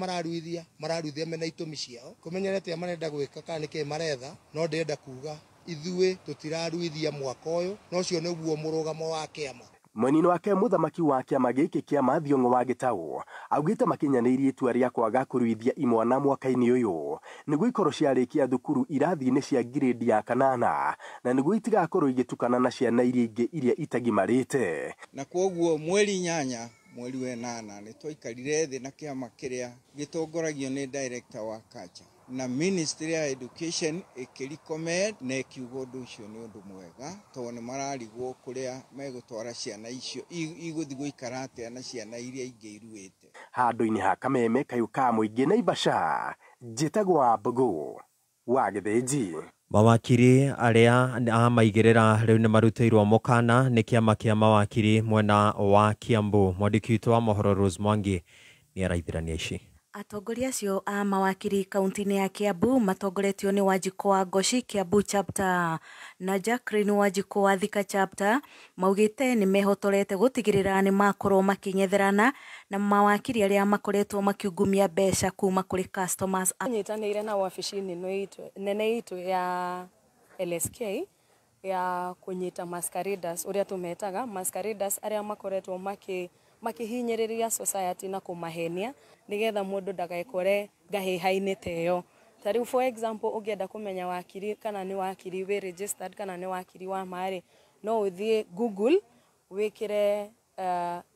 mararuithia mena itũmi ciao kũmenyerete atĩa marenda gwĩka kana nĩkĩĩ maretha, no ndĩrenda kuga ithuĩ tũtiraruithia mwaka ũyũ, na ũcio nĩguo mũrũgamo wa kĩama. Mwena-inĩ wake mũthamaki wa kĩama gĩkĩ kĩa Thiong'o wa Gĩtaũ augĩte makinyanĩirie itua rĩa kwaga kũruithia imwana mwaka-inĩ ũyũ nĩguo ikorwo ciarĩkia thukuru irathi-inĩ cia ngirĩndi ya kanana na nĩguo itigakorwo igĩtukana na ciana iria ingĩ iria itagimarĩte. Na kwoguo mweri 8 mweri wa 8 nĩ twaikarire thĩ na kĩama kĩrĩa gĩtongoragio nĩ director wa culture na Ministry ya Education ĩkĩrecommend na ĩkiuga ũndũ ũcio nĩ ũndũ mwega tondũ nĩ mararigwo kũrĩa megũtwara ciana icio igũthiĩ gũikara atĩa na ciana iria ingĩ iruĩte. Handũ-inĩ ha Kameme kayũ ka mũingĩ Naivasha, njĩtagwo Mbũgũ wa Gĩthĩnji. Mawakiri arĩa a maigĩrĩra rĩu nĩ marutĩirwo mũkana nĩ kĩama kĩa mawakiri mwena wa Kiambu. Mwandĩki witũ wa mohoro Rose Mwangi nĩ araithĩrania ici. Atongoria acio a mawakiri kaunti-inĩ ya Kiambu matongoretio nĩ Wanjikũ wa Ngoci Kiambu chapter na Jacqueline Wanjikũ wa Thika chapter maugĩte nĩ mehotorete gũtigĩrĩra nĩ makorwo makĩng'etherana na mawakiri arĩa makoretwo makiungumia mbeca kuma kũrĩ customers. Nyitanĩire na wabici nene itũ ya LSK ya kũnyita masqueraders ũrĩa tũmetaga masqueraders arĩa makoretwo makihinyĩrĩria society na kũmahenia nigetha mũndũ ndagekore ngahĩha-inĩ ta ĩyo. Ta rĩu for example ũngĩenda kũmenya wakiri kana nĩ wakiri wĩ registered kana nĩ wakiri wa marĩ, no ũthiĩ Google wĩkĩre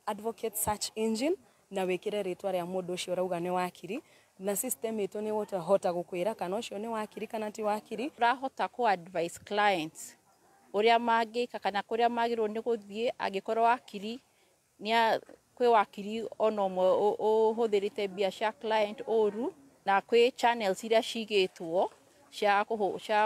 advocate search engine na wĩkĩre rĩtwa rĩa mũndũ ũcio ũrauga nĩ wakiri, na system itũ nĩ ĩgũhota gũkwĩra kana ũcio nĩ wakiri kana ti wakiri. Ũrahota kũ advise clients ũrĩa mangĩka kana kũrĩa magĩrĩirwo nĩ gũthiĩ angĩkorwo wakiri nĩ kwĩ wakiri ona ũmwe ũhũthĩrĩte mbia cia client ũru, na kwĩ channels iria cigĩtwo cia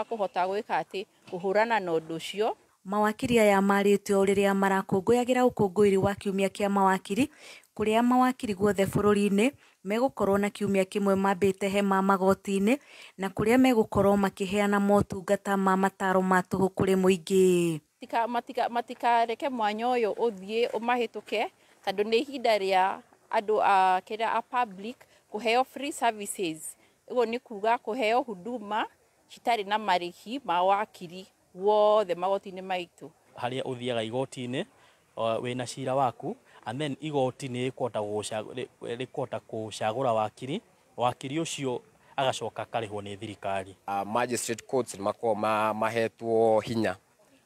kũhota gwĩka atĩ kũhũrana na ũndũ ũcio. Mawakiri aya marĩtio rĩrĩa marakũngũyagĩra ũkũngũĩri wa kiumia kĩa mawakiri kũrĩa mawakiri guothe bũrũri-inĩ megũkorwo na kiumia kĩmwe mambĩte hema magoti-inĩ na kũrĩa megũkorwo makĩheana motungata ma mataro ma tũhũ kũrĩ mũingĩ. Matikareke mwanya ũyũ ũthiĩ ũmahĩtũke tondũ nĩ ihinda rĩa andũ a kĩrĩa a public kũheo free services. Ũguo nĩ kuga kũheo huduma citarĩ na marĩhi ma wakiri wothe magoti-inĩ maitũ. Harĩa ũthiaga igoti-inĩ wĩna cira waku, and then igoti nĩ rĩkũhota kũcagũra wakiri, wakiri ũcio Agacoka akarĩhwo nĩ thirikari. Magistrate courts nĩ makoragwo mahetwo hinya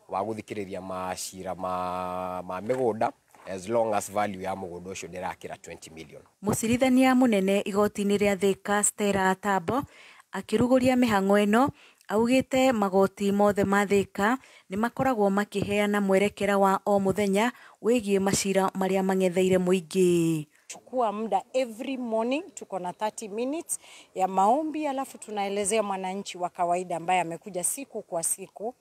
wa gũthikĩrĩria macira ma mĩgũnda as long as value ya mũgũnda ũcio ndĩrakĩra 20 million. Mũcirithania mũnene igoti-inĩ rĩa Thika Stella Tambo akĩrugũria mĩhang'o ĩno augĩte magoti mothe ma Thika nĩ makoragwo makĩheana mwerekera wa o mũthenya wĩgiĩ macira marĩa mang'etheire mũingĩ. Chukua muda every morning, tuko na 30 minutes ya maombi, alafu tunaelezea mwananchi wa kawaida ambaye amekuja siku kwa siku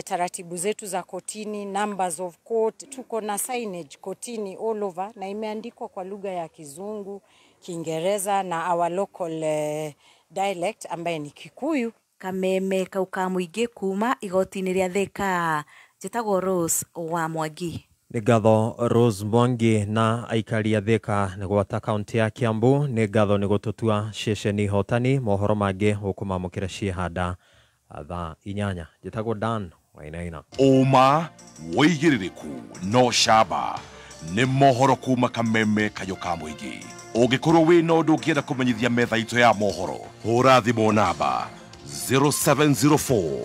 taratibu zetu za kotini, numbers of court. Tuko na signage kotini all over na imeandikwa kwa lugha ya Kizungu, Kiingereza na our local dialect ambaye ni Kikuyu. Kameme kau ka mũingĩ kuma igoti-inĩ rĩa Thika, njĩtagwo Rose wa Mwangi. Nĩ ngatho Rose Mwangi na aikari a Thika nĩ gwata kaunti ya Kiambu. Nĩ ngatho nĩ gũtũtua ceceni hotani. Mohoro mangĩ ũkũmamũkĩra ciĩhanda thaa 8. Njĩtagwo Dan Wainaina. Ũma wĩigĩrĩrĩku no camba nĩ mohoro kuma Kameme kayũ ka mũingĩ. Ũngĩkorwo wĩna ũndũ ũngĩenda kũmenyithia metha itũ ya mohoro, hũra thimũ namba 0704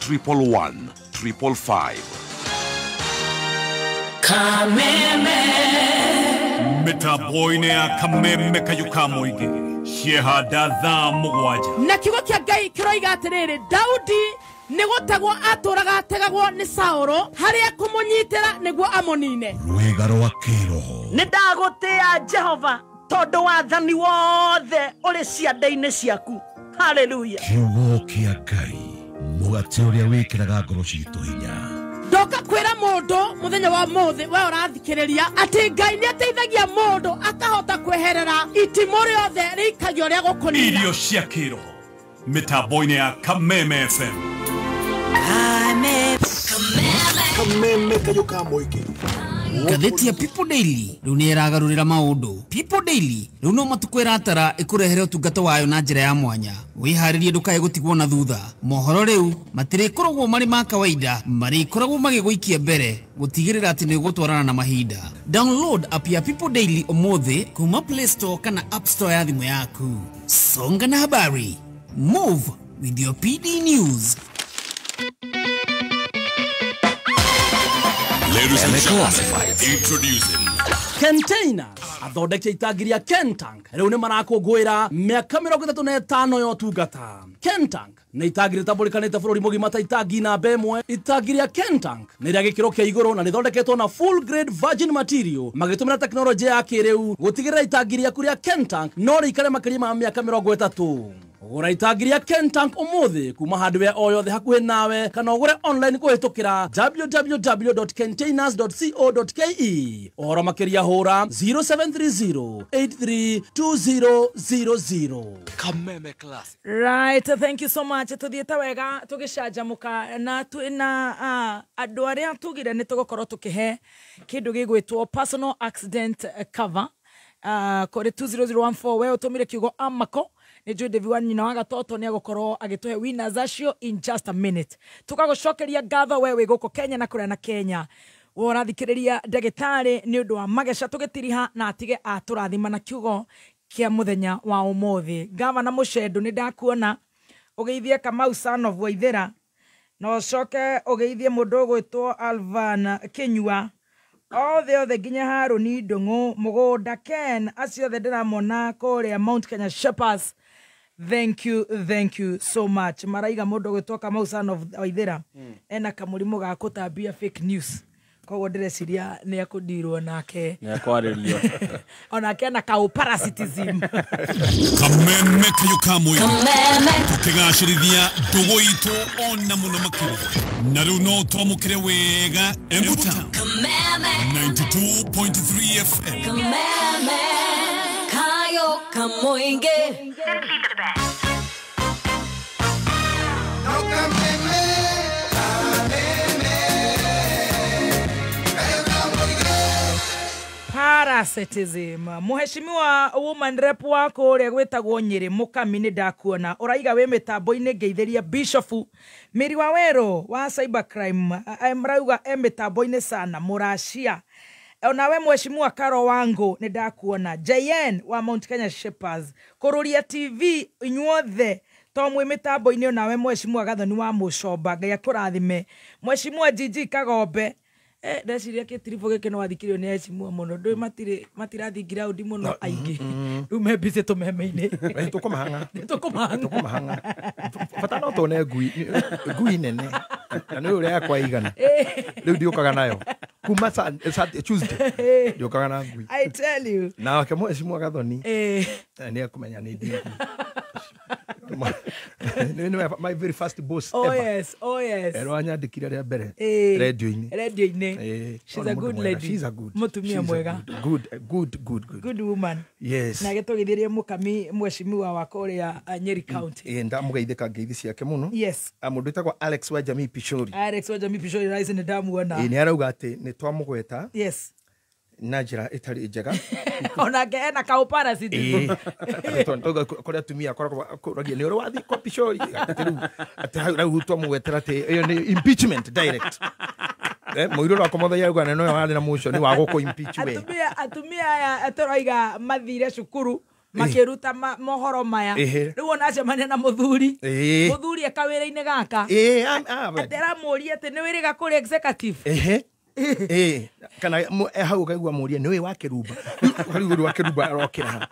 111 555. Kameme mĩtambo-inĩ ya Kameme kayũ ka mũingĩ ciehanda thaa 7. Na kiugo kĩa Ngai kĩroiga atĩrĩrĩ, Daudi nĩ gũtegwo atũraga ategagwo nĩ Saũlũ harĩa kũmũnyitĩra nĩguo amũnine. Rwĩga rwa kĩroho. Nĩ ndagũtĩa Jehova tondũ wathani wothe ũrĩ ciande-inĩ ciaku. Hallelujah. Kiugo kĩa Ngai, mũgate ũrĩa wĩkĩraga ngoro citũ hinya. Ndoka kwĩra mũndũ mũthenya wa mũthĩ we ũrathikĩrĩria atĩ Ngai nĩ ateithagia mũndũ akahota kweherera itimũ rĩothe rĩikagio rĩa gũkũnina. Irio cia kĩroho mĩtambo-inĩ ya Kameme FM. Kameme kayũ ka mũingĩ. Ngathĩti ya People Daily rĩu nĩ ĩragarũrĩra maũndũ. People Daily rĩu no matukũ ĩratara ĩkũrehere ũtungata wayo na njĩra ya mwanya. Wĩharĩrie ndũkae gũtigwo na thutha. Mohoro rĩu matirĩkoragwo marĩ ma kawaida, marĩkoragwo magĩgũikia mbere gũtigĩrĩra atĩ nĩ ũgũtwarana na mahinda. Download app ya People Daily ũmũthĩ kuma Play Store kana App Store ya thimũ yaku. Songa na habari. Move with your PD News. Ladies and gentlemen, introducing Containers athondeki itangi rĩa Kentank rĩu nĩ marakũngũĩra mĩaka 35 ya ũtungata. Kentank nĩ itangi rĩtambũrĩkanĩte bũrũri mũgima ta itangi namba 1. Itangi rĩa Kentank nĩ rĩa gĩkĩro kĩa igũrũ na rĩthondeketwo na full grade virgin material magĩtũmĩra tekinoronjĩ ya kĩrĩu gũtigĩrĩra itangi rĩaku rĩa Kentank no rĩikare makĩria ma mĩaka 30. Gũra itangi rĩa Kentank ũmũthĩ kuma hardware o yothe hakuhĩ nawe kana ũgũre online kũhĩtũkĩra www.containers.co.ke. Ũhoro makĩria hũra 0730 832000. Kameme Classic. Right, thank you so much. Tuthiĩte wega tũgĩcanjamũka na twĩna andũ arĩa tugire nĩ tũgũkorwo tũkĩhe kĩndũ gĩgwĩtwo personal accident cover. Kũrĩ 20014 we ũtũmire kiugo amako nĩ njũĩ Devi wa nyina wa gatoto nĩ agũkorwo agĩtũhe winners acio in just a minute. Tũkagũcokeria ngatho we wĩ gũkũ Kenya na kũrĩa na Kenya. We ũrathikĩrĩria ndagĩtarĩ nĩ ũndũ wa mageca tũgĩtiriha na atige atũrathima na kiugo kĩa mũthenya wa ũmũthĩ. Gavana Mũcendũ nĩ ndakuona ũgeithie Kamau son of Waithera na ũcoke ũgeithie mũndũ ũgwĩtwo Alvan Kinyua othe othe nginya Harũni Ndũng'ũ Mũgũnda Ken acio othe ndĩramona kũrĩa Mount Kenya Shepherds. Thank you, thank you so much. Maraiga mũndũ ũgwĩtwo Kamau son of Waithera ena kamũrimũ ga kũtambia fake news, koguo ndĩreciria nĩ ekũndirwo nake nĩ ekwarĩrio onake ena kau parasitism. Kameme kayũ ka mũingĩ tũkĩgacĩrithia ndũgũ itũ ona mũno makĩria na rĩu no twamũkĩre wega Embu Town 92.3 FM. Kameme kayo kamoinge. No kameme, kameme, kayo kamoinge. Parasitism. Muheshimiwa woman rep wako ũrĩa gwĩtagwo Nyĩrĩ Mũkami nĩ ndakuona ũraiga wĩ mĩtambo-inĩ ngeithĩria Bishop Mĩri wa Werũ wa cybercrime marauga e mĩtambo-inĩ sana Mũracia. Onawe mheshimiwa Karo Wangu nĩ ndakuona. JN wa Mount Kenya Shippers, Kũrũria TV inyuothe to mwĩ mĩtambo-inĩ, onawe mheshimiwa Gathoni wa Mũcomba, Ngai akũrathime. Mheshimiwa Gigi Kagombe, ndeciria gĩtiribũ gĩkĩ no wathikĩrĩrio nĩ heshimiwa mũno, ndũĩ matirathi ground mũno aingĩ, rĩu me busy tũmeme-inĩ. Tũkũmahang'a. Tũkũmahang'a. Bata no tuone ngui nene na nĩ ũrĩa yakwa igana rĩu ndiũkaga nayo kuma Tuesday ndiũkaga na ngui. I tell you. Nake mheshimiwa Gathoni nĩ ekũmenya nĩ ndi ngui. My very first boss oh, ever. Yes, oh yes. Ero anyandĩkire rĩa mbere radio-inĩ. Radio-inĩ. She's a good lady. She's a good. Mũtumia mwega. Good, good, good, good. Good woman. Yes. Na gĩtũgeithĩrie mũkami mheshimiwa wa kũrĩa Nyeri County. Ndamũgeithĩka ngeithi ciake mũno. Yes. Mũndũ wĩtagwo Alex wa Jamii Pishori. Alex wa Jamii Pishori rais nĩ ndamuona. Nĩ arauga atĩ nĩ twamũgweta. Yes. Na njĩra ĩtarĩ njega. Onake ena kaũparasitism. Kũrĩa atumia akoragwo akũragia nĩ ũrĩ wathiĩ kwa Pishori atĩ rĩu atĩ hau rĩu twamũgwetera atĩ ĩyo nĩ impeachment direct. Mũirũ wakwa mũthenya auga nĩ noyo warĩ na motion wa gũkũ impeach we. Atumia aya tũroiga mathire cukuru makĩruta mohoro maya, rĩu ona acemania na mũthuri, mũthuri eka wĩra-inĩ gaka atĩ aramũria atĩ nĩ wĩrĩga kũrĩ executive. Kana hau ũkaigua mũria nĩ ũĩ wa kĩrumba rĩu wa kĩrumba arokĩra.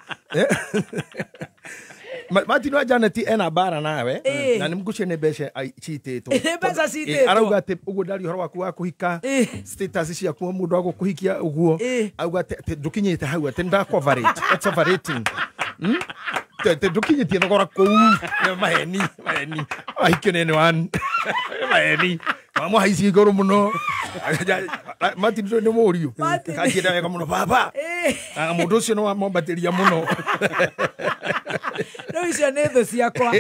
Martin wa Janet ena mbara nawe na nĩ mũgucie nĩ mbeca citĩtwo. Mbeca citĩtwo. Arauga atĩ ũguo ndaria ũhoro waku wa kũhika, status ciaku mũndũ wa gũkũhikia ũguo, auga atĩ ndũkinyĩte hau atĩ ndakũoverate. That's overrating. Ndũkinyĩtie thogora kũu. Nĩ maheni, maheni. Wahikio nĩ one. Maheni. Mamũhaicie igũrũ mũno. Martin nĩ mũriũ. Kanjĩra wega mũno baba. Mũndũ ũcio nĩ wamwambatĩria mũno. Rĩu icio nĩ thũ ciakwa.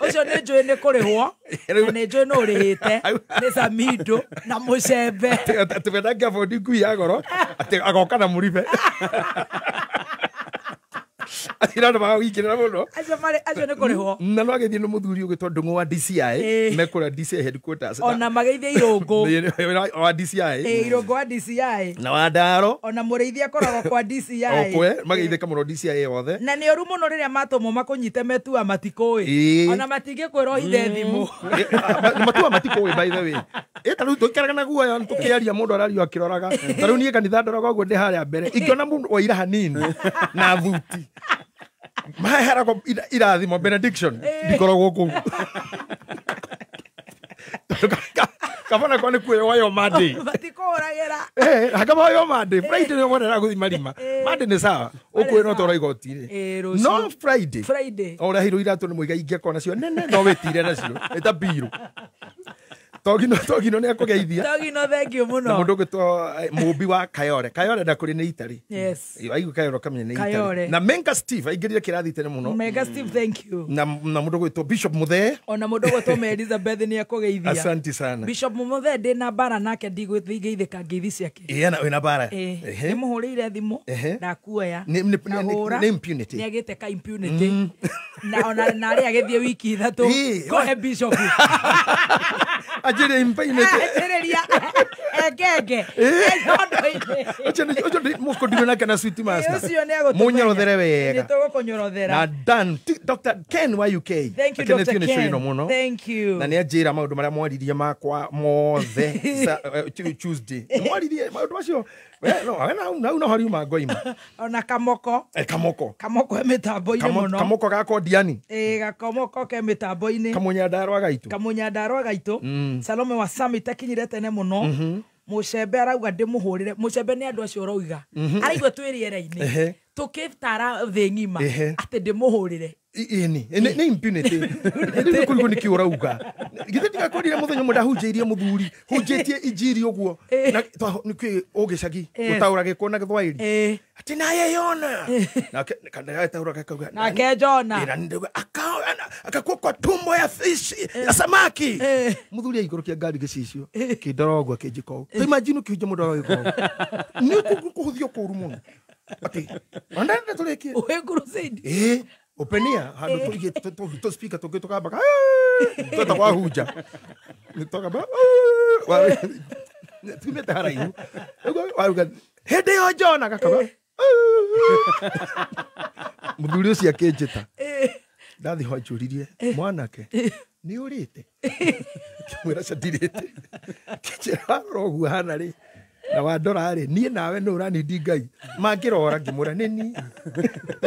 Ũcio nĩ njũĩ nĩ kũrĩhwo na nĩ njũĩ nĩ ũrĩhĩte nĩ Samido na mũcembe. Atĩ we ndangĩabondi ngui ya goro atĩ agoka na mũribe. Atirana magũikĩrĩra mũno. Acio nĩ kũrĩhwo. Na no agĩthiĩ nĩ mũthuri ũgwĩtwo Ndung'u wa DCI mekũrĩa DCI headquarters. Ona magĩthiĩ Irũngũ. Wa DCI. Irũngũ wa DCI. Na wa Ndaro. Ona mũrĩithi akoragwo kwa DCI. Okwe magĩithĩka mũno DCI yothe. Na nĩ ũru mũno rĩrĩa matũmwo makũnyite metua matikũĩ. Ona matingĩkwĩra ũhithe thimũ. Matua matikũĩ by the way. Ta rĩu tũikaraga na guoya tũkĩaria mũndũ arario akĩroraga. Ta rĩu niĩ kanitha ndoraga ũguo ndĩ harĩa mbere. Ingĩona mũndũ waira hanini na thuti. Maheragwo irathimo benediction ndikoragwo kũu. Kabana kwa nĩ kuoyo Monday. Matikũragĩra. Hakaba Monday. Friday nĩ wonera gũthiĩ marima. Monday nĩ sawa. Ũkwĩrwo toro igoti-inĩ. No Friday. Friday. O ũrĩa heirwo iratũ nĩ mũigai ingĩkorwo nacio nene no wĩtire nacio. Ĩta mbirũ. Togino nĩ akũgeithia. Togino thank you mũno. Na mũndũ ũgwĩtwo mũmbi wa Kayore. Kayore na kũrĩ nĩ Italy. Yes. Aigua Kayore ũkamenya nĩ Italy. Na Menga Steve aingĩrire kĩrathi tene mũno. Menga Steve thank you. Na mũndũ ũgwĩtwo Bishop Muthee. Ona mũndũ ũgwĩtwo Mary Elizabeth nĩ akũgeithia. Asante sana. Bishop Muthee ndĩ na mbara nake ndigũgeithĩka ngeithi ciake. Ĩĩ wĩna mbara. Nĩ mũhũrĩire thimũ ndakuoya. Nĩ impunity. Nĩ agĩte ka impunity. Na ona narĩ agĩthiĩ wiki 3. Kohe Bishop. Ajire impunity. Ajiria egege. Ocho ndi muko nake na sweet master. Ucio ni agũtũmenya. Mũnyorothere wega. Nĩ tũgũkũnyorothera. Na Dan Dr. Ken wa UK. Thank you Dr. Ken. Mũno. Thank you. Na nĩ anjĩra maũndũ marĩa mwaririe makwa mothe Tuesday. Mwaririe maũndũ macio. No no hariuma ngoima. Ona kamoko. Kamoko. Kamoko he mĩtambo-inĩ mũno. Kamoko ga Kondiani. Gakomoko ke mĩtambo-inĩ. Kamunyandarua gaitũ. Kamunyandarua gaitũ. Salome wa Summit akinyire tene mũno. Mũcembe arauga ndĩmũhũrĩre. Mũcembe nĩ andũ acio ũrauga. Araigua twĩ rĩera-inĩ. Tũkĩtara thĩ ng'ima atĩ ndĩmũhũrĩre. Ĩni nĩ impunity. Rĩu kũrigwo nĩkĩ ũrauga. Githĩ ndigakorire mũthenya ũmwe ndahunjĩirie mũthuri, hunjĩtie injiri ũguo. Na nĩkĩ ũgĩcagi gũtaũra gĩkũ na Gĩthwaĩri. Atĩ naye Yona. Nake kandaga kakauga. Nake Jona. Ĩra ndauga akakuwa kwa tumbo ya fish ya samaki. Mũthuri aigũrũkia ngari gĩcicio kĩndora ũguo akĩnjĩka ũũ. Ta imagine ũkĩhunjia mũndũ agagĩka ũguo. Nĩ kũhũthio kũũru mũno. Atĩ onda tũrĩkie. Wĩ crusade. Openia handũ tũigĩte tũ speaker tũngĩ tũkambaga twetagwo ahunja nĩ tũkamba tumĩte haraihu ũguo waruga Hĩndĩ ĩyo njonaga kaba mũthuri ũcio akĩnjĩta ndathi ho anjũririe mwanake nĩ ũrĩte ngĩmwĩra ca ndirĩte kĩnjĩra warora ũguo hana rĩ na wandora rĩ niĩ nawe nũ ũranindi Ngai mangĩrora ngĩmwĩra nĩ niĩ.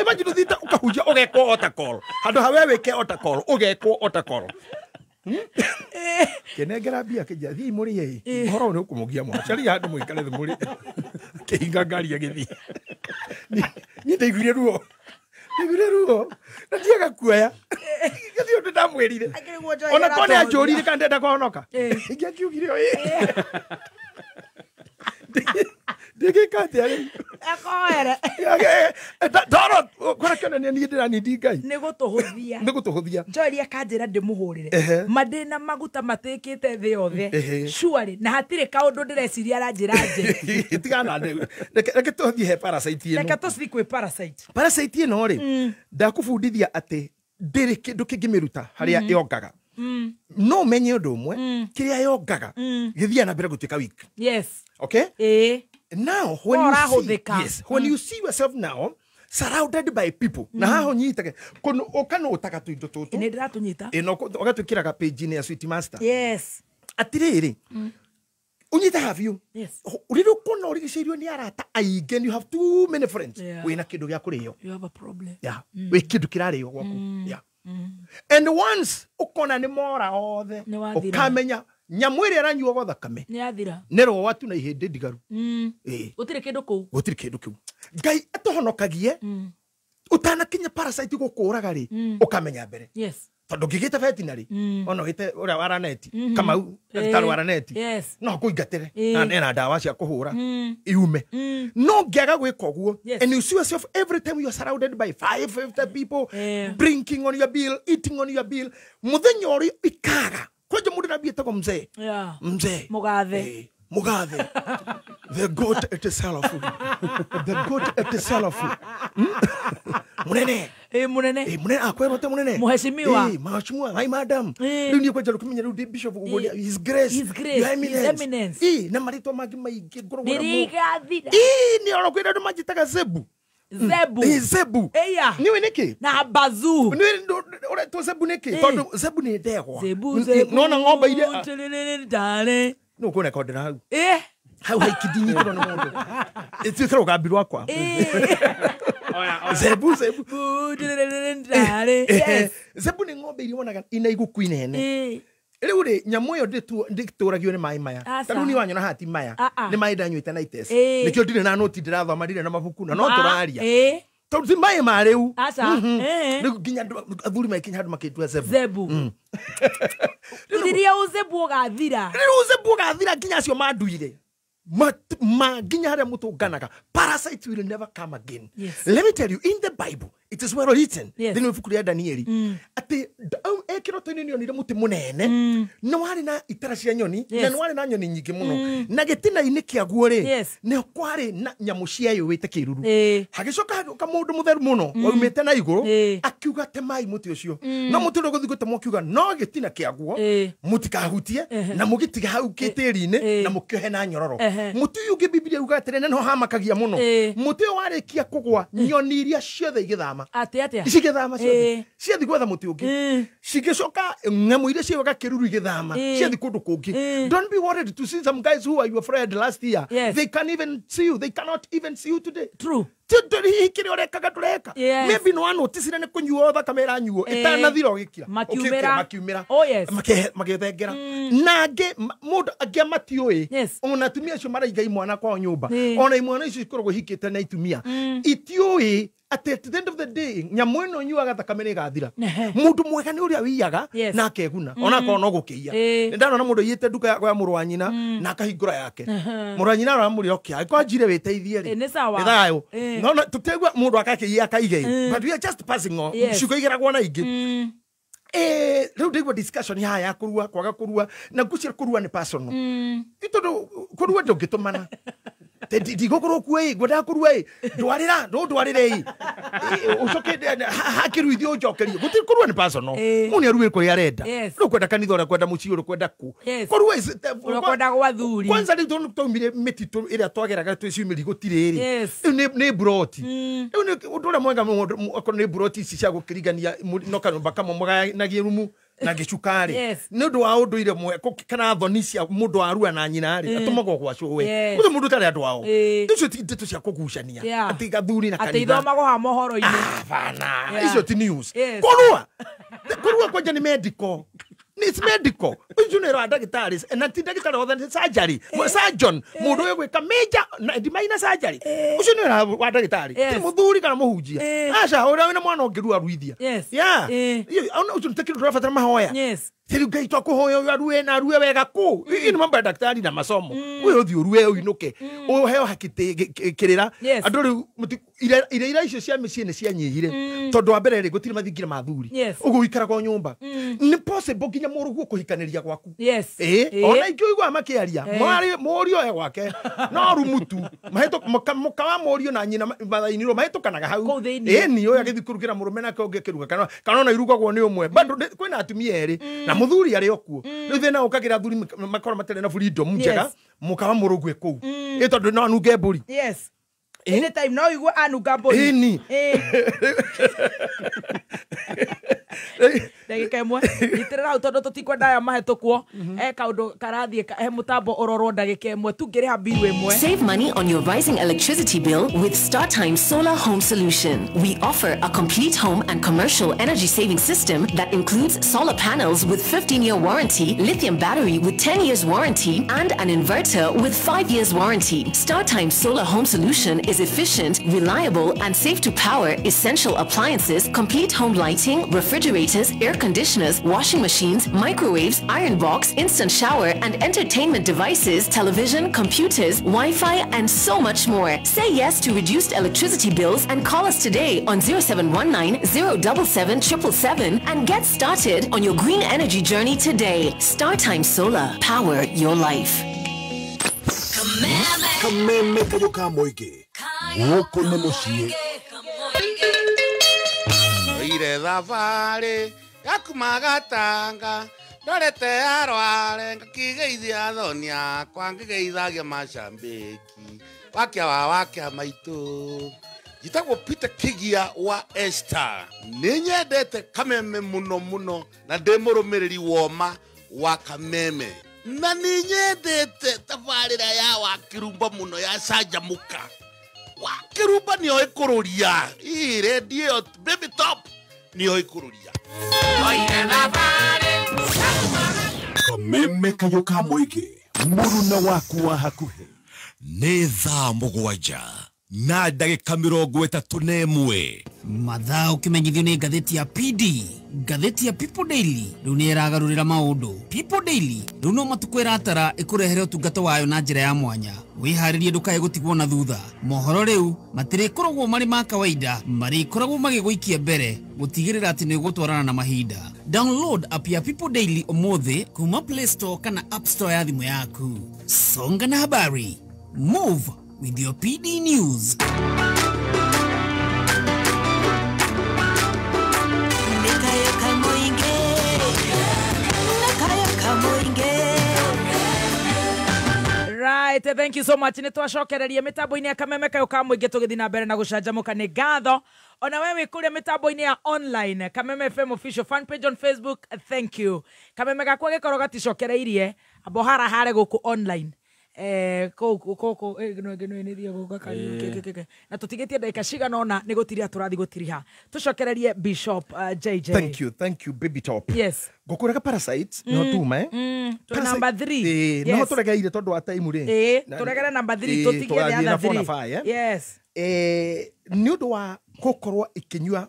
Imagine ũthiĩte ũkahunjia ũgekwo altar call handũ ha we wĩke altar call ũgekwo altar call. Kĩnengera mbia kĩnjĩra thiĩi mũrĩe ĩ ũhoro ũyũ nĩ ũkũmũgia mũno caria handũ mũikare thĩ mũrĩe kĩhinga ngari agĩthiĩ. Niĩ ndaiguire ruo na ndiaga kuoya gĩthiĩ ũndũ ndamwĩrire ona korwo nĩ anjũririe kana ndenda kũhonoka ingĩakiugire o ĩ ndingĩka atĩa rĩu akoere ndoro kũrĩa kĩonania niĩ ndĩranindi Ngai nĩ gũtũhũthia nĩ gũtũhũthia Joel akanjĩra ndĩmũhũrĩre ma ndĩna maguta matĩkĩte thĩ yothe surely na hatirĩ kaũndũ ndĩreciria aranjĩra nje tigana reke tũthiĩ he parasite ĩno reke tũthiĩ kwĩ parasite parasite ĩno rĩ ndakũbundithia atĩ ndĩrĩ kĩndũ kĩngĩmĩruta harĩa yongaga no menye ũndũ ũmwe kĩrĩa yongaga gĩthiaga na mbere gũtuĩka weak. Yes. Okay? Now when you see, yes, when you see yourself now surrounded by people na haho nyitage kono okano utaka tuindo tutu ni ndĩratũnyita ino ũgatwĩkĩraga page-inĩ ya Sweet Master. Yes. Atirĩrĩ unyite have you. Yes. Rĩrĩa ũkona ũrigicĩirio nĩ arata aingĩ and you have too many friends wĩna kĩndũ gĩa kũrĩo. You have a problem. Yeah. Wĩ kĩndũ kĩrarĩo gwaku. Yeah. And once ũkona nĩ mora othe ũkamenya nyamũ ĩrĩa ĩranyuaga thakame nĩ yathira nĩ rũa tu na ihĩndĩ ndigaru gũtirĩ kĩndũ kũu gũtirĩ kĩndũ kĩu Ngai atũhonokagie ũtanakinya parasite gũkũraga rĩ ũkamenya mbere. Yes. Tondũ ngĩgĩte veterinary ona ũgĩte ũrĩa wa Raneti Kamau ndagĩtarĩ wa Raneti no kũingatĩre na ena ndawa cia kũhũra iume no ngĩaga gwĩka ũguo and you see yourself every time you are surrounded by 550 people drinking on your bill, eating on your bill mũthenya ũrĩa ikaga kwanja mũndũ nambia etagwo mzee mzee mũgathe mũgathe the goat itself the goat itself munene munene munene akwero te munene mheshimiwa mheshimiwa hi madam rĩu niĩ kwanja rũkĩmenya rĩu ndĩ bishop ũguo his grace his grace your eminence, his eminence. Na marĩtwa mangĩ maingĩ ngoragwo namo ndĩrigathira nĩ oro kwĩra andũ manjĩtaga Zebu Zebu Zebu eya niwe nĩkĩ na bazu niwe ũretwo Zebu nĩkĩ tondũ Zebu nĩ ndegwa Zebu Zebu nona ng'ombe iria ndare no kuona kondera hau hau haikidinyi nĩ mũndũ ĩtuĩke rũgambi rwakwa Zebu Zebu Zebu nĩ ng'ombe iria wonaga ina iguku inene rĩu rĩ nyamũ ĩyo ndĩtũragio nĩ maĩ maya ta rĩu niĩ wanyona haha ti maya nĩ maĩ ndanyuĩte na iteci nĩkĩo ndirĩ na noti ndĩrathoma ndirĩ na mabuku na no tũraria tondũ ti maĩ ma rĩu rĩu nginya athuri magĩkinya handũ makĩtua Zebu rĩrĩa ũzebu ũgathira rĩrĩa ũzebu ũgathira nginya acio manduire ma nginya harĩa mũtũnganaga parasite will never come again. Yes. Let me tell you, in the Bible it is well written thĩinĩ wa ibuku rĩa Danieli atĩ kĩroto-inĩ nĩonire mũtĩ mũnene nĩ warĩ na itara cia nyoni na nĩ warĩ na nyoni nyingĩ mũno na gĩtina-inĩ kĩaguo rĩ nĩ kwarĩ na nyamũ cieyũĩte kĩruru hagĩcoka hagĩũka mũndũ mũtheru mũno waumĩte na igũrũ akiuga temai mũtĩ ũcio no mũtĩ ũrĩa ũgũthiĩ gũtemwo akiuga no gĩtina kĩaguo mũtikahutie na mũgĩtige hau gĩtĩri-inĩ na mũkĩohe na nyororo mũtĩ ũyũ ũngĩ Biblia yugaga atĩrĩ na nĩho hamakagia mũno mũtĩ ũyũ warĩkia kũgwa nyoni iria ciothe igĩthama atĩa cigĩthama ciothe ciathiĩ gwetha mũtĩ ũngĩ cigĩcoka ng'amũ iria ciĩwaga kĩruru igĩthama ciathiĩ kũndũ kũngĩ. Don't be worried to see some guys who are your friend last year. Yes. They can't even see you, they cannot even see you today. True. Hihi kĩrĩa ũrekaga ndũreka maybe no wanoticire nĩ kũnyuo thakame ĩranyuo ĩtanathira ũgĩkira makiumĩra magĩthengera na angĩ mũndũ angĩ matiũĩ ona atumia acio maraiga imwana kwao nyũmba ona imwana icio ikoragwo ihikĩte na itumia itiũĩ at the end of the day nyamũ ĩno nyuaga thakame nĩ ĩgathira mũndũ mwega nĩ ũrĩa wĩiyaga na akeguna ona akorwo no gũkĩiya nĩ ndarona mũndũ aiyĩte nduka ya mũrũ wa nyina na akahingũra yake mũrũ wa nyina aramũrĩa okay angĩkorwo anjire wĩteithie rĩ nĩ sawa nĩ thayũ no tũtegua mũndũ akakĩiya akaige but we are just passing on ciugo igeragwo na ingĩ rĩu ndaigua discussion haha ya kũrua kwaga kũrua na ngũcia kũrua nĩ personal tondũ kũrua ndũngĩtũmana ndigũkorwo kuo ĩ ngwendaga kũrua ĩ ndwarĩra no ndwarĩre ĩ Ucoke hakiruithio ucokerio. Gutiri kurua ni personal. Mu ni aruwe kuri arenda. Rukwenda kanitha ura kwenda mucii ura kwenda ku. Kurua urakwenda gwa thuri. Kwanza riu twaumire mititu iria twageraga twiciumiri gutiri ri. Riu ni broti. Riu ni undu uria mwega akorwo ni broti ici cia gukirigania no kanyumba kamwe mugayanagie rumu na gicukari. Ni undu wa unduire mwe kana thoni cia mundu arua na nyina ri atumagwo gwa cuwe. Gutu mundu tari andu ao. Icio ti ndeto cia kugucania. Ati gathuri na kanitha. Ati ithomagwo ha mohoro-ini. Bana. Icio ti news. Kurua. Kurua kwanja ni medical. It's medical. Ucio ni ra ndagitari na ti ndagitari othe ni surgery. Surgeon mundu uyu gwika major na minor surgery. Ucio ni ra wa ndagitari. Ti muthuri kana muhunjia. Aca uria wina mwana ungirua ruithia. Yeah. Ucio ni takindu turabatara mahoya. Riu Ngai twakuhoya uyu arue na arue wega ku. Ii ni mambo ya daktari na masomo. Uyu uthi urue uinuke. Uheo haki kirira. Andu riu ira icio cia micii ni cianyihire. Tondu wa mbere ri gutiri mathingira ma thuri. Uguo ikaraga nyumba. Ni possible nginya muruguo kuhikaniria gwaku. Ona ingi uigua makiaria. Murio e gwake. No rumutu. Muka wa murio na nyina mathainirwo mahitukanaga hau. Ni uyu agithi kurugira murume nake ungi akiruga kana ona irugagwo ni umwe. Bado kwina atumia eri na muthuri ari okuo. Riu thina ukagira athuri makorwo matarĩ na freedom njega mukawa murugue kuu. Ĩ tondu no anunge mbũri. Yes. Anytime no igue anunga mbũri. Ĩni. Ndagĩka ĩmwe nyitĩrĩra hau tondũ tũtikwenda aya mahĩtũkwo. He kaũndũ karathiĩ he mũtambo ũrorwo ndagĩka ĩmwe tu ngĩrĩha bill ĩmwe. Save money on your rising electricity bill with StarTime Solar Home Solution. We offer a complete home and commercial energy saving system that includes solar panels with 15-year warranty, lithium battery with 10 years warranty, and an inverter with 5 years warranty. StarTime Solar Home Solution is efficient, reliable, and safe to power essential appliances, complete home lighting, refrigerators, air conditioners, washing machines, microwaves, iron box, instant shower, and entertainment devices, television, computers, Wi-Fi, and so much more. Say yes to reduced electricity bills and call us today on 0719 077 777 and get started on your green energy journey today. StarTime Solar, power your life. Kameme kayo ka mũingĩ gũkũ nĩ mũciĩ. Ire thabarĩ yakuma Gatanga ndorete arware ngakigeithia athoni akwa ngĩgeithagia macambĩki wakia wa wakia maitũ. Njĩtagwo Peter Kigia wa Esther. Nĩ nyendete Kameme mũno mũno na ndĩ mũrũmĩrĩri woma wa Kameme. Na nĩ nyendete tabarĩra ya Wakĩrumba mũno ya Canjamũka. Wakĩrumba nĩoĩ kũrũria. Ii redio ĩyo Baby Top nĩoĩ kũrũria. Kameme kayo ka mũingĩ mũruna waku wa hakuhĩ. Nĩ thaa 7 na ndagĩka 31. Mathaa ũkĩmenyithio nĩ ngathĩti ya PD. Ngathĩti ya People Daily rĩu nĩ ĩragarũrĩra maũndũ. People Daily rĩu no matukũ ĩratara ĩkũrehere ũtungata wayo na njĩra ya mwanya. Wĩharĩrie ndũkae gũtigwo na thutha. Mohoro rĩu matirĩkoragwo marĩ ma kawaida, marĩkoragwo magĩgũikia mbere gũtigĩrĩra atĩ nĩ ũgũtwarana na mahinda. Download app ya People Daily ũmũthĩ kuma Play Store kana App Store ya thimũ yaku. Songa na habari. Move with your PD News. Right, thank you so much. Nĩ twacokereria mĩtambo-inĩ ya Kameme kayo ka mũingĩ tũgĩthiĩ na mbere na gũcanjamũka. Nĩ ngatho ona we wĩ kũrĩa mĩtambo-inĩ ya online Kameme FM official fan page on Facebook, thank you. Kameme gakwa gĩkorwo gaticokereirie abo harahare gũkũ online. Kũu no nĩ thiĩ gũka kariũki na tũtigĩtie ndagĩka cigana ũna nĩ gũtiria tũrathiĩ gũtiriha. Tũcokererie Bishop JJ. Thank you Baby Top. Yes. Ngũkũrega parasites no tuma to number 3. No tũregeire tondũ wa time rĩ. Tũregere number 3 tũtigie the other 3. Yes. Nĩ ũndũ wa gũkorwo ikĩnyua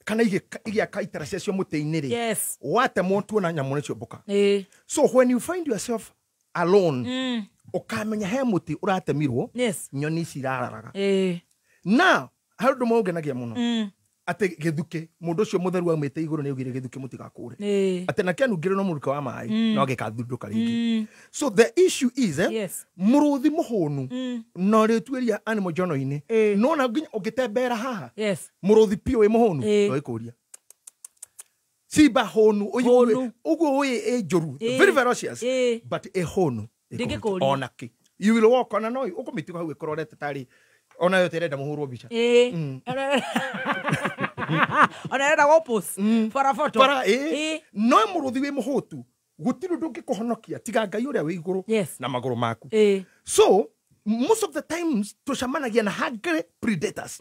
kana igĩaka itara ciacio mũtĩ-inĩ rĩ. Yes. Watemwo tuona nyamũ nĩcio mbũka. So when you find yourself alone, ukamenya he muti uratemirwo. Yes. Nyoni ici irararaga. Na harĩ ũndũ ũmwe ũngenagia mũno. Atĩ gĩthukĩ mũndũ ũcio mũtheru aumĩte igũrũ nĩ augire gĩthukĩ mũtigakũre. Atĩ na kĩanungĩrwo no mũrukĩ wa maĩ no gĩkathundũka rĩngĩ. So the issue is mũrũthi mũhũnu na ũrĩtuĩria animal journal-inĩ no na nginya ũngĩtembera haha mũrũthi piũ wĩ mũhũnu no ĩkũria. Simba hũnu ũguo ũĩ ĩ njũru, very ferocious, but ĩ hũnu ona kĩ. You will walk ona no ũkũmĩtiga hau ĩkũrorete tarĩ ona yo terenda mũhũrwo mbica. Ona renda gũpost for a photo. Para no mũrũthi wĩ mũhũtu gũtirĩ ũndũ ũngĩkũhonokia tiga Ngai ũrĩa wĩ igũrũ na magũrũ maku. So most of the times tũcemanagia na hungry predators.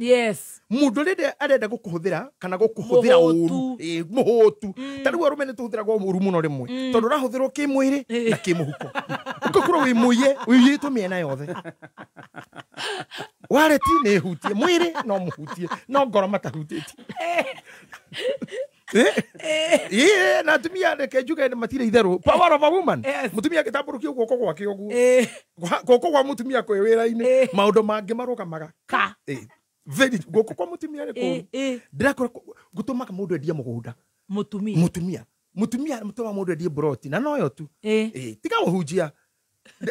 Mũndũ rĩrĩa arenda gũkũhũthĩra kana gũkũhũthĩra ũru, mũhũtu. Ta rĩu arũme nĩ tũhũthĩragwo ũru mũno rĩmwe tondũ ũrahũthĩrwo kĩmwĩrĩ na kĩmũhuko. Ũgakorwo wĩ mũiye, ũiyĩtwo mĩena yothe. Wareti nĩ ĩhutie, mwĩrĩ no mũhutie, no ngoro matahutĩtie. Na atumia reke njuge matirĩ itherũ. Power of a woman. Mũtumia angĩtambũrũkia guoko gwake ũguo, guoko kwa mũtumia kwĩ wĩra-inĩ, maũndũ mangĩ marũgamaga. Very guoko kwa mũtumia nĩ kũũru. Ndĩrakora gũtũmaga mũndũ endie mũgũnda. Mũtumia. Mũtumia mũtũmaga mũndũ endie mburoti na noyo tu. Tiga mũhunjia.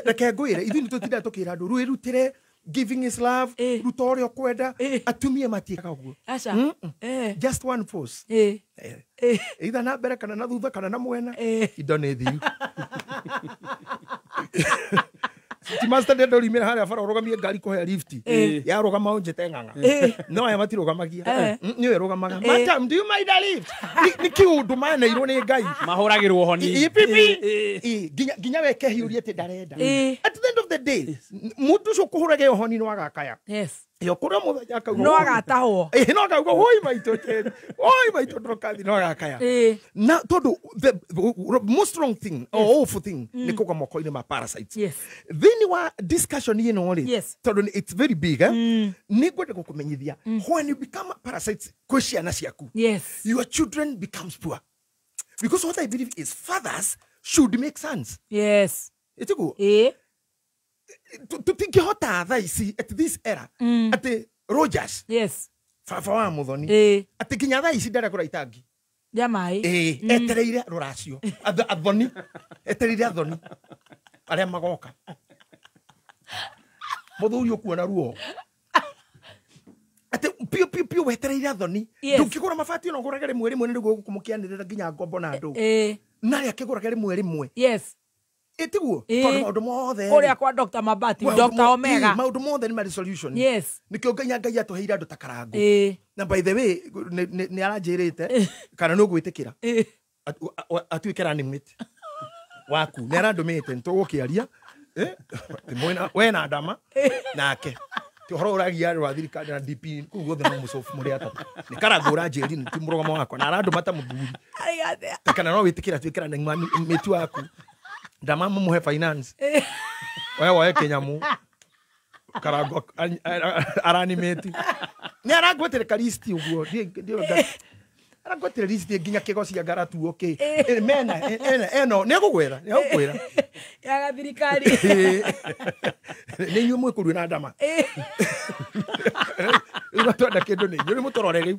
Reke ngwĩre ithuĩ nĩ tũtindaga tũkĩra andũ rwĩrutĩre. Giving is love, ruta ũrĩa ũkwenda, atumia matiĩkaga ũguo. Just one force. Either na mbere kana na thutha kana na mwena, indo nĩ thiu. Ti master ndenda ũrimĩra harĩa bara ũrũgamie ngari kũhe lift. Yarũgama ũnjĩte ng'ang'a. No aya matirũgamagia. Nĩwe ĩrũgamaga. Madam, do you mind a lift? Nĩ kĩũndũ maneirwo nĩ Ngai. Mahũragĩrwo honi. Pipi. Nginya we kehiũrie atĩ ndarenda. At the end of the day, mũndũ ũcio ũkũhũraga ĩyo honi no agakaya. Yo kũrĩa mũthenya akauga. No agatahwo. No akauga woi maitũ Njeri. Woi maitũ Ndorokathi no agakaya. Na tondũ the most wrong thing or awful thing nĩ kũgwa moko-inĩ ma parasites. Thĩinĩ wa discussion ĩno rĩ, tondũ it's very big, nĩ ngwenda gũkũmenyithia when you become parasites kwĩ ciana ciaku, your children becomes poor. Because what I believe is fathers should make sons. Ĩtiguo? Tũtingĩhota thaa ici at this era atĩ Rogers baba wa Muthoni atĩ nginya thaa ici ndaragũra itangi rĩa maĩ etereire rũracio athoni, etereire athoni arĩa magoka. Mũthuri ũkuona ruo atĩ piũ piũ piũ wetereire athoni. Ndũngĩgũra mabati ona ũgũrage rĩmwe rĩmwe nĩguo gũkũmũkĩanĩrĩra nginya ngombo na andũ. Na arĩa akĩgũrage rĩmwe rĩmwe. Ĩtiguo? Tondũ maũndũ mothe kũrĩa kwa Dr. Mabati, Dr. Omega, maũndũ mothe nĩ marĩ solution. Nĩkĩo Ngai atũheire andũ ta Karangũ. Na by the way nĩ aranjĩrĩte kana nĩ ũgwĩtĩkĩra atuĩke running mate waku. Nĩ arandũmĩte nĩ tũgũkĩaria we na Ndama nake ti ũhoro ũragia rwa thirikari na DP kũu guothe no mũcobu mũrĩ atatũ. Nĩ Karangũ ũranjĩrire ti mũrũgamo wakwa na arandũma ta mũthuri kana no wĩtĩkĩra atuĩke running mate waku. Ndama mumuhe finance. We woe kĩnyamũ. Karangũ aranimĩti. Nĩ arangwetire ka list ũguo. Arangwetire list nginya kĩgocia ngaratuo kĩ. Mena eno nĩ egũgwĩra, nĩ egũkwĩra. Ya thirikari. Nĩ inyuĩ mwĩkũrue na Ndama. Rĩu twenda kĩndũ nĩ inyuĩ, rĩu mũtũrore rĩu.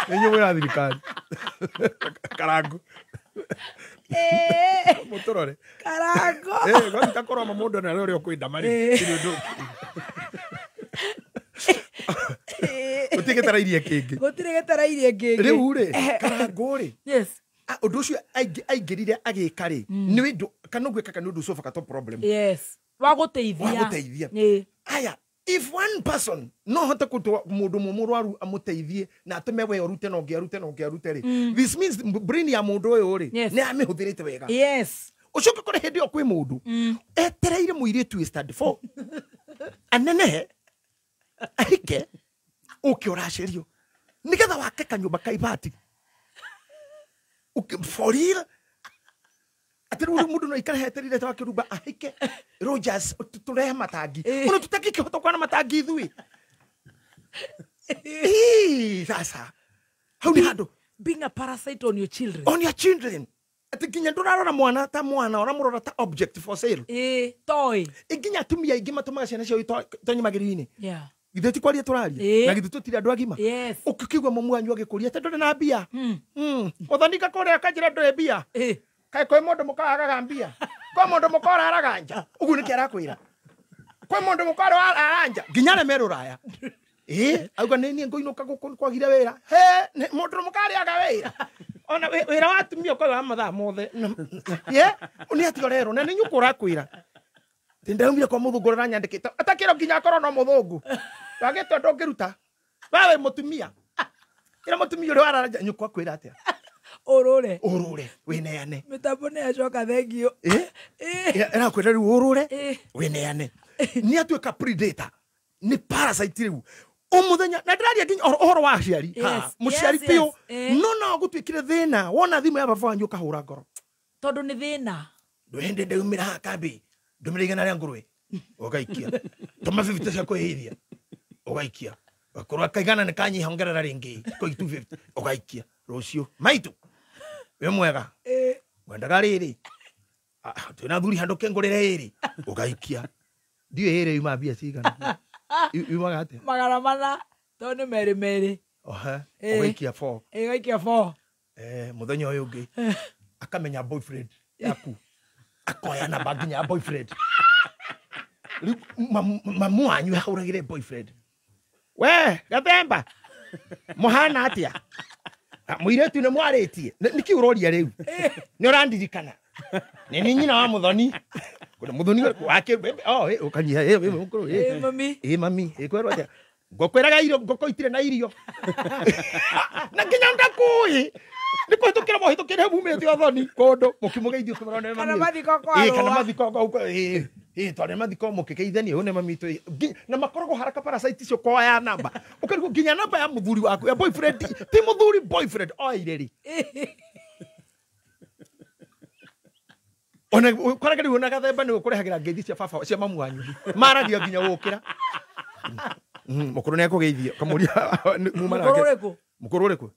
Nĩ inyuĩ mwĩna thirikari. Karangũ. Mũtũrore. Karangũ. Gothi takorwo mũndũ na ũrĩa ũkwenda marĩ. Gũtirĩ gĩtarairie kĩngĩ. Gũtirĩ gĩtarairie kĩngĩ. Rĩu rĩ, Karangũ rĩ. Ũndũ ũcio aingĩrire agĩka rĩ, nĩ ũndũ kana ũgwĩka kana ũndũ ũcio baka to problem. Wa gũteithia. Wa gũteithia. Aya, if one person no hote kũtwa mũndũ mũrwaru amũteithie na atũme we ũrute na ũngĩ arute na ũngĩ arute rĩ, this means brain ya mũndũ ũyũ rĩ nĩ amĩhũthĩrĩte wega. Ũcoke kũrĩ hĩndĩ ĩyo kwĩ mũndũ etereire mũirĩtu wĩ stand 4 anenehe ahike ũke ũracerio nĩgetha wake kanyũmba ka ibati for real. Atĩ rĩu mũndũ no aikare etereire ta wakĩrumba ahike Rogers tũrehe matangi ona tũtangĩkĩhota kwana matangi ithuĩ. Sasa hau nĩ handũ being a parasite on your children. On your children. Atĩ nginya ndũrarora mwana ta mwana ũramũrora ta object for sale. Toy. Nginya atumia aingĩ matũmaga ciana ciao itonye magerio-inĩ. Githĩ ti kwaria tũraria na githĩ tũtirĩ andũ agima. Ũkĩigua mamu wanyu agĩkũria atĩ ndũrĩ na mbia. Mũthoni kũrĩa akanjĩra ndũrĩ mbia. Kaĩ kwĩ mũndũ mũka wagaga mbia? Kwĩ mũndũ mũka ũraraga nja? Ũguo nĩkĩ arakwĩra? Kwĩ mũndũ mũka ũraraga nja nginya arĩa me rũraya. Auga nĩ niĩ ngũinũka gũkũ kwagire wĩra. He mũndũ mũka arĩaga wĩra. Ona wĩra wa atumia ũkoragwo wa mathaa mothe. Ye nĩ atĩa ũrerwo na nĩ nyũkwa ũrakwĩra. Ndaumire kwa mũthũngũ ũrĩa ũranyandĩkĩte atakĩrwo nginya akorwo no mũthũngũ. Wagĩtwo ndũngĩruta. We wĩ mũtumia. Ĩra mũtumia ũrĩa warara nja nyũkwa akwĩra atĩa? Ũrũre. Ũrũre wĩneane. Mĩtambo nĩ yacoka thengio. Ĩrakwĩra rĩu ũrũre wĩneane. Nĩ atuĩka predator. Nĩ parasite rĩu. Ũmũthenya na ndĩraria nginya ũhoro wa aciari. Mũciari biũ no no gũtuĩkire thĩna wona thimũ ya baba wanyu ũkahũra ngoro. Tondũ nĩ thĩna. Ndũhĩndĩ ndaumĩra haha kambĩ ndũmĩra 100 rĩa ngũrwe ũgaikia. Tũma 50 cia kwĩhĩithia ũgaikia. Gakorwo kaigana nĩ kanyiha ongerera rĩngĩ koi 250 ũgaikia. Rũciũ maitũ wĩ mwega wendaga rĩrĩ twĩna thuri handũ kĩngũrĩre ĩrĩ ũgaikia. Ndiũĩ ĩrĩ yuma mbia cigana. Yumaga atĩa? 400 tondũ nĩ merĩ merĩ. Ũgaikia 4. Ũgaikia 4. Mũthenya ũyũ ũngĩ akamenya boyfriend yaku. Akoya namba nginya ya boyfriend. Rĩu mamu wanyu ahũragĩre boyfriend. We Gathemba mũhana atĩa? Mũirĩtu nĩ mwarĩtie. Nĩkĩ ũroria rĩu? Nĩ ũrandirikana. Nĩ niĩ nyina wa Mũthoni. Kuna Mũthoni wake ũkanyiha mũkũrũ. Mami. Mami ĩkwĩrwo atĩa? Ngũkwĩraga irio ngũkũ itirĩ na irio. Na nginya ndakũĩ. Nĩ kũhĩtũkĩra mũhĩtũkĩre mumĩte ũthoni kũndũ mũkĩmũgeithia ũkĩmũrora nĩ mami. Kana mathiko kwa Kana mathiko kwa twarĩ mathiko mũkĩgeithania ũyũ nĩ mami witũ. Na makoragwo haraka parasite icio koya namba. Ũkarigwo nginya namba ya mũthuri waku ya boyfriend ti mũthuri boyfriend oire rĩ. Ona ũkoraga rĩu ona Gathemba nĩ ũkũrehagĩra ngeithi cia baba cia mamu wanyu. Maragia nginya gũkĩra. Mũkũrũ nĩ akũgeithia ũkamũria muma nake. Mũkũrũ ũrĩkũ? Mũkũrũ ũrĩkũ?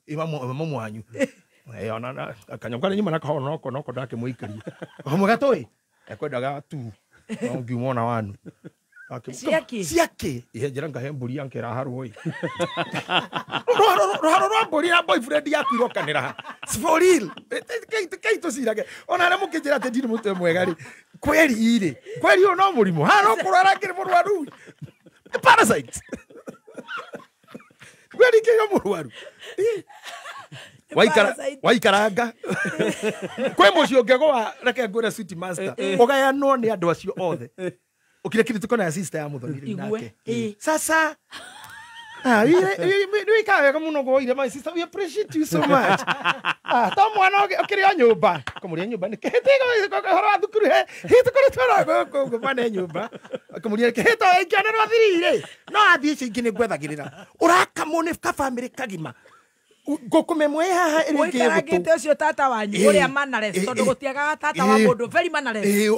Mamu wanyu. Ona kanyamũ karĩa nyuma nako noko noko ndakĩmũikĩria. Kamwe gatũĩ ekwendaga tu no ngiuma ona wanu. Ciakĩ? Ciakĩ? Ihe njĩra ngahe mbũri yankĩra harwo ĩ. Rũharo rwa mbũri na boyfriend yaku irokanĩra ha. For real. Kei tũcirage. Ona arĩa mũkĩnjĩra atĩ ndirĩ mũtwe mwega rĩ. Kweri rĩ. Kweri ũyũ no mũrimũ. Haha no kũrwara ngĩrĩ mũrwaru. Parasite. Kweri kĩo mũrwaru. Waikaranga. Kwĩ mũciĩ ũngĩgũa reke ngwĩre sweet master. Ũgayanwo nĩ andũ acio othe. Ukire kitu tuko na sister ya Muthoni rĩu nake. Sasa wika wega mũno gwoire my sister, we appreciate you so much. To mwana ũkĩrĩ o nyũmba. Kũmũria nyũmba nĩ kĩhĩtĩga ũhoro wa thukuru he. Hĩtũkũrĩtwo gũkũ mwana nyũmba. Kũmũria kĩhĩto ĩngĩ nĩ rwathirire. No athiĩ icio ingĩ nĩ ngwethagĩrĩra. Ũrakamwo nĩ kabamĩrĩ kagima. Ngũkũ mĩmwe haha ĩrĩa ĩngĩ ĩ gũtũ. Ũikarangĩte ũcio tata wanyu ũrĩa mannerless tondũ gũtiagaga tata wa mũndũ very mannerless.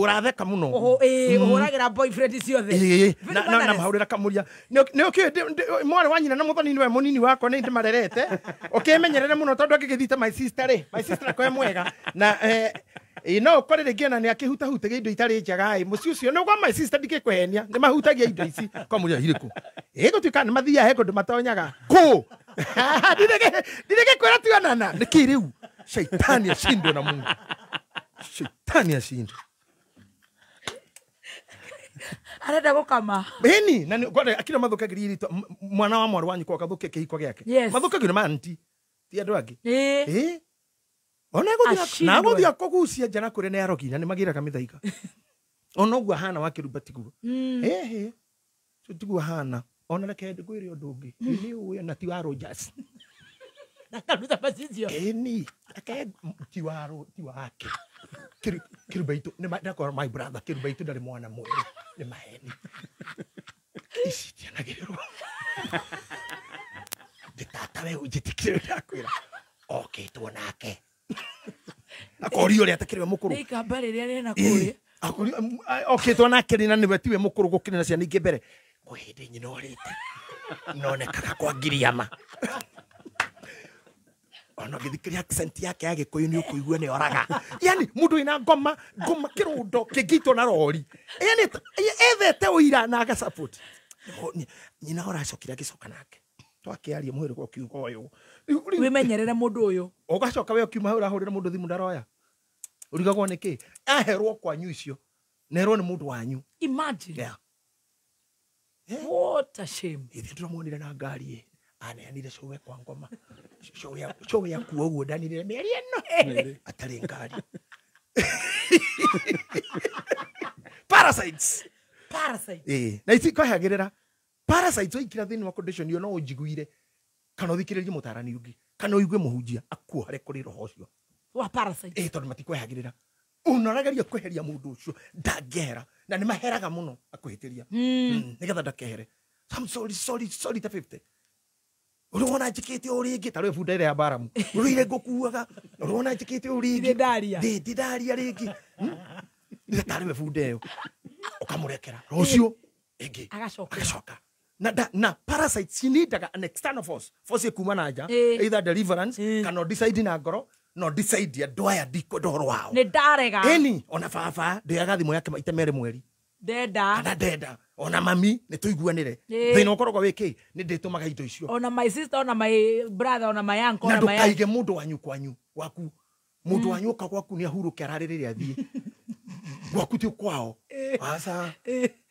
Ũratheka mũno. Ũhũragĩra boyfriend ciothe. Na mahũrĩra kamũria. Nĩ ũkĩũĩ mwarĩ wa nyina na Mũthoni nĩwe mũnini wakwa nĩ ndĩmarerete. Ũkĩmenyerere mũno tondũ angĩgĩthiĩte my sister rĩ. My sister akwa e mwega. Na no ũkore rĩngĩ ona nĩ akĩhutahutagia indo itarĩ njega ĩ. Mũciĩ ũcio nĩ gwa my sister ndingĩkũhenia. Nĩ mahutagia indo ici. Kamũria irĩkũ? Ĩgũtuĩka nĩ mathiaga he kũndũ matonyaga. Kũ? Ndirege tuonana. Nĩkĩ rĩu? Shaitani ashindwe na Mungu. Shaitani ashindwe. Arenda gũkama. Ĩni, na akira mathũkagĩria irĩtu mwana wa mwarĩ wanyu kwa gathũkie kĩhiko gĩake. Mathũkagio nĩ ma auntie. Ti andũ angĩ. Ona na gũthiĩ kũgucia nja na kũrĩa nĩ arogi na nĩ magĩraga mĩthaiga. Ona ũguo ahana wa kĩrumba tiguo. Tiguo ahana. Ona reke ngwĩre ũndũ ũngĩ. Nĩ ũĩ na ti wa Rogers. Ndakaruta macicio. Ĩni, reke ti wa ti wake. Kĩrumba itũ nĩ ndakora my brother kĩrumba itũ ndarĩ mwana mwerũ. Nĩ maheni. Ici itianagĩrĩrwo. Ndĩ tata we ũnjĩtĩkĩre ndakwĩra. Okĩtwo nake. Akorio ũrĩa atakĩrĩ we mũkũrũ. Nĩ ikamba rĩrĩa rĩna kũrĩa. Okĩtwo nake rĩ na nĩwe tiwe mũkũrũ gũkĩrĩ na ciana ingĩ mbere. Kwĩ hĩndĩ nyina orĩte. Nonekaga kwa Ngiriama. Ona ũngĩthikĩrĩria accent yake ya Gĩkũyũ nĩ ũkũigua nĩ oraga. Yani mũndũ wĩna ngoma, ngoma kĩrũndo kĩngĩitwo na rori. Yani ethete ũira na agasupport. Nyina ũracokire agĩcoka nake. Twakĩaria mwĩrĩ kwa kiugo ũyũ. Wĩmenyerere mũndũ ũyũ. Ũgacoka we ũkiuma hau ũrahũrĩra mũndũ thimũ ndaroya. Ũrigagwo nĩkĩ? Aherwo kwanyu icio. Nerwo nĩ mũndũ wanyu. Imagine. Yeah. What a shame. Ithe ndĩramuonire na ngari ĩ. Aneanire cũwe kwa ngoma. Cũwe akua ũguo ndanire mĩeri ĩno. Atarĩ ngari. Parasites. Parasites. Na ici kwehagĩrĩra. Parasites waikira thĩinĩ wa condition ĩyo no ũnjiguire kana ũthikĩrĩrie mũtarani ũngĩ kana ũigue mũhunjia akuohere kũrĩ roho ũcio wa parasite. Tondũ matikwehagĩrĩra. Ũnorageria kweheria mũndũ ũcio ndangĩehera na nĩ maheraga mũno akũhĩtĩria. Nĩgetha ndakehere. I'm sorry sorry sorry ta 50. Ũrona njĩkĩte o rĩngĩ ta rĩu bunda ĩrĩa ya Baramu. Ũrũire ngũkuaga. Ũrona njĩkĩte o rĩngĩ. Ndindaria. Ndindaria rĩngĩ. Nĩ tarĩ we bunda ĩyo. Ũkamũrekera. Rũciũ ĩngĩ. Agacoka. Na parasites need an external force. Force kuma na nja. Either deliverance kana decide na ngoro no decide andũ aya ndikwenda ũhoro wao. Nĩ ndarega. Ĩni ona baba ndĩaga thimũ yake maita merĩ mweri. Ndenda. Kana ndenda. Ona mami nĩ tũiguanĩre. Thĩna ũkoragwo wĩ kĩ? Nĩ ndĩtũmaga indo icio. Ona my sister, ona my brother, ona my uncle, na ona my ndũkaige mũndũ wanyu kwanyu gwaku. Mũndũ wanyu ũka gwaku nĩ ahurũke ararĩrĩre athiĩ. Gwaku ti kwao. Aca.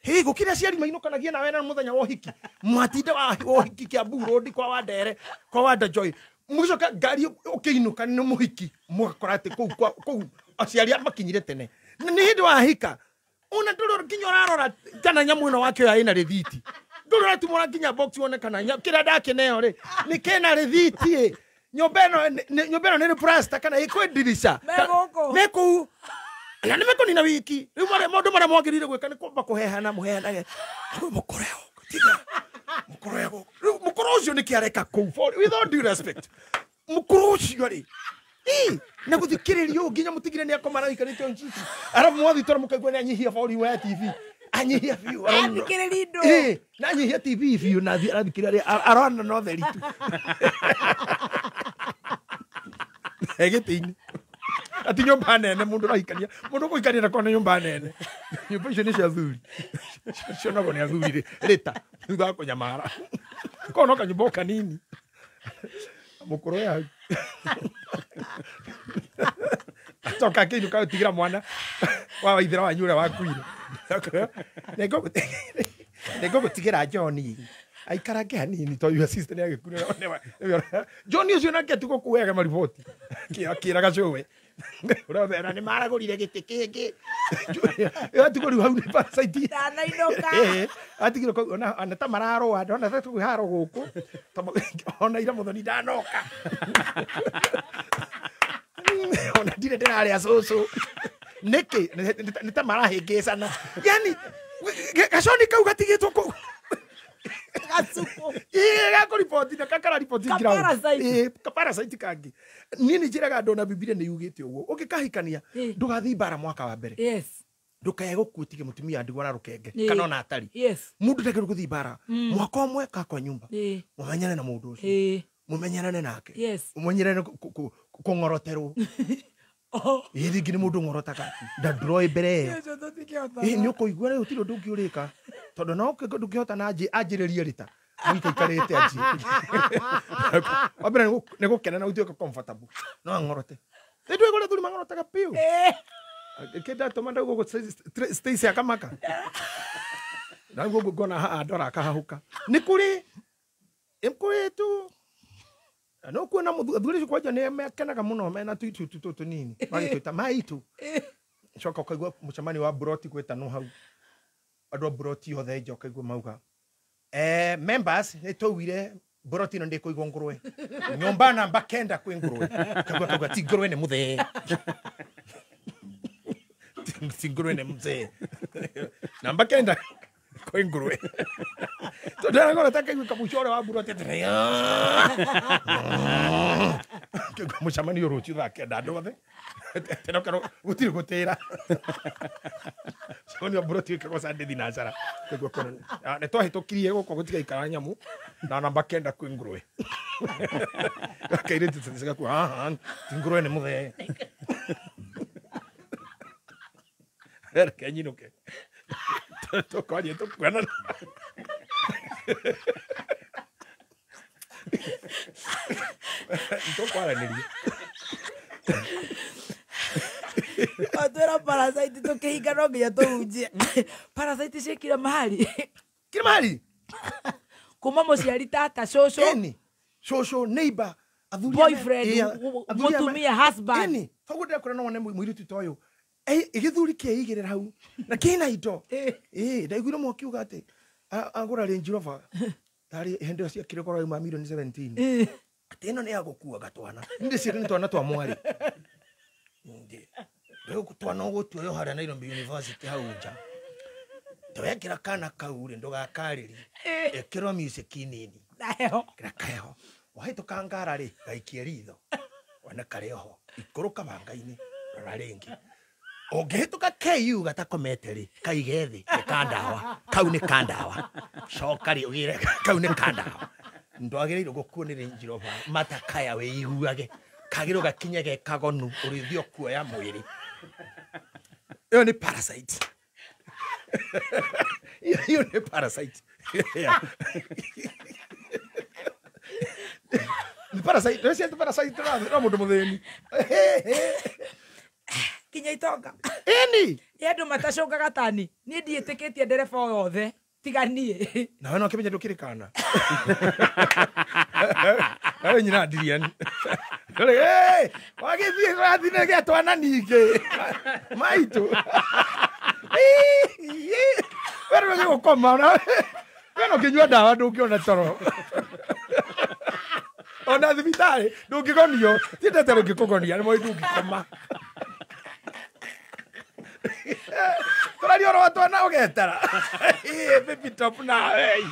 Hĩ gũkĩrĩ aciari mainũkanagia nawe na mũthenya wa ũhiki. Mwatinda wa ũhiki Kiambu Road kwa Wandere, kwa Wanda Joy. Mũgĩcoka ngari ũkĩinũka nĩ mũhiki mũgakora atĩ kũu aciari makinyire tene. Na nĩ hĩndĩ wahika. Ona ndũrĩ nginya ũrarora kana nyamũ ĩno wakĩoya ĩna rĩthiti. Ndũrĩ ũratumũra nginya box wone kana kĩrĩa ndakĩneo rĩ nĩ kĩna rĩthiti ĩ. Nyũmba ĩno nĩ plaster kana ĩkwĩ ndirica. Me kũu. Na nĩ mekũnina wiki. Rĩu maũndũ marĩa mwagĩrĩire gwĩka nĩ kwamba kũhehana mũheanage. Mũkũrũ tiga. Mũkũrũ rĩu mũkũrũ ũcio nĩkĩ areka kũu with all due respect. Mũkũrũ ũcio rĩ. Na gũthikĩrĩria ũũ nginya mũtigire nĩ akoma araikarĩte njiti. Arabu mwathi toro mũkaigua nĩ anyihia volume ya TV. Anyihia biũ. Athikĩrĩria indo. Na anyihia TV biũ na arathikĩrĩria arona no theri tu. Gĩtĩ-inĩ. Ati nyũmba nene mũndũ ũrahikania. Mũndũ ũkũhikania ndakona nyũmba nene. Nyũmba icio nĩ cia athuri. Cionagwo nĩ athuri rĩta thutha wa kũnyamara. Korwo no kanyũmba o kanini. Mũkũrũ ya hau. Acoka akĩinũka gũtigĩra mwana wa waithĩra wanyu ũrĩa wakuire. Nĩngũgũtigĩra John aikarange hanini tondũ your sister nĩ agĩkuire. John ũcio nake atigwo kuoyaga mariboti. Akĩraga cũwe. Ũrathera nĩ maragũrire gĩtĩ kĩngĩ. Atigwo rĩu hau nĩ parasite. Ndanainũka. Atigirwo kau ona ta mararũa ndona ta tũkwĩharo gũkũ. Ona ira mũthoni ndanoka. Ona ndirĩ ndĩrarĩa cũcũ. Nĩkĩ? Nĩ ta marahĩngĩcana. Yani gaconi kau gatigĩtwo kũu. Gasuku. Gakũriboti na kakarariboti ground. Kaparasite kangĩ. Niĩ nĩ njĩraga andũ na Bibilia nĩ yugĩte ũguo. Ũngĩkahikania ndũgathiĩ mbara mwaka wa mbere. Yes. Ndũkae gũkua ũtige mũtumia ndigwa na rũkenge kana ona atarĩ. Yes. Mũndũ ndagĩrĩirwo gũthiĩ mbara. Mwaka ũmwe ka kwa nyumba. Mũmenyane na mũndũ ũcio. Mũmenyerane nake. Yes. Mũmenyerane kũng'oroterwo. Ĩ rĩngĩ nĩ mũndũ ũng'orotaga ndanduroĩ mbere ĩyo. Nĩ ũkũigua rĩu gũtirĩ ũndũ ũngĩ ũrĩka tondũ no ndũngĩhota na anjĩrĩrie rĩta mũikaikarĩte anjie. Wa mbere nĩ gũkena na ũtuĩke comfortable no ang'orote. Nĩ ndũĩ kũrĩa athuri mang'orotaga biũ. Kĩndatũma ndauga ũguo Stacy akamaka. Na ũguo ngona haha ndora akahahũka. Nĩ kũrĩ tu no kuona athuri acio kwanja nĩ makenaga mũno mena tũitu tũtũ tũnini magĩtwĩta maitu. Coka ũkaigua mũcemanio wa buroti gwĩtanwo hau. Andũ a buroti othe nja ũkaigua mauga members nĩ twaugire buroti ĩno ndĩkũigwo ngũrwe. Nyũmba namba 9 kwĩ ngũrwe. Ũkaigua kauga ti ngũrwe nĩ mũthee. Ti ngũrwe nĩ mũthee. Namba 9 kwĩ ngũrwe. Tondũ aragora ta kaigua kamũico ũrĩa wa buroti atĩ Kĩigua mũcemanio rũciũ thaa 9 andũ othe. Tena ũkerwo gũtirĩ gũtĩra. Mũcemanio wa buroti wĩkagwo Sunday thinacara. Kĩigua kũrĩ nĩ twahĩtũkirie gũkũ gũtigaikara nyamũ na namba 9 kwĩ ngũrwe. Kairĩtu cigakuga haha ti ngũrwe nĩ mũthee. Reke nyinũke. Tũkwaria tũkuonana. Tũkwaranĩria. Twĩra parasite tũkĩhinga no nginya tũhunjie. Parasite ciĩ kila mahali. Kila mahali. Kuma mũciari, tata, cũcũ. Ĩni. Cũcũ, neighbor, athuri, boyfriend, mũtumia, husband. Ĩni. Koguo ndĩrakora no wone mũirĩtu ta ũyũ. Gĩthuri kĩigĩrĩra hau na kĩna indo. Ndaiguire ũmwe akiuga atĩ agũra Range Rover tarĩ hĩndĩ ĩyo ciakire goro yauma milioni 17. Atĩ ĩno nĩ ya gũkuaga twana. Ndĩciria nĩ twana twa mwarĩ. Rĩu twana ũgũtuoyo harĩa Nairobi University hau nja. Twekĩra kana kau rĩ, ndũgakarĩrie. Ĩkĩrwo music nini. Na heho. Na kaheho. Wahĩtũka ngara rĩ, gaikie ritho. Wone karĩ oho. Ikũrũka banga-inĩ, rora rĩngĩ. Ũngĩhĩtũka KU gatakomete rĩ, kaige thĩ, nĩ ka ndawa. Kau nĩ ka ndawa. Coka rĩ, ũgĩre kau nĩ ka ndawa. Ndwagĩrĩirwo gũkuo nĩ Range Rover, matakaya wĩiguage. Kagĩrĩirwo gakinye ge kagonu, ũrĩthiĩ ũkuoya mwĩrĩ. Ĩyo nĩ parasite. Ĩyo nĩ parasite. Nĩ parasite, nĩ ciĩ parasite no mũndũ mũthĩni. Kinya itonga. Ĩni. Nĩ andũ matacũngaga tani. Niĩ ndiĩtĩkĩtie ndereba o yothe tiga niĩ. Nawe no ũkĩmenya ndũkĩrĩ kana. Nawe nyina ndiriani. Wagĩthiĩ ũrathiĩ gĩa twana ningĩ. Maitũ. We nĩ gũkoma ona. We no ũkĩnyua ndawa ndũngĩona toro. Ona thibitarĩ ndũngĩgonio. Ti ndete rũngĩkũgonia nĩ moĩ ndũngĩkoma. Tũraria ũhoro wa twana ũgetara. Baby top nawe.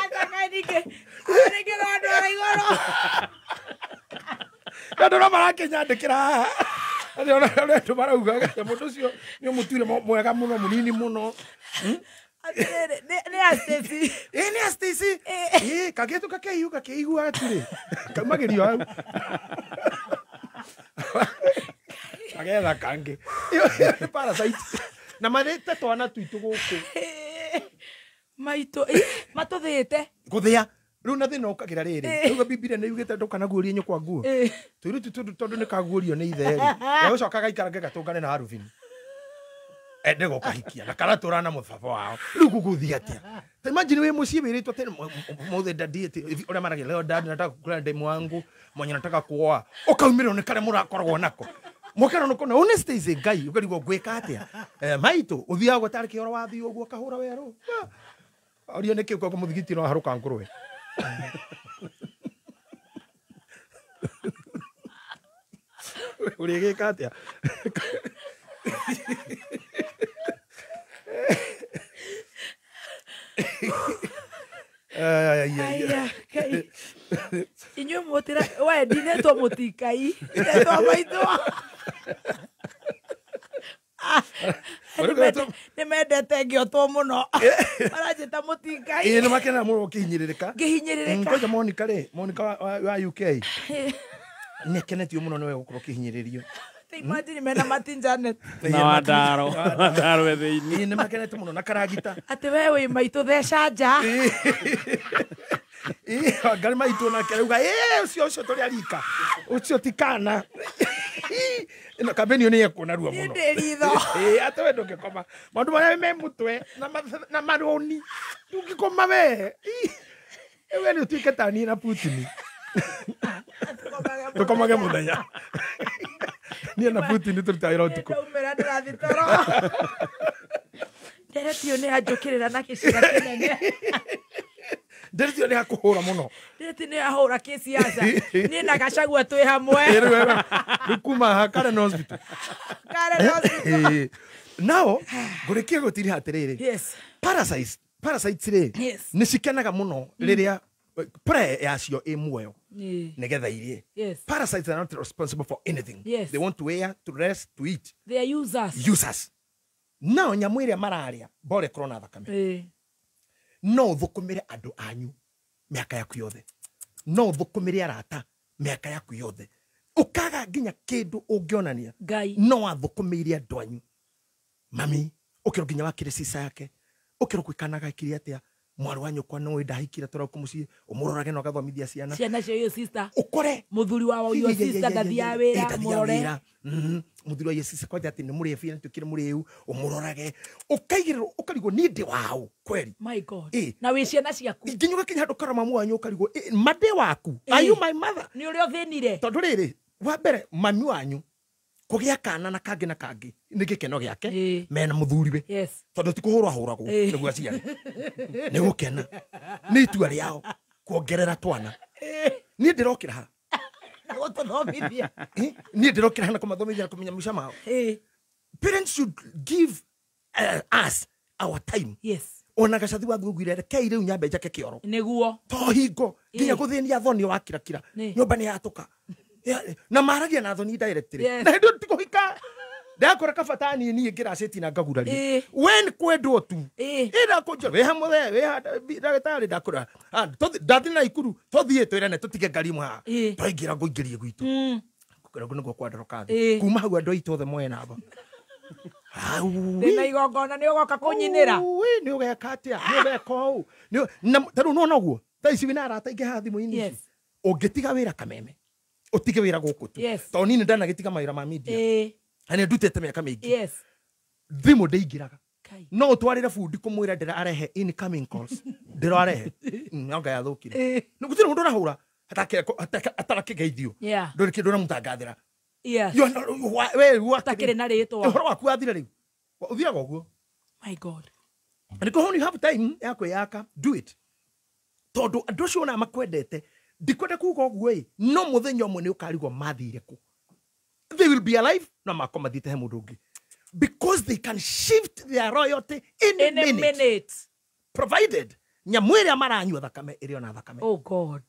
Aca ningĩ. Ningĩ no andũ a igũrũ. Andũ no marakĩnyandĩkĩra haha. Andũ andũ marauga mũndũ ũcio nĩ ũmũtuire mwega mũno, mũnini mũno. Atĩrĩrĩ, nĩ a Stacy. Ĩ nĩ a Stacy. Ĩ kangĩhĩtũka KU gakĩiguaga tu rĩ. Kaumagĩrio hau. Kagetha kangĩ. Ĩyo nĩ parasite. Na marĩte twana twitũ gũkũ. Maitũ, matũthĩte. Gũthĩa. Rĩu na thĩna ũkagĩra rĩrĩ. Rĩu Bibilia nĩ yugĩte ndũkanaguũrie nyũkwa nguo. Tũirĩtu tũtũ tondũ nĩ kaguũrio nĩ ithe rĩ. Gegũcoka gaikarage gatũngane na Harubini. Ende gũkahikia na karatũra na mũbaba wao. Rĩu gũgũthiĩ atĩa? Ta imagine wĩ mũciĩ wĩrĩtwo atĩ mũthĩ daddy atĩ ũrĩa maragia leo daddy nataka kukula demu wangu mwenye nataka kuoa. Ũkaumĩrwo nĩ karĩa mũrakoragwo nako. Mwakera nĩ kona honesty is a Ngai ũkarigwo ngwĩka atĩa. Maitũ ũthiaga gũtarĩ kĩoro wathiĩ ũguo ũkahũra werũ. Ũria nĩkĩ ũkoka mũthigiti no harũka ngũrwe. Ũrĩgĩka atĩa? Aya, Ngai. Inyuĩ mũtira we ndinetwo mũtikai, ndetwo maitũ. Nĩ mendete ngĩotwo mũno. Maranjĩta mũtikai. Ĩĩ nĩ makenaga mũno ũkĩhinyĩrĩrĩka. Ngĩhinyĩrĩrĩka. Kwanja Monica rĩ, Monica wa UK. Nĩ akenetio mũno nĩwe gũkorwo ũkĩhinyĩrĩrio. Imagine mena Martin Janet. Na Wandaro. Wandaro e thĩinĩ. Ĩĩ nĩ makenete mũno na karagita. Atĩ we wĩ maitũ theca nja. Ĩĩ ngari maitũ nake arauga ĩĩ ũcio ũcio tũrĩ arika. Ũcio ti kana. Ĩno kambeni ĩyo nĩ yekuona ruo mũno. Niĩ ndĩ ritho. Ĩĩ atĩ we ndũngĩkoma. Maũndũ marĩa me mũtwe na marũni. Ndũngĩkoma we. We nĩ ũtuĩke ta niĩ na Putin. Tũkomage mũthenya. Niĩ na Putin tũrutaga wĩra ũtukũ. Ndaumĩra ndĩrathiĩ toro. Ndereti ĩyo nĩ yanjũkĩrĩra na gĩciga kĩnene. Ndereti ĩyo nĩ yakũhũra mũno. Ndereti nĩ yahũra kĩsiasa. Niĩ na Gachagua twĩ hamwe. Rĩu kuma haha Karen Hospital. Karen Hospital. Nao ngũrĩkie gũtiriha atĩrĩrĩ. Yes. Parasites, parasites rĩ. Yes. Nĩ cikenaga mũno rĩrĩa prey yacio ĩ muoyo. Nĩgetha irie. Yes. Parasites are not responsible for anything. Yes. They want to wear, to rest, to eat. They are users. Users. Nao nyamũ ĩrĩa mararĩa bora ĩkorwo na thakame. No ũthũkũmĩre andũ anyu mĩaka yaku yothe. No ũthũkũmĩre arata mĩaka yaku yothe. Ũkaga nginya kĩndũ ũngĩonania. Ngai. No athũkũmĩire andũ anyu. Mami, ũkĩrwo nginya wakĩrĩ cica yake. Ũkĩrwo gwĩkanaga ĩkĩrĩ atĩa. Mwarĩ wa nyũkwa no ndahikire tũrauka mũciĩ ũmũrorage na ũgathomithia ciana. Ciana cia your sister. Ũkore mũthuri wa your sister ndathiaga wĩra mũrore. Mũthuri wa your sister kwanja atĩ nĩ mũrĩe biũ nĩtuĩkire mũrĩu ũmũrorage ũkaigĩrĩrwo ũkarigwo niĩ ndĩ waũ kweri. My God. Na wĩ ciana ciaku. Nginya ũgakinya handũ ũkarora mamu wanyu ũkarigwo ma ndĩ waku. Are you my mother? Nĩ ũrĩa ũthĩnire. Tondũ rĩrĩ wa mbere mami wanyu kũgĩa kana na kangĩ na kangĩ nĩ gĩkeno gĩake mena mũthuriwe. Yes. Tondũ ti kũhũrwo ahũragwo nĩguo aciare. Nĩ gũkena. Nĩ itua rĩao kuongerera twana. Niĩ ndĩrokĩra ha. Na gũtũthomithia. Niĩ ndĩrokĩra ha na kũmathomithia na kũmenya maica mao. Parents should give us our time. Yes. Ona gacathi wa thugire rekei rĩu nyambe njake kĩoro. Nĩguo. To hingo nginya gũthĩnia thoni wakirakira. Nyũmba nĩ yatũka. Na maragia na thoni directly. Na hĩndĩ tikuhika ndakora kabata ni niĩ ngĩracĩti na ngaguraria. When kwendwo tu ĩra kũnjĩra wĩ hamwe wĩ ndagĩtarĩ ndakora ndathi na ikuru tũthiĩ twĩrane tũtige ngarimu haha twaingĩra ngũingĩrie gwitũ nĩguo kwandoroka thĩ kuma hau andũ aitũ othe moe namba. Ndĩna igongona nĩ ũgoka kũnyinĩra. Nĩ ũgeka atĩa nĩ ũgeka ũũ ta rĩu nĩwona ũguo thaa ici wĩna arata aingĩ haha thimũ-inĩ ici ũngĩtiga wĩra Kameme ũtige wĩra gũkũ tu tondũ niĩ nĩndanagĩtiga mawĩra ma media na nĩndutĩte mĩaka mĩingĩ. Thimũ ndĩingĩraga no ũtwarĩre bundi kũmwĩra ndĩrarehe incoming calls ndĩrarehe anga yathũkire gũtirĩ mũndũ ũrahũra atarakĩgeithio ndũrĩ kĩndũ ũramũtangathĩra ũtakĩrĩ na rĩtwa ũhoro waku wathira rĩu ũthiaga ũguo. My God. And go home, you have time ya kwĩyaka, do it tondũ andũ acio ona makwendete ndikwenda kuga ũguo ĩ no mũthenya ũmwe nĩ ũkarigwo mathire kũ. They will be alive na mako mathiĩte he mũndũ ũngĩ because they can shift their royalty in a minute. Provided nyamũ ĩrĩa maranyua thakame ĩrĩ ona thakame. Oh God.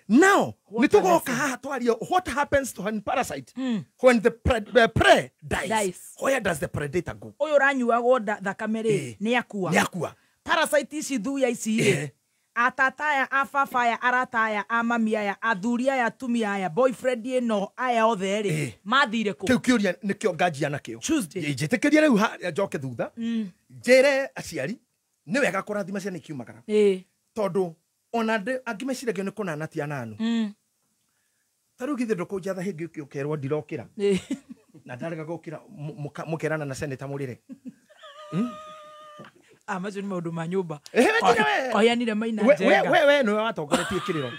Now nĩtũgoka haha twarie what happens to an parasite when the prey dies. Where does the predator go? Ũyũ ũranyuagwo thakame rĩ nĩ akua. Nĩ akua. Parasite ici thuya ici rĩ atata aya ababa aya arata aya amami aya athuri aya atumia aya boyfriend ĩno aya othe rĩ mathire kũ? Kĩu kĩũria nĩkĩo nganjia nakĩo. Njĩtĩkĩrie rĩu harĩa njoke thutha njĩre aciari nĩ wega kũrathima ciana ikiumagara tondũ ona angĩ meciragia nĩ kũnana ti ananu. Ta rĩu githĩ ndũkũnjatha hĩngĩ ĩngĩ ũkerwo ndirokĩra na ndarega gũkĩra mũkerana na seneta mũrĩre. Macio nĩ maũndũ ma nyũmba. Koheanire Maina Njenga. We nĩwe watongoretie kĩrĩro.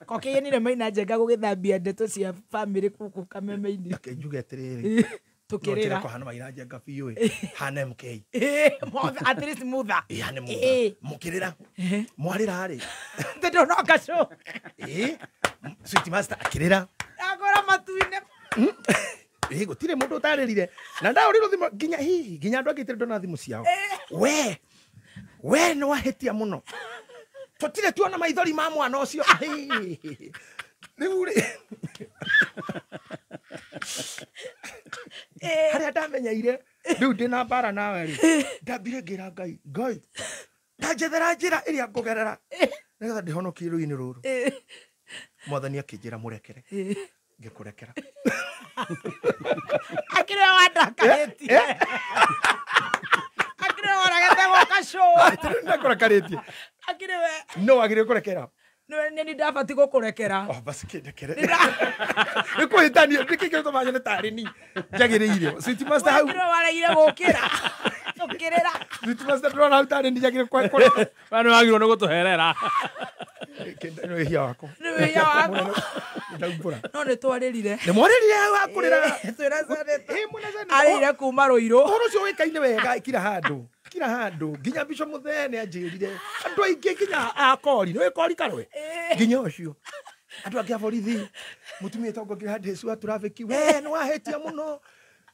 Koheanire Maina Njenga gũgĩthambia ndeto cia bamĩrĩ gũkũ Kameme-inĩ. Reke njuge atĩrĩrĩ. Tũkĩrĩra. No kũhana Maina Njenga biũ ĩ. Hana MK. At least mutha. Hane mutha. Mũkĩrĩra. Mwarĩra rĩ. Ndĩndũnoka cũ. Sweet Master akĩrĩra. Ndagũra matu-inĩ. Gũtirĩ mũndũ ũtarĩrire. Na ndaũrirwo thimũ nginya hihi nginya andũ angĩ itirĩ ndona thimũ ciao. We nĩ wahĩtia mũno. Tũtirĩ tuona maithori ma mwana ũcio. Rĩu rĩ harĩa ndamenyeire rĩu ndĩna mbara nawe rĩ ndambire ngĩra Ngai Ngai ta njethera njĩra ĩrĩa ngũgerera nĩgetha ndĩhonokie rũĩ-inĩ rũrũ. Mwathani akĩnjĩra mũrekere ngĩkũrekera. Akĩrĩ we wandakarĩtie. Akĩrĩ we waragete gũka show. Ndakũrakarĩtie. Akĩrĩ we. No wagĩrĩire kũrekera. Nĩ nĩ ndabatiĩ gũkũrekera. Oh basi kĩndekere. Nĩ kũhĩtania nĩkĩ gĩtũma nyone tarĩ ni njagĩrĩire. Sweet Master hau. Akĩrĩ we waregire gũkĩra. Tũkĩrĩra. Sweet Master ndĩrona hau tarĩ ni njagĩrĩire kũrekera. We nĩ wagĩrĩirwo nĩ gũtũherera. Nĩ wĩhia wakwa. Nĩ wĩhia wakwa. Ndaumbũra. No nĩ twarĩrire. Nĩ mwarĩrire hau hakũrĩra. Twĩra seneta. Arĩrire kuma Rũirũ. Ũhoro ũcio ũĩkaine wega kila handũ. Kila handũ nginya Bishop Muthee nĩ anjĩrire andũ aingĩ nginya akori nĩ kori karwe nginya ũcio andũ angĩ a borithi mũtumia tongo ngira handũ wa traffic we nĩ wahĩtia mũno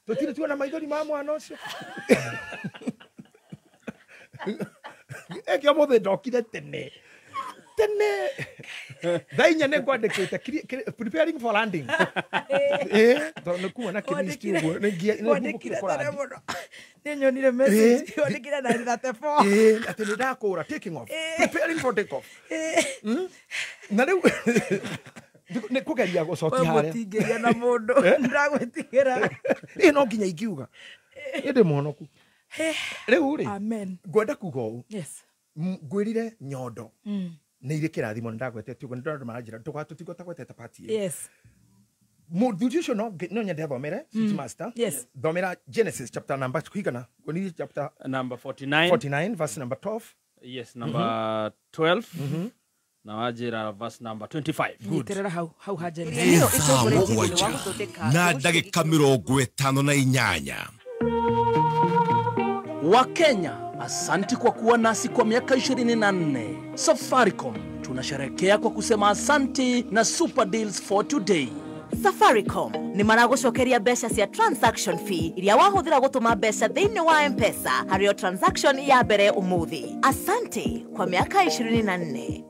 tũtirĩ tuona maithori ma mwana ũcio. Eke ũmũthĩ ndokire tene tene thaa inya nĩ ngwandĩkĩte preparing for landing. Tondũ nĩ kuona kĩmisti ũguo nĩ tene mũno. Nĩ nyonire message wandĩkire 9:34 atĩ nĩ ndakũra taking off preparing for take off. Na rĩu nĩ kũgeria gũcokia harĩa mũtingĩria na mũndũ ndagwĩtigĩra. No nginya ingiuga ĩndĩ mũhonoku. Rĩu rĩ amen ngwenda kuga ũũ. Yes. Ngwirire nyondo nä irä kä rathimo nä ndagwetete å guo nä ndona andå maranjä ra ndågatå tigwo tagwetete pati ä Yes. Mũthuri ũcio no nyende athomere City Master. Yes. Thomera Genesis chapter number kuigana ngonirie chapter number 49 49 verse number 12. Yes, number 12 na wajira verse number 25. Nyitĩrĩra hau hau ha Genesis. Thaa 7:58. Wakenya, asanti kwa kuwa nasi kwa miaka 24. Safaricom tunasherekea kwa kusema asanti na super deals for today. Safaricom nĩ maragũcokeria mbeca cia transaction fee iria wahũthĩra gũtũma mbeca thĩinĩ wa M-Pesa harĩ o transaction ya mbere ũmũthĩ. Asante kwa miaka 24.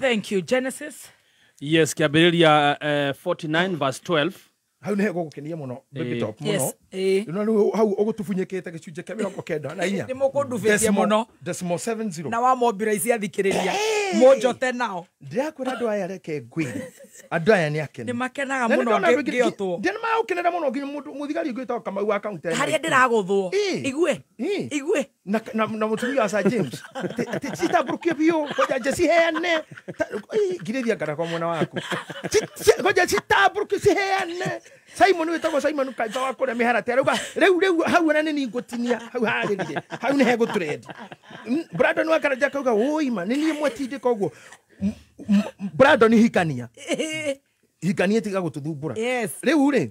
Thank you. Genesis. Yes, kĩambĩrĩria 49 verse 12. Hau nä hegågåkenia må no baby top må Yes. no no rä hau å gå tubunyä kä te gä cunjä kä a 94. Nĩ mũkũndubĩtie mũno. Decimal 70. Na wa mobilize athikĩrĩria mũnjote nao. Ndĩrakwĩra andũ aya reke ngwĩre andũ aya nĩ akenu. Nĩ makenaga Na nĩ mũno ndona andũ aingĩ- ngĩotwo. Nĩ maraũkenera mũno nginya mũndũ mũthigari ũngĩ wĩtagwo Kamau wa kaunti ya Harĩa Nairobi. ndĩragũthwo. Igue. Igue. Na mũtumia wa Sir James atĩ citambũrũkie biũ ngoja nje ciheane. Ngirĩria ngara kwa mwena waku. Ngoja citambũrũkie ciheane. Simon wĩtagwo Simon Kaiba wa kũrĩa mĩharatĩ arauga rĩu hau ona nĩ niĩ ngũtinia hau harĩrire hau nĩ hegũtũrendi. Brandon wa Karanja akauga wũi ma nĩ niĩ mwetindĩka ũguo. Brandon hikania hikania tiga gũtũthumbũra. Yes. Rĩu rĩ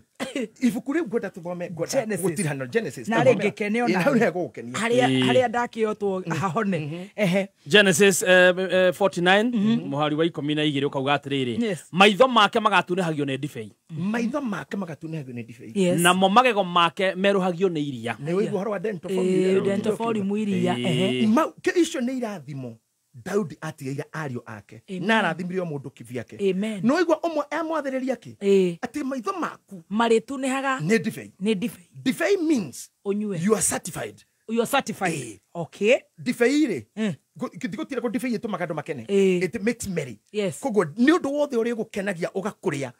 ibuku rĩu ngwenda tũthome ngwenda Genesis. gũtirihana Genesis. Na rĩ ngĩkene ona hau nĩ hegũgũkenia. Harĩa ndakĩotwo hahone. Ehe. Genesis 49 mũhari wa 12 ũkauga atĩrĩrĩ, Yes. maitho make magatunĩhagio nĩ ndibei. Maitho make magatunĩhagio nĩ ndibei. Yes. Namo magego make merũhagio nĩ iria. Nĩ ũigua ũhoro wa dental formula. Dental formula iria. Ehe. Icio nĩ irathimo Daudi atigeire ariũ ake na arathimire o mũndũ kivyake. Amen. No igua ũmwe amwathĩrĩria kĩ atĩ maitho maku marĩtunĩhaga nĩ ndibei. Nĩ ndibei. Ndibei means ũnyue. You are certified. You are certified. Okay. Ndibei rĩ gũtirĩ kũ ndibei ĩtũmaga andũ makene. It makes merry. Yes. Koguo nĩ ũndũ wothe ũrĩa ũgũkenagia ũgakũrĩa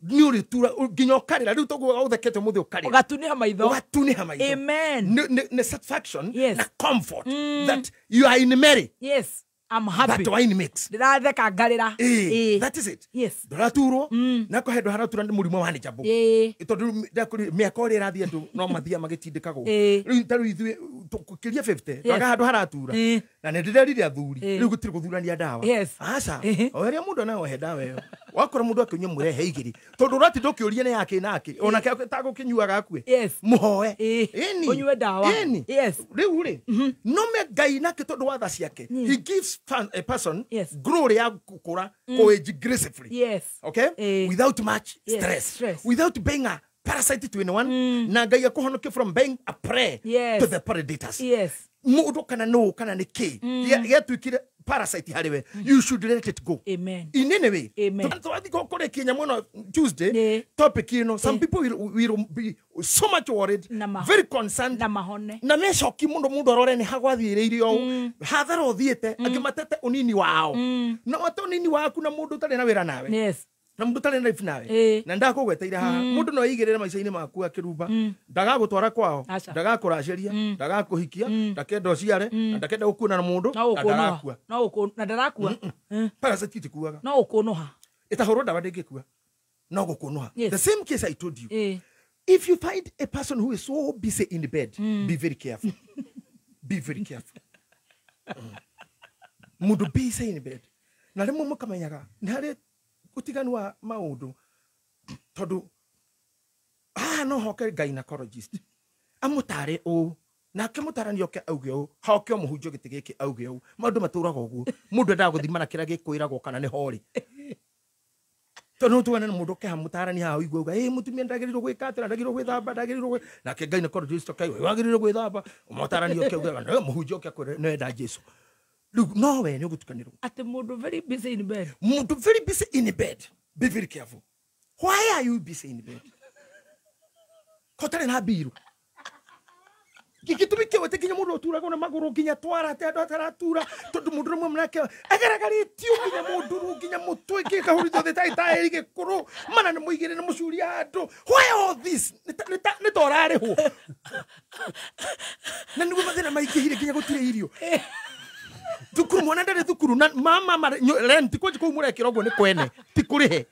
nĩ ũrĩtura nginya ũkarĩra rĩu toguo ũthekete ũmũthĩ ũkarĩra. Ũgatunĩha maitho. Ũgatunĩha maitho. Amen. Nĩ satisfaction Yes. na comfort that you are in merry. Yes. I'm happy. That wine makes. Ndĩratheka ngarĩra. That is it. Yes. Ndũraturwo na kwa handũ haratura nĩ mũrimũ wa nĩjambo. Tondũ mĩaka ũrĩa ĩrathiĩ andũ no mathiaga magĩtindĩkagwo. Rĩu ta rĩu ithuĩ tũkĩria 50 twaga handũ haratura na nĩ ndĩrerire athuri rĩu gũtirĩ gũthurania ndawa. Yes. Aca o ĩrĩa mũndũ anaohe ndawa ĩyo wakora mũndũ akĩnyua mũrehe igĩrĩ tondũ ũratinda ũkĩũria nĩ yakĩ nake onake tagũkĩnyuaga akue. Yes. Mũhoe. Ĩni. Ũnyue ndawa. Ĩni. Yes. Rĩu rĩ no me Ngai nake tondũ wa tha ciake he gives a person glory ya gũkũra kũ-age gracefully. Yes. Okay? Without much Yes, stress. Without being a parasite to anyone. Na Ngai akũhonokie from being a prey Yes. to the predators. Yes. Mũndũ kana nũ kana nĩ kĩ gĩatuĩkire parasite harĩ we, you should let it go. Amen. In any way. Amen. Twathi kũrĩkia nyamũ ĩno Tuesday topic ĩno some people will be so much worried, very concerned na mahone na mecoki mũno mũndũ arore nĩ hagwathiĩrĩire ũũ hathara ũthiĩte angĩ matete ũnini wao na wate ũnini waku na mũndũ ũtarĩ na wĩra nawe. Yes. Na mũndũ ũtarĩ na life nawe na ndakũgweteire haha mũndũ no aigĩrĩre maica-inĩ maku akĩrumba ndagagũtwara kwao ndagakũracĩria ndagakũhikia ndakenda ũciare na ndakenda gũkuona na mũndũ na ndarakua. Na ndarakua. Parasite itikuaga. No ũkũnũha. Ĩtahũrwo ndawa ndĩngĩkua no gũkũnũha. Yes. The same case I told you. If you find a person who is so busy in the bed, be very careful. Be very careful. Mũndũ busy in bed na rĩmwe mũkamenyaga nĩ harĩ ũtiganu wa maũndũ tondũ haha no hoke gynecologist amũtare ũũ nake mũtarani oke auge ũũ hoke o mũhunjio gĩtĩ gĩkĩ auge ũũ maũndũ matũraga ũguo mũndũ endaga gũthimana kĩrĩa gĩkwĩragwo kana nĩ horĩ tondũ no tuone na mũndũ oke mũtarani haha ũigue auga ĩ mũtumia ndagĩrĩirwo gwĩka atĩa ndagĩrĩirwo gwĩthamba ndagĩrĩirwo nake gynecologist oke auge wagĩrĩirwo gwĩthamba mũtarani oke auge mũhunjio oke akwĩre nĩwenda Jesu rĩu no we nĩ ũgũtukanĩrwo atĩ mũndũ very busy in bed. Mũndũ very busy in bed, be very careful. Why are you busy in bed? Kotarĩ na mbiru gĩtũmi kĩu atĩ nginya mũndũ ũturagwo na magũrũ nginya twara atĩ andũ ataratura tondũ mũndũ rĩmwe nake agaragarĩtio nginya mũndũrũ nginya mũtwe gĩkahurithio thĩ ta itaĩri gĩkũrũ mana nĩ mũigĩrĩ nĩ mũcuria handũ. Why all this? Nĩ ta ũrarĩhwo na nĩguo mathĩna maingĩhire nginya gũtirĩ irio. Thukuru mwana ndarĩ thukuru na mama rent kwanji kũu mũrekĩra ũguo nĩ kwene ti kũrĩhe.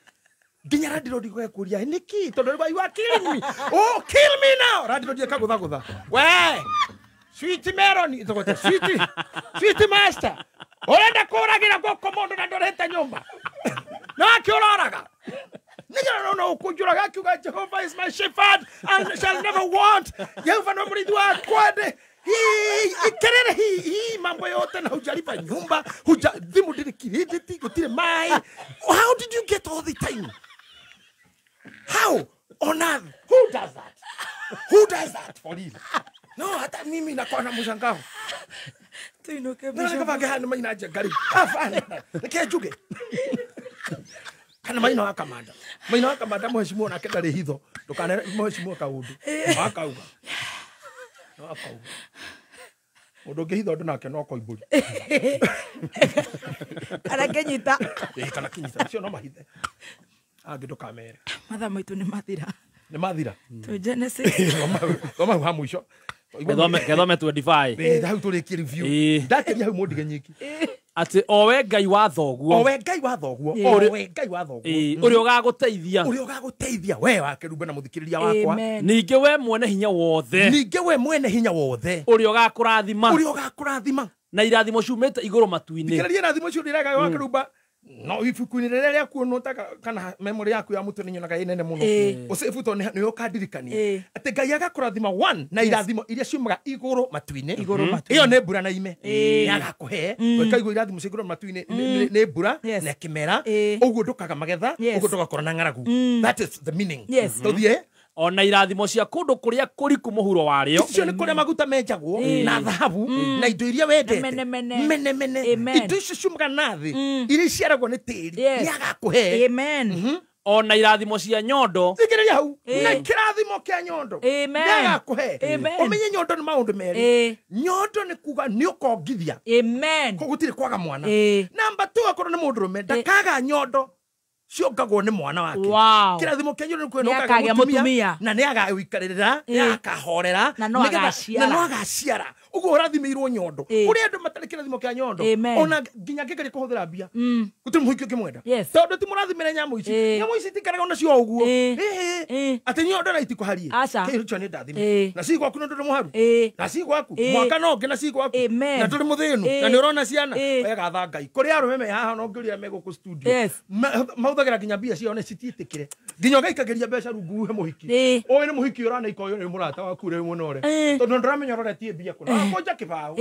Nginya landlord gwekũria nĩkĩ tondũ you are killing me. Oh, kill me now. Landlord akagũthagũtha. We sweet melon itogote sweet master. Ũrenda kũragĩra guoko mũndũ na ndũrĩte nyũmba. No akĩũroraga. Nigera no ũkũnjũraga akiuga Jehovah is my shepherd and shall never want. Jehova no mũrĩithi wakwa ndĩ hii kelele hii mambo yote na hujalipa nyumba, thimu ndiri credit, gutire mai. How did you get all the time? How on earth? Who does that? Who does that for real? No, hata mimi nakuwa na mshangao. Tuinuke bisho. Na kama gani maina aje gari. Afana. Nike njuge. Kana maina wa kamanda. Maina wa kamanda mheshimiwa nake ndarĩ hitho. Ndukane mheshimiwa kaundu. Akauga. No akauga. Mundu ũngĩhitha ũndũ nake no koimbũri. Kana kĩnyita. Kana kĩnyita. Acio no mahithe. Angĩ ndũkamere. Mathaa maitũ nĩ mathira. Nĩ mathira. Twĩ Genesis. Thoma hau ha mũico. Gethome 25. Hau tũrĩkie review. Ndakĩria hau mũndige nyiki. Atĩ owe Ngai wa thoguo. Owe Ngai wa thoguo. Owe Ngai wa thoguo. Ũrĩa ũgagũteithia. Ũrĩa ũgagũteithia we wa kĩrumbe na mũthikĩrĩria wakwa. Ningĩ we mwene hinya wothe. Ningĩ we mwene hinya wothe. Ũrĩa ũgakũrathima. Ũrĩa ũgakũrathima. Na irathimo ciumĩte igũrũ matu-inĩ. Thikĩrĩria irathimo icio ndĩrega wa kĩrumba. No ibuku-inĩ rĩrĩa rĩaku ũnũtaga kana memory yaku ya mũtwe nĩnyonaga ĩ nene mũno. Ũcibu tondũ nĩ ũkandirikania atĩ Ngai agakũrathima one na irathimo iria ciumaga igũrũ matu-inĩ. Ĩyo nĩ mbura na ime. Nĩ agakũhe. Ũkaigua irathimo cia igũrũ matu-inĩ nĩ mbura na kĩmera. Ũguo ndũkaga magetha, ũguo ndũgakorwo na ng'aragu. That is the meaning. Tũthiĩ. Ona irathimo cia kũndũ kũrĩa kũriku mũhuro warĩo. Icio nĩ kũrĩa maguta menjagwo na thahabu na indo iria wendete. Mene mene. Indo icio ciumaga na thĩ iria iciaragwo nĩ tĩri nĩ agakũhe. Amen. Ona irathimo cia nyondo. Thikĩrĩria hau. Na kĩrathimo kĩa nyondo. Amen. Nĩ agakũhe. Ũmenye nyondo nĩ maũndũ merĩ. Nyondo nĩ kuga nĩ ũkongithia. Amen. Koguo gũtirĩ kwaga mwana. Namba 2 akorwo nĩ mũndũrũme ndakaga nyondo. Ciongagwo nĩ mwana wake. Kĩrathimo kĩa nyondo nĩ kwĩna ũkagĩa mũtumia na nĩ agagũikarĩrĩra, nĩ akahorera, na no agaciara. Ũguo ũrathimĩirwo nyondo. Kũrĩ andũ matarĩ kĩrathimo kĩa nyondo. Ona nginya ngĩgeria kũhũthĩra mbia. Gũtirĩ mũhiki ũngĩmwenda. Tondũ ti mũrathimĩre nyamũ ici. Nyamũ ici itikaraga onacio o ũguo. Atĩ nyondo na itikũharie. Kĩu kĩo nĩ ndathime. Na ci gwaku nĩ ndũrĩ mũharu. Na ci gwaku. Mwaka no ũngĩ na ci gwaku. Na ndũrĩ mũthĩnu. Na nĩ ũrona ciana. Wegatha Ngai. Kũrĩ arũme me haha no ngĩũria me gũkũ studio. Mahũthagĩra nginya mbia ciao nĩ citiĩtĩkĩre. Nginya ũgaikagĩria mbeca rungu uhe mũhiki. Ũyũ nĩ mũhiki ũraneika ũyũ nĩ mũrata waku ũrĩa mwena ũrĩa. Tondũ ndũramenya ũroretie mbia kũna. Akonja kĩbaũ.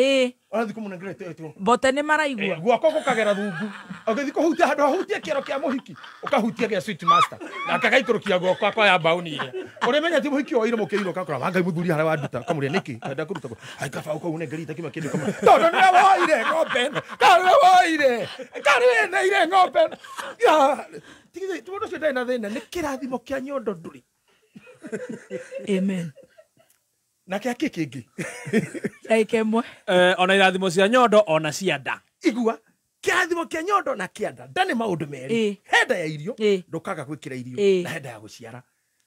Ũrathiĩ kũmũnengera Mbote nĩ maraigua. Guoko gũkagera rungu. Ũgĩthiĩ kũhutia handũ hahutie kĩero kĩa mũhiki. Ũkahutia gĩa sweet master. Nake agaikũrũkia guoko akoya mbaũni ĩrĩa. Ũrĩmenya ti mũhiki oire mũkĩirwo ũgakora wa Ngai mũthuri harĩa wanduta. Ũkamũria nĩkĩ? Kwenda kũruta kũ. Ai kabaũ kau ũnengerire kĩma kĩndũ kama. Tondũ nĩwe woire ng'ombe ĩno. Tondũ nĩwe woire. Tondũ nĩwe wendeire ng'ombe ĩno. Tigithĩ mũndũ ũcio ndarĩ na thĩna nĩ kĩrathimo kĩa nyondo ndũrĩ. Amen. Na kĩa kĩ kĩngĩ? Ndagĩka ĩmwe. Ona irathimo cia nyondo ona cia nda. Igua kĩrathimo kĩa nyondo na kĩa nda. Nda nĩ maũndũ merĩ. He nda ya irio ndũkaga gwĩkĩra irio na he nda ya gũciara.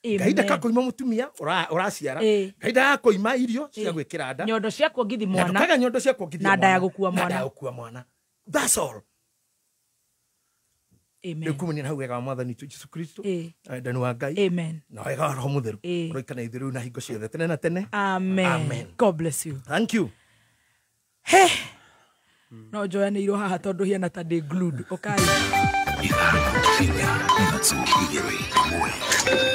Ngai ndakakũima mũtumia ũraciara. Ngai ndagakũima irio cia gwĩkĩra nda. Nyondo cia kuongithia mwana. Ndũkaga nyondo cia kuongithia mwana. Na nda ya gũkua mwana. Na nda ya gũkua mwana. That's all. Amen. Nĩ kumania hau wega wa Mwathani witũ Jesũ Kristo. Wendani wa Ngai. Amen. Na wega wa Roho Mũtheru. Ũroikana ithuĩ rĩu na hingo ciothe tene na tene. Amen. Amen. God bless you. Thank you. He. No njoyanĩirwo haha tondũ hiana ta ndĩ glued. Ũkai. 5 4 3 2 1.